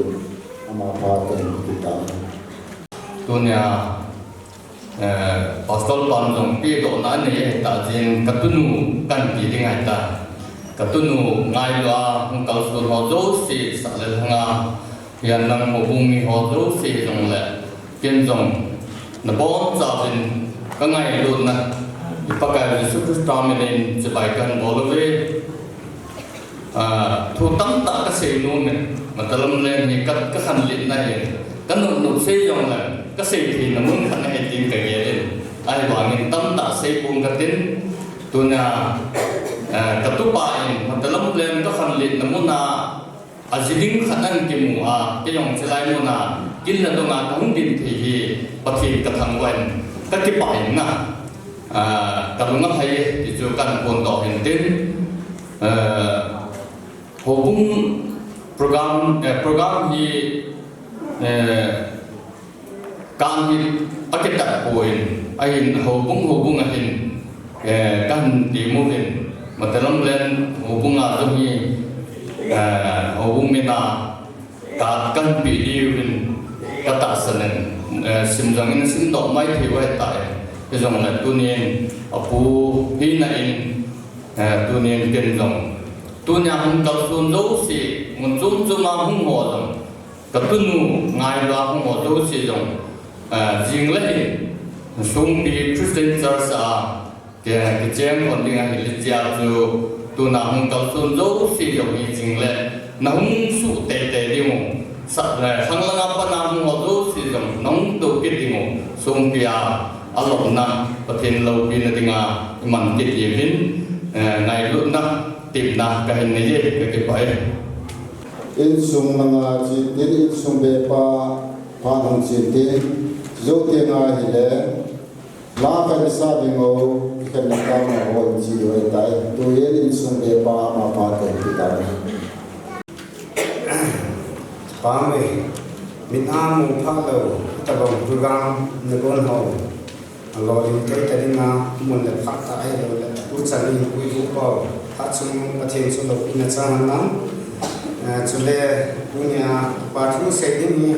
ama pha ka hin kit ta. Tunia, eh, Pastor pan jong pedohna anei ahi ta jin, ka tunu kan ti ding ahi ta. Ka tunu ngailua hung kalson ho jouse, sah le lhanga, Hian nang houbung mi ho jouse jong le, ken jong nabonchauvin ka ngailutna, i Pakai Jesu Christa minin chibai kahin bol uve. Ah, thu tamtah kasei nom in, Matalam Lane hi ka, ka khanlitna hi, ka nopnop sei jong le, kasei theina mun khat ahi tin ka gel in, ahivangin tamtah sei pong katin, tunia, eh, ka tupa in, Matalam Lane ka khanlitna muna, Aji ding khat ahin kimu a, kei jong chilai muna, kin le dong a kahung din thei hi, Pathen kathangvah in, kakipah in na, ah, kalung alhai e, ti chu kahin phondoh in tin, eh, houbung program, eh, program hi, eh, Kan hi akitat poi, ahin houbung, houbung ahin, eh, kahin ti uvin, Matalam Lane houbung a jong hi, eh, houbung mina ka, kahin pe diuvin katahsan in, eh, sim jong in simdoh mai thei uve tia, hijongle tunin apu hina in, eh, tunin ken jong, tunia hung kalson jouse, mun chom chom a hung ho jong, Ka tunu ngailua hung ho jouse jong, ah, jing le hin, Songpi Christian Church a, ke, kicheng hon ding ahi le chia chu, tuna hung kalson jouse jong hi jing le, na hung suh teitei ding u, sa, eh, khanglanga pat a hung ho jouse jong, na hung tou kit ding u, Songpi a, alopna, Pathen loupina dinga, i man kit diuvin, eh, ngailutna, tepna, kahin nei e, kakipah e. Insung langa chun tin, insung bepa phat hung chun tin, jou teng ahile, la khat sa ding u, kikhen na kau na ho in chi ding u ahitai. Tuin insung bepa ama phat kahin pe tai. Pa mi, mit a mu phalou, tabang program na gon ho. Alolhin kei ta dinga, mun le phat ta ahilou le, tuchan in pui hu pau, phat chung Pathen chu loupina chang hen lang. Eh, chule, tunia, pa thu sei ding hi,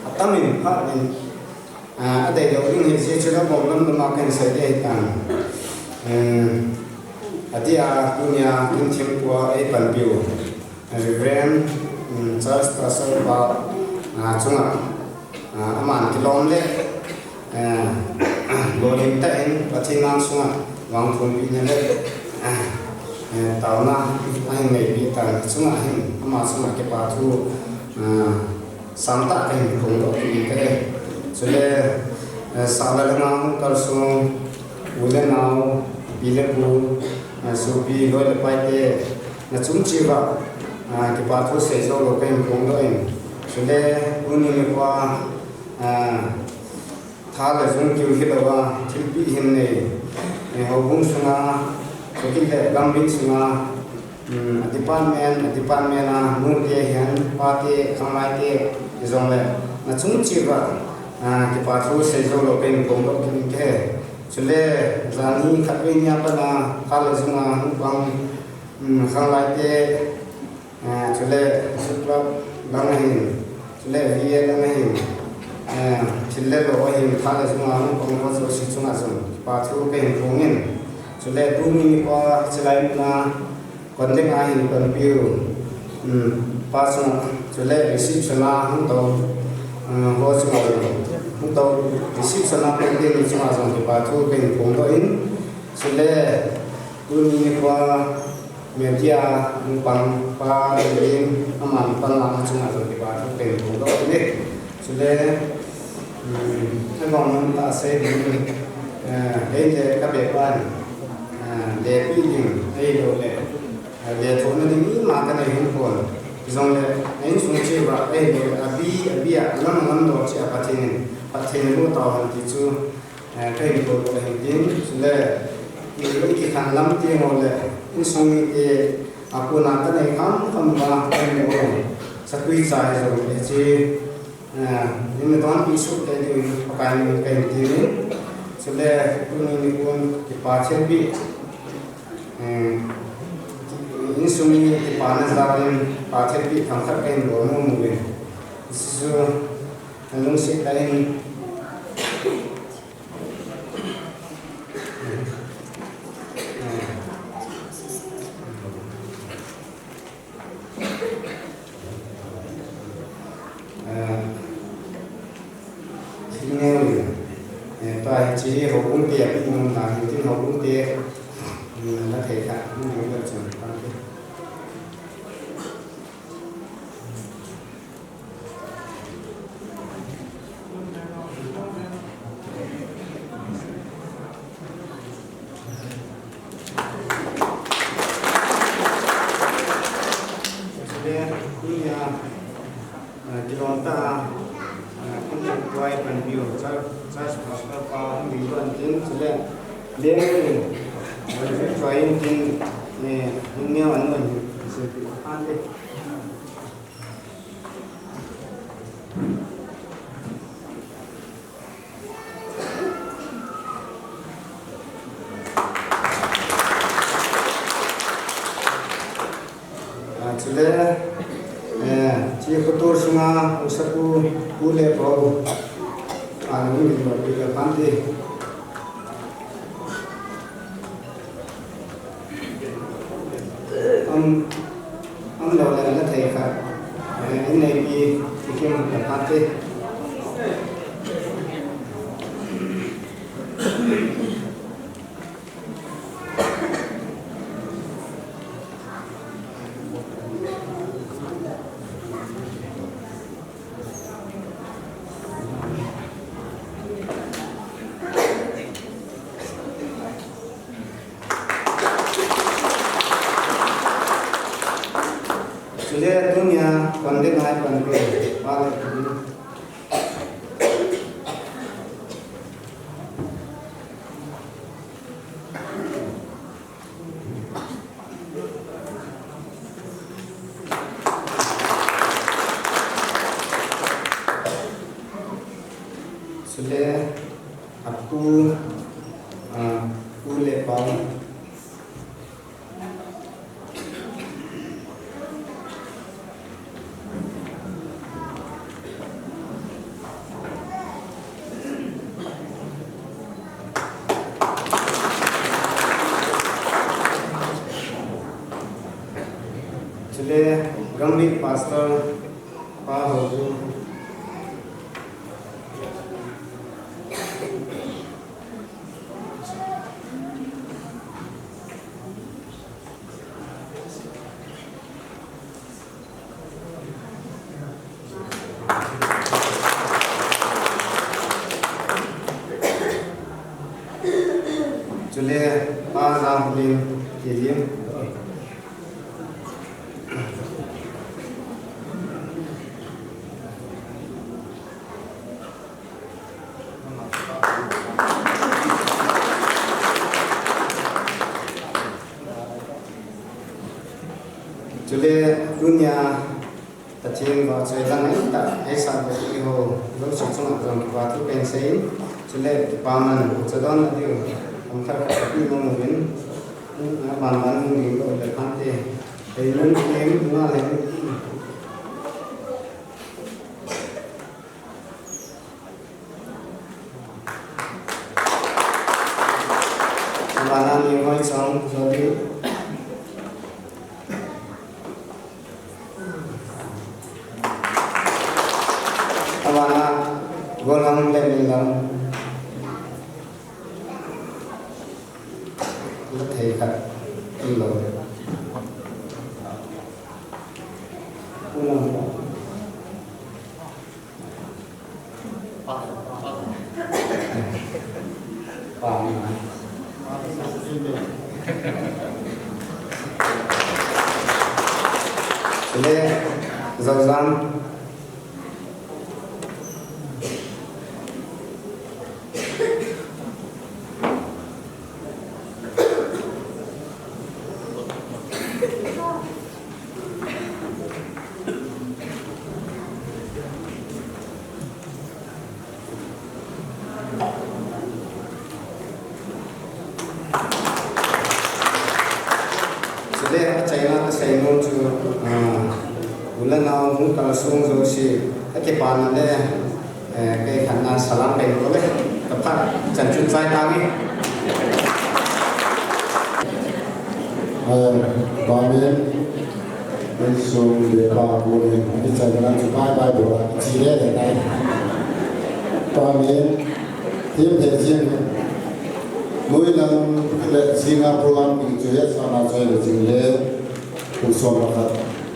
atam in phat in, eh, adeilou ding hi, jeh chun abom lam lam a kahin sei ding ahitan. Eh, atia, tunia, kin thim pua, ei panpiu. Reverend, um, Charles Pastor pa, ah, chunga, ah, aman kilom le, eh, lolhing tah in Pathen nang sunga vangthumpina le, eh, eh, taona ahin neipi tan chunga hin ama chunga kipa thu, ah, sangtah kahin phongdoh kit in kahe. Chule, eh, sah le lhanga hung kalson u le nao, pi le pu, eh, sopi loi le pai te, Na chung cheh uva, ah, kipa thu seijou lou kahin phongdoh in. Chule, tuni nikho a, ah, tha le jung kiu hilou a, thilpeh hin nei. Eh, houbung sunga, chule gambih sunga, um, a department, a department a, nute hihen, pate, khanglai te, hijongle, na chung cheh uva, ah, kipa thu seijou lou kahin phongdoh kit in kahe. Chule, janhi khatvei nia pat a, tha le jung a, hung pang, Um, khanglai te, eh, chule, Youth Club lang ahin, chule, V A lang ahin, eh, thil le lo ahin, tha le jung a hung pang ho jouse chunga jong, kipa thu kahin phong in, chule, tuni nikho a, chilai muna, kon ding ahin, kon piu, um, pa chunga, chule, reception a hung tou, um, ho chunga jong, hung tou, reception a kon ding chunga jong, kipa thu kahin phongdoh in, chule, tuni nikho a, Media, hung pang pa, lim, aman pan lang chunga jong kipa thu kahin phongdoh in. Chule, um, agong mun tah sei ding, eh, kei le ka bepa in, eh, lepi ding, ahilou le, eh, lethuhna ding ima ka nei hung pon. Hijongle, insung cheh uva, ahilou le, abi, abi a, lam, lam doh cheh a Pathen in, Pathen in lou tau hen ti chu, Eh, kahin phongdoh ahin tin, chule, i, i kikhan lam teng u le, insung mite, a kona ka nei kham kham uva, kahin mu u, satui cha hijong le, hiche, eh, in donpi soh tei diu, Pakai min in kahin tin, chule, tuni nikho a kipa thilpeh, Eh, Insung mi kipana jaovin, pachatpi themkhat kahin bol nom uvin. Jesu, nalungset tah in. Ah, thil neo in, eh, tua hiche hi houbung te a pi nom na hin tin houbung te, mm, na thei kha, mm, na chun pang te. Chule, tunia, ah, kilom tah a, ah, kum chuk tuai panpiu, church, church pastor pa hung ding doh in tin, chule, leng, ah, tuai in tin, eh, hung neo an nun, silpi pa pan te. Ah, chule, eh, hiche khoto sunga haosapu, pu le pau, ah, hung ding doh peh le phan te. Um, um, lou le na thei kha. Eh, in neipi, tikim le phan te. Chule tunia, pan ding ngai pan pe, pa le. Chule, apu, ah, pu le pau. Chule, Gangmi pastor pa ho chu. Chule, pa Lamlim, Kilim. Chule tunia Pathen vahchoi dang ahin tah, eisah beh iho jouse chunga jong kipa thu kahin sei in, chule kipa man chadon adiu, themkhat khat kapi nom uvin, aban ban hung ding doh le phan te, hei nun nem nga le. Abana ni hoi chong, Jody. Abana, Golang le Minlang. La thei khat, um lou. Golang. Chule, Joujam. Chule, achai Kasei nom chu, ah, u le nao hung kalsong jouse, akipana le, eh, kei khatna salam bei lou le, kaphat chan chu chai tange. Eh, Amen. Insung le pa ko ni, kichai na chu bye bye bol a, chi le le tai. Amen. Thim he jing. Noilang le jinga program ding chu hetsahna chu le jing le. Kum som le khat,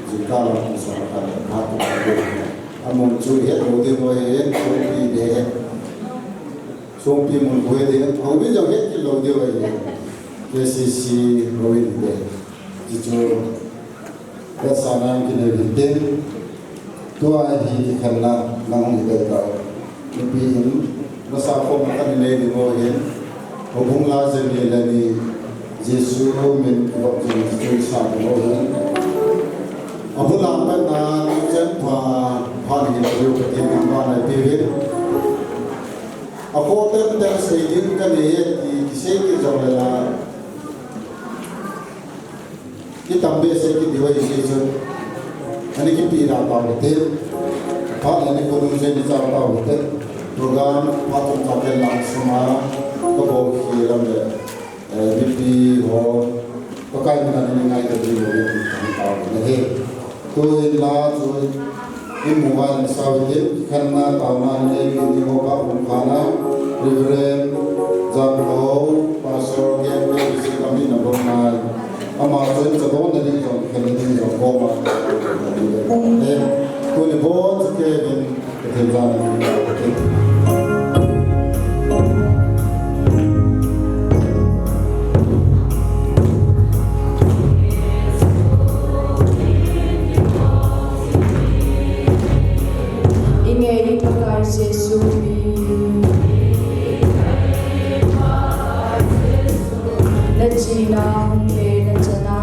jingkah lang kum som le khat, phat tum le khat. Amun chu het lou ding ahi, Songpi de. Songpi mun khu het ding, hou ding jong het kit lou ding ahi. K C C hou ding de. Chuchu, hetsahna kinei ding. Tua hi kikhenna nang hung hi tai tau. Nipi in, masa khom khat nei ding ahin. Houbung la jeng ni le ni Jesu min kivop jing chu sa ding ahin. Abul a pat na chen pha, pha ni hin riu kati nang ba nai pi hin. Akhoh tenten sei ding kanei e ti kisei kit jong le la. Kitam behseh kit diu ahi jeh chun, ani kipe da tau hite. Phat le ani khonung jeh in ichai tau hite. Program phat chomcha pen lang sunga kabol khel lam le, eh, mipi ho, Pakai mina ani ngaito diu ahi, ani tau hite. Tuhin la chu imu uva in sao hitin, kikhenna taona in eipeh ding ho ka um khan a, Reverend Janglou, Pastor Gen Bey, Bishop Amin Abongnai. Ama chun chadonna ding jong, khenna ding jong, koma. Tuni bon chu kevin, Pathen jana ding jong, Pathen. Inge i Pakai Jesu min. Na china hung le na chana.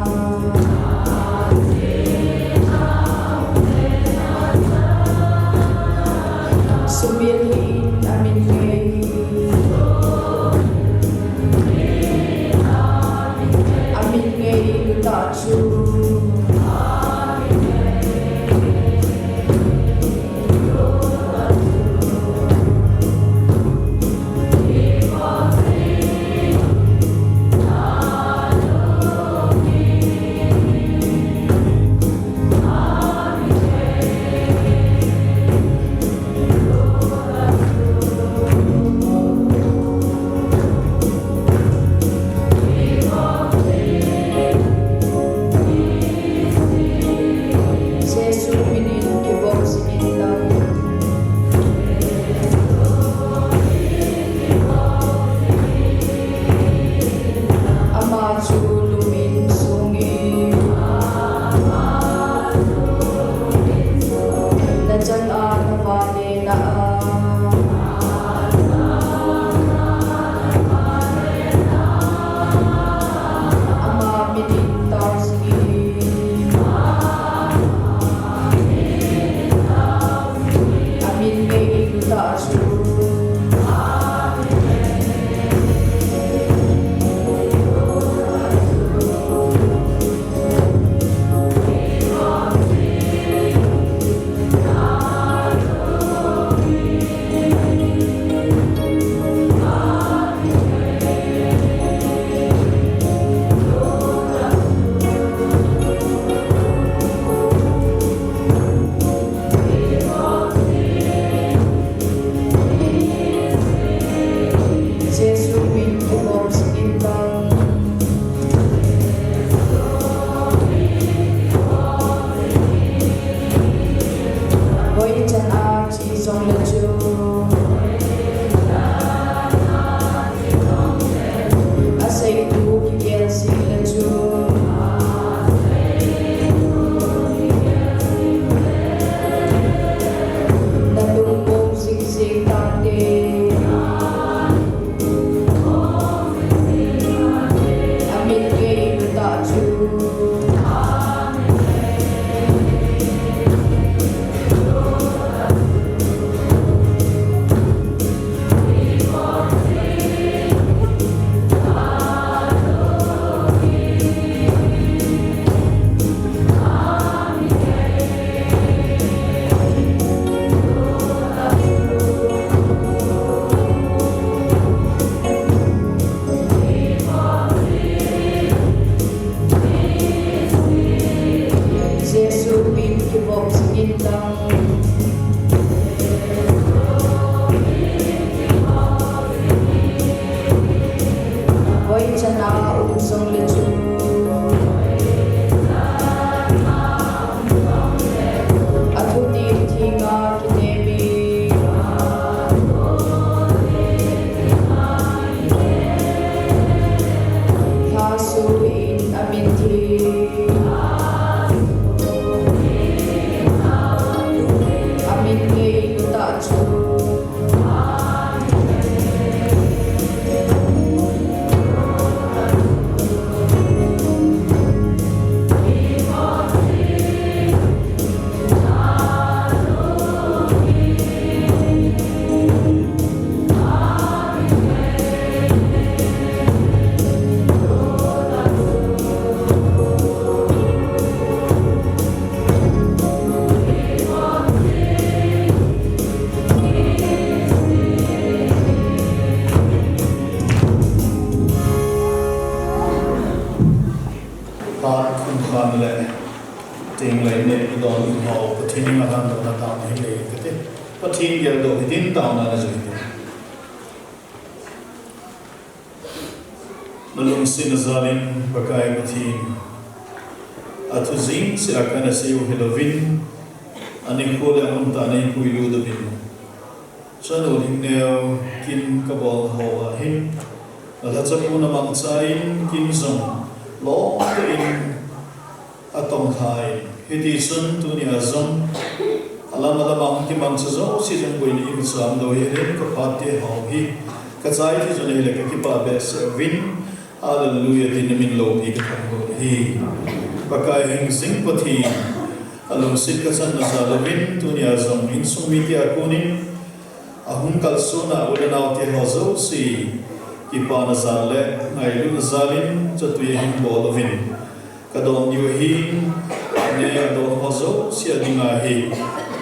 Hoi chana um song le chu. Athu ti thinga kinemi. Thasu in amin thi. Amin ngei luta chu. Pat khun khan le ting lei ne i don in ho Pathen in a dan do na ta ni le kate. Pathen gel do hi din ta na na jui. Na lungsetna jalin Pakai Pathen, athu jing sia kana seiyu hilouvin, ani khole amun ta nei puilut uvin. Chanu ding neo kin kabol ho ahin, na lhacha puna mangcha in kin jong lom in atong lhai. Hiti chun tunia jong alam alam a hung kimangcha jouse jong boina imu cham lou hi, len ka phat te ho hi ka chai ti jong le ka kipa behseh uvin. Hallelujah, tin na min loupi ka thangvah u ahi. Pakai hing jing Pathen, alungset ka channa jal uvin, tunia jong insung mite a konin, ahung kalsona u le nao te ho jouse, kipana jal le ngailutna jalin, chatui ahin bol uvin. Ka don diu ahin, ne a don ho jouse a dinga hi,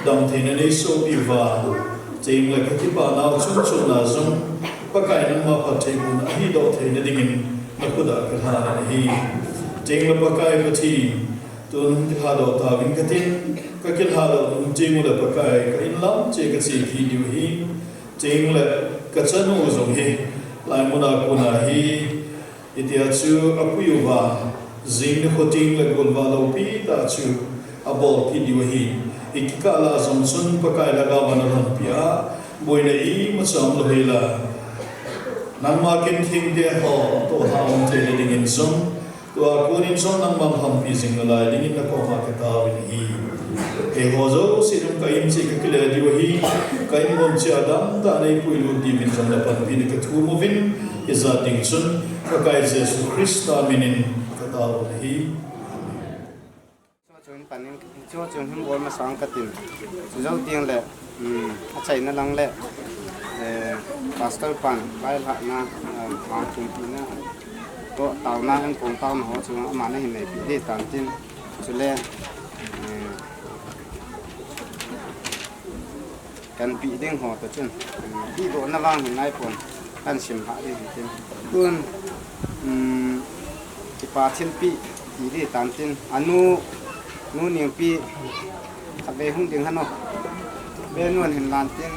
damtheina nei sohpi uva, cheng le ka kipa nau chungchang a jong, Pakai nangma phattheibohna ahi doh theina dingin, na khut a ka lhan ahi. Cheng le Pakai Pathen, tun hung kilhadoh tauvin katin, ka kilhadoh nung cheng u le Pakai, ka inlam che ka che kit diu ahi. Cheng le ka chanu jong hi, lai mun a kona hi, hitia chu apui uva, jing nikho teng le golvah loupi tah chu abol kit diu ahi. Hikikah lah a jong chun Pakai lhagao va na lhonpi a, boina imacha umlou hel a, nangma kin thengte ho toh lha um theina dingin jong, tua konin jong nangman lhonpi jing nalai dingin na koma ka taovin ahi. Keiho jouse jong ka in che ka kile diu ahi, ka in mun che a damtah nei puilut diuvin jong na panpina ka thum uvin, hijat ding chun Pakai Jesu Christa minin ka taovin ahi. Amen. Chu chun panin, chu chun hin bol masang katin. Chu jou teng le, um, achaina lang le, eh, Pastor pan, vailhahna, um, vangchun tina, toh taona, ankong taona ho chu aman ahin neipi ding tan tin. Chule, eh, Kan pi ding ho toh chun, um, pi dohna vang hin naipon, kan sim hah ding hin tin. Tun, um, kipa thilpi, pi ding tan tin. Anu, Nu Ningpi, khatvei hung ding hano. Ve nun hin lan tin.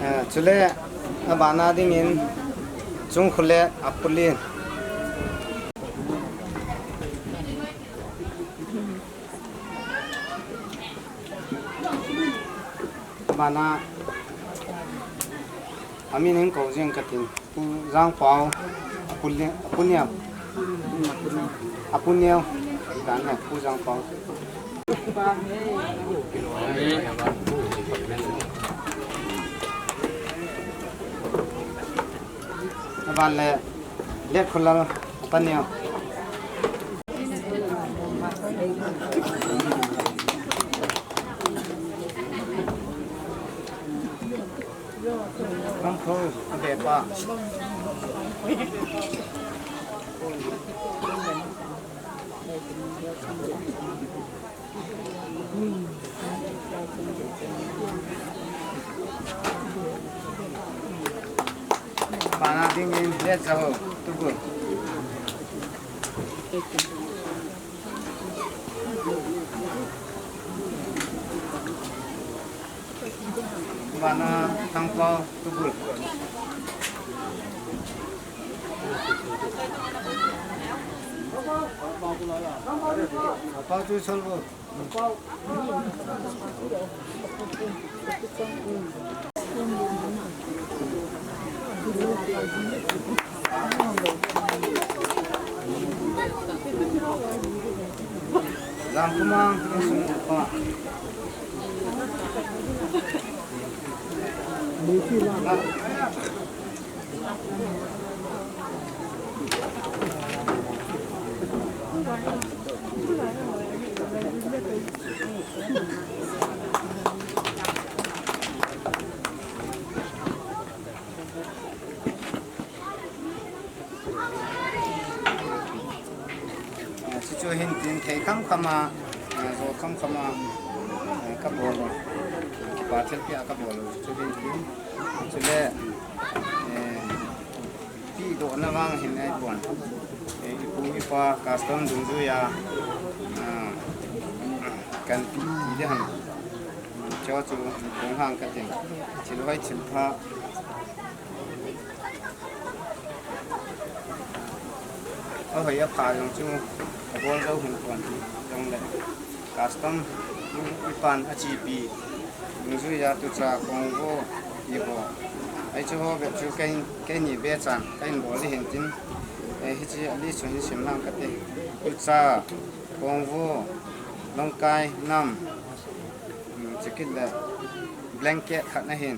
Eh, chule, abana dingin, Chungkhule, Apuli. Bana, amin in kou jing katin, Pu Jangpao, Apu Li-, Apu Niao. Apu Niao. Dan hai, Pu Jangpao. Van le Let Khulal, Paniang. Ram Khul, Abepa. Bana dingin Let Zaho, Tugu. Bana Thangpao, Tugu. Pao Chu Chol Vo. Lamkumang, Sung Pa. Chuchu hin tin thei kham kham a, zo kham kham a, ka bol u. Kipa thilpeh a ka bol u. Chuchu hin tin. Chule, eh, Pi dohna vang hin ahi pon. Eh, ipu ipa custom dungjuia, ah, kan pi ti ding ham. Chu chu kong hang ka ting. Thil hoi thil pha. Ahoi apha jong chu abol jou hung pon ti jong le. Custom, ipan achepi, dungjuia tucha, kongvo, ivo. Hiche ho bep chu kei, keini bep chan, kahin bol ding hin tin. Eh, hiche a list chu hin sim lang kate. Tucha, kongvo, longkai, nam. Hmm, chukit le blanket khat ahin.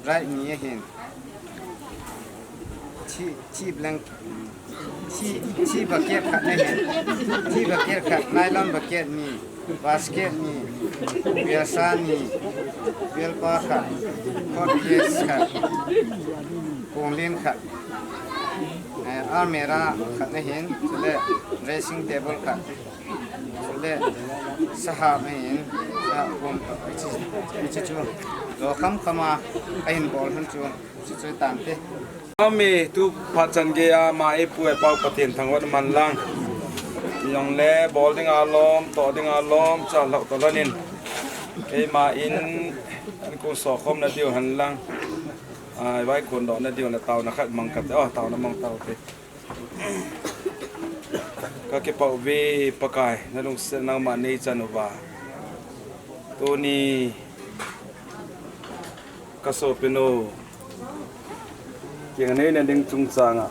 Bright ni ahin. Thi, thi blank, thi, thi bucket khat ahin. Thi bucket khat, nylon bucket ni, basket ni, biasa ni, bialpa khat, hot case khat, konglen khat, eh, almirah khat ahin, chule dressing table khat. Chule, sahap ahin, sahap kom, hiche, hiche chu, jo kham kham a, ahin bol hon chu, hiche chu tante. Ami tu phat chan geiya ama ipu ipau Pathen thangvah man lang. Jong le bol ding alom, toh ding alom, cha lhah toh lhonin. Keima in, an kong sokhom na diu hen lang. Ai, vaikhon doh na diu na taona khat mang kate, oh, taona mang taute. Ka kipah uve Pakai, na lungset nangma nei chan uva. Tuni ka sopinu, kingaina ding chungchang a,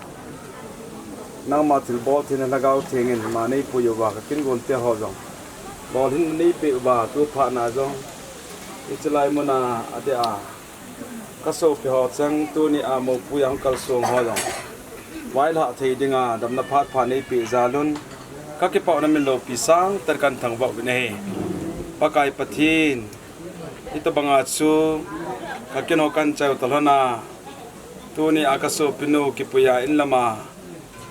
nangma thilbol thei na Lhagao Theng in ma nei pui uva, ka kin gon te ho jong. Bol hin nei pe uva, tu phat na jong. Hiche lai mun a, adeh a. Ka sopi ho chang tuni a mopuia hung kalsong ho jong. Vailhah thei dinga damna phat pha nei peh jal un. Ka kipah u na min loupi sangtah in kan thangvah uvin ahi. Pakai Pathen, hitobanga chu ka kin ho kan chai u toh lhon a. Tuni a ka sopinu kipuiya in lama.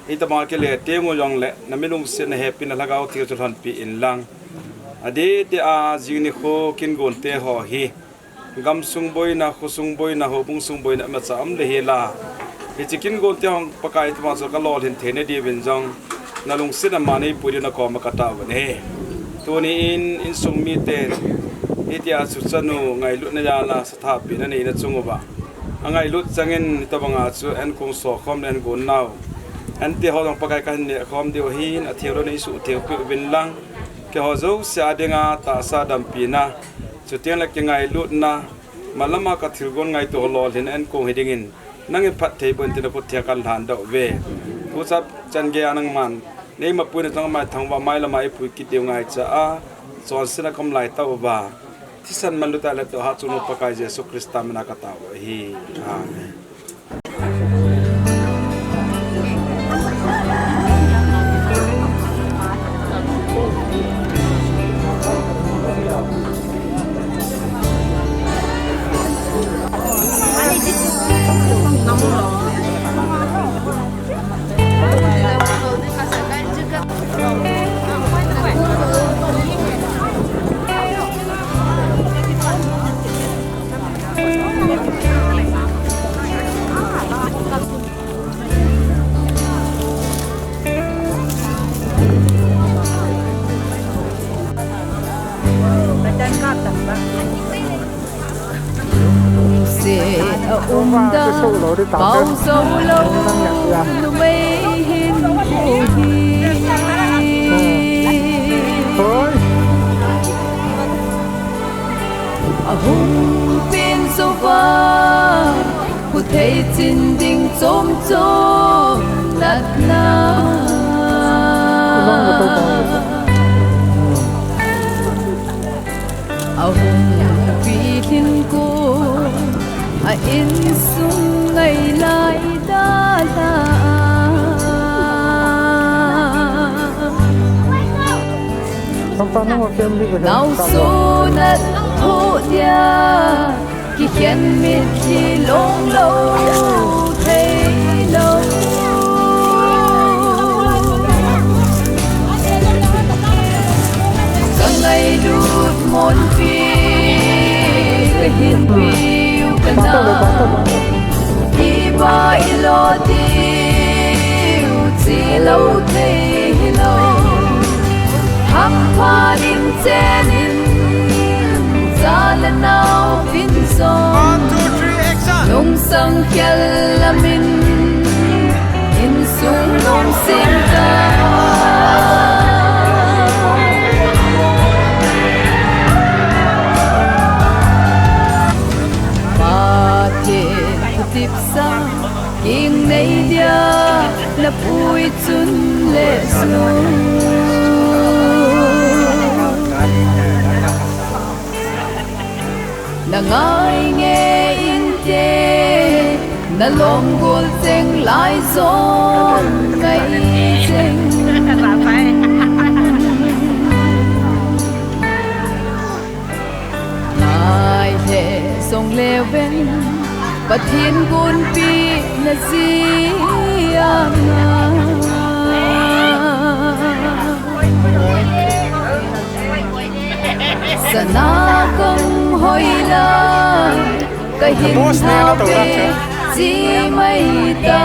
Hitobanga kile teng u jong le na min lungset na hepina Lhagao Theng chu lhonpi in lang. Adeh deh a jing nikho kin gon te ho hi. Gamsung boina, khosung boina, houbung sung boina, imacha um le hila. Hiche kin gon te ho Pakai itobang chu ka lolhin theina diuvin jong, na lungset a ma nei pui diu na koma ka taovin ahi. Tuni in, insung miten, hitia chu chanu ngailutna jal a, sathah pehna neina chung uva. Angailut changin, hitobanga chu, an kong sokhom le an gon nau. Ante ho jong Pakai kahin neh khom diu ahin, atheng lou nei suhtheng peh uvin lang. Keiho jouse a dinga, tahsa dampina. Chuteng le kingailutna, malama ka thilgon ngaito lolhin an kong hi dingin, nangin phatthei boh in tin na khut theng kan lhan doh uve. Tucha chan geiya nangman, nei mapuina chang mai thangvah mai lama ipui kit diu ngaicha a, chonsetna kom lai tauva. Thisan manlu tah le tohah chungnung Pakai Jesu Christa mina katao ahi. Amen. Lungset a um dan, pau zo lou numei hinkho hi. A hung peng zo va, khuthei chin ding chom chom natna. A hung pi hinkho, a insung ngai lai dalha. Naosen a thoh dia, kikhen mitlhi long lou thei lou. Ka ngailut monpi, ka hinpiu ka na. Iba ilo diu chi lou thei hilou. Hampha in chen in, cha le nao vin song. One, two, three, action. Nungsang khel lamin, insung nom sem ta. Pathen thutipsa, king nei dia, na pui chun le su. Na ngai nge inte, na long gol cheng lai zong ngai cheng. Ngai le zong le ven, Pathen gonpi na ziang a. Sana kong hoila, ka hin hao pe, chi mai ta.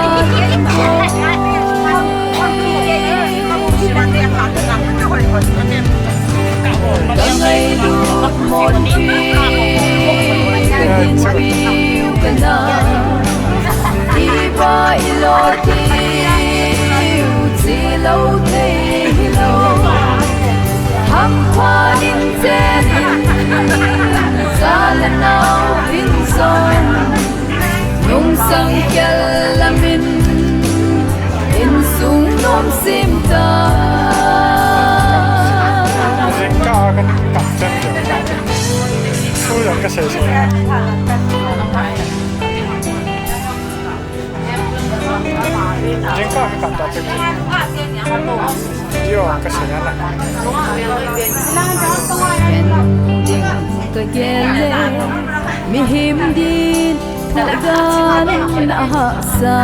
Ka ngailut monpi, ka hinpiu ka na. Iba ilo diu chi lou thei hilou. Hampha in chen in, cha le nao vin song. Nungsang khel lamin, insung nom sem ta. Jingkah a ka kap chan te. Thu jong ka sei sei. Jingkah a ka kap ta te. Yo, ka sei na. Ken ding ka gel le, mihem din Ka gan a hahsa.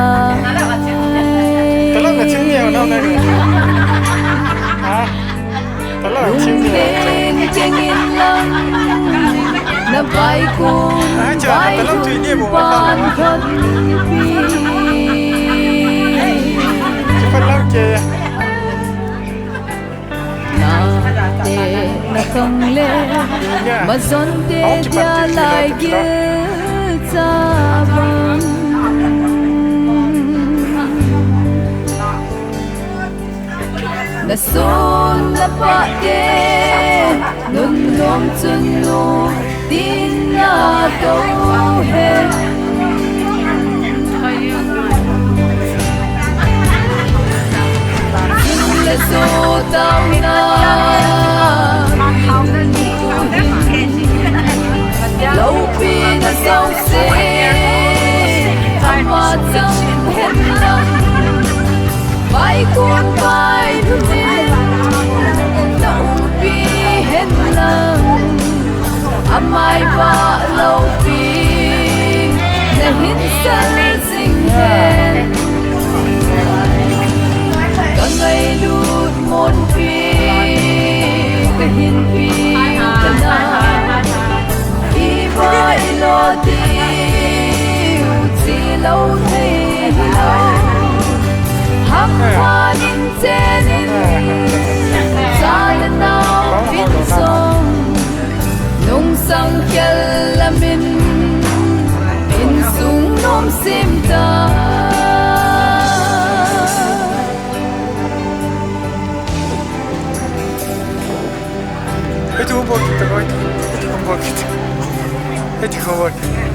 Ka lo na chin neo nao na. Ha? Ka lo chin neo. Lungdeng keng in lang. Na vaikun, vaikun pan thot pi. Chi pan lang ke. Nate na kang le, mazon te dia lai gil cha bang. Na son na pa te, nun nom chun nu, Tin na tou he. Tin le so tau na. Na jouse ama chang hen lang, vaikon vai lhun in na umpi hen lang, amai vah loupi na hin sel jing hen. Ka ngailut monpi ka hinpi ka na, iva ilo diu chi lou thei hilou. Hampha in chen in, cha le nao in jong nungsang khel lam in, insung nom sim ta. Hei tu bol kita koi, hei tu bol kita, hei tu bol.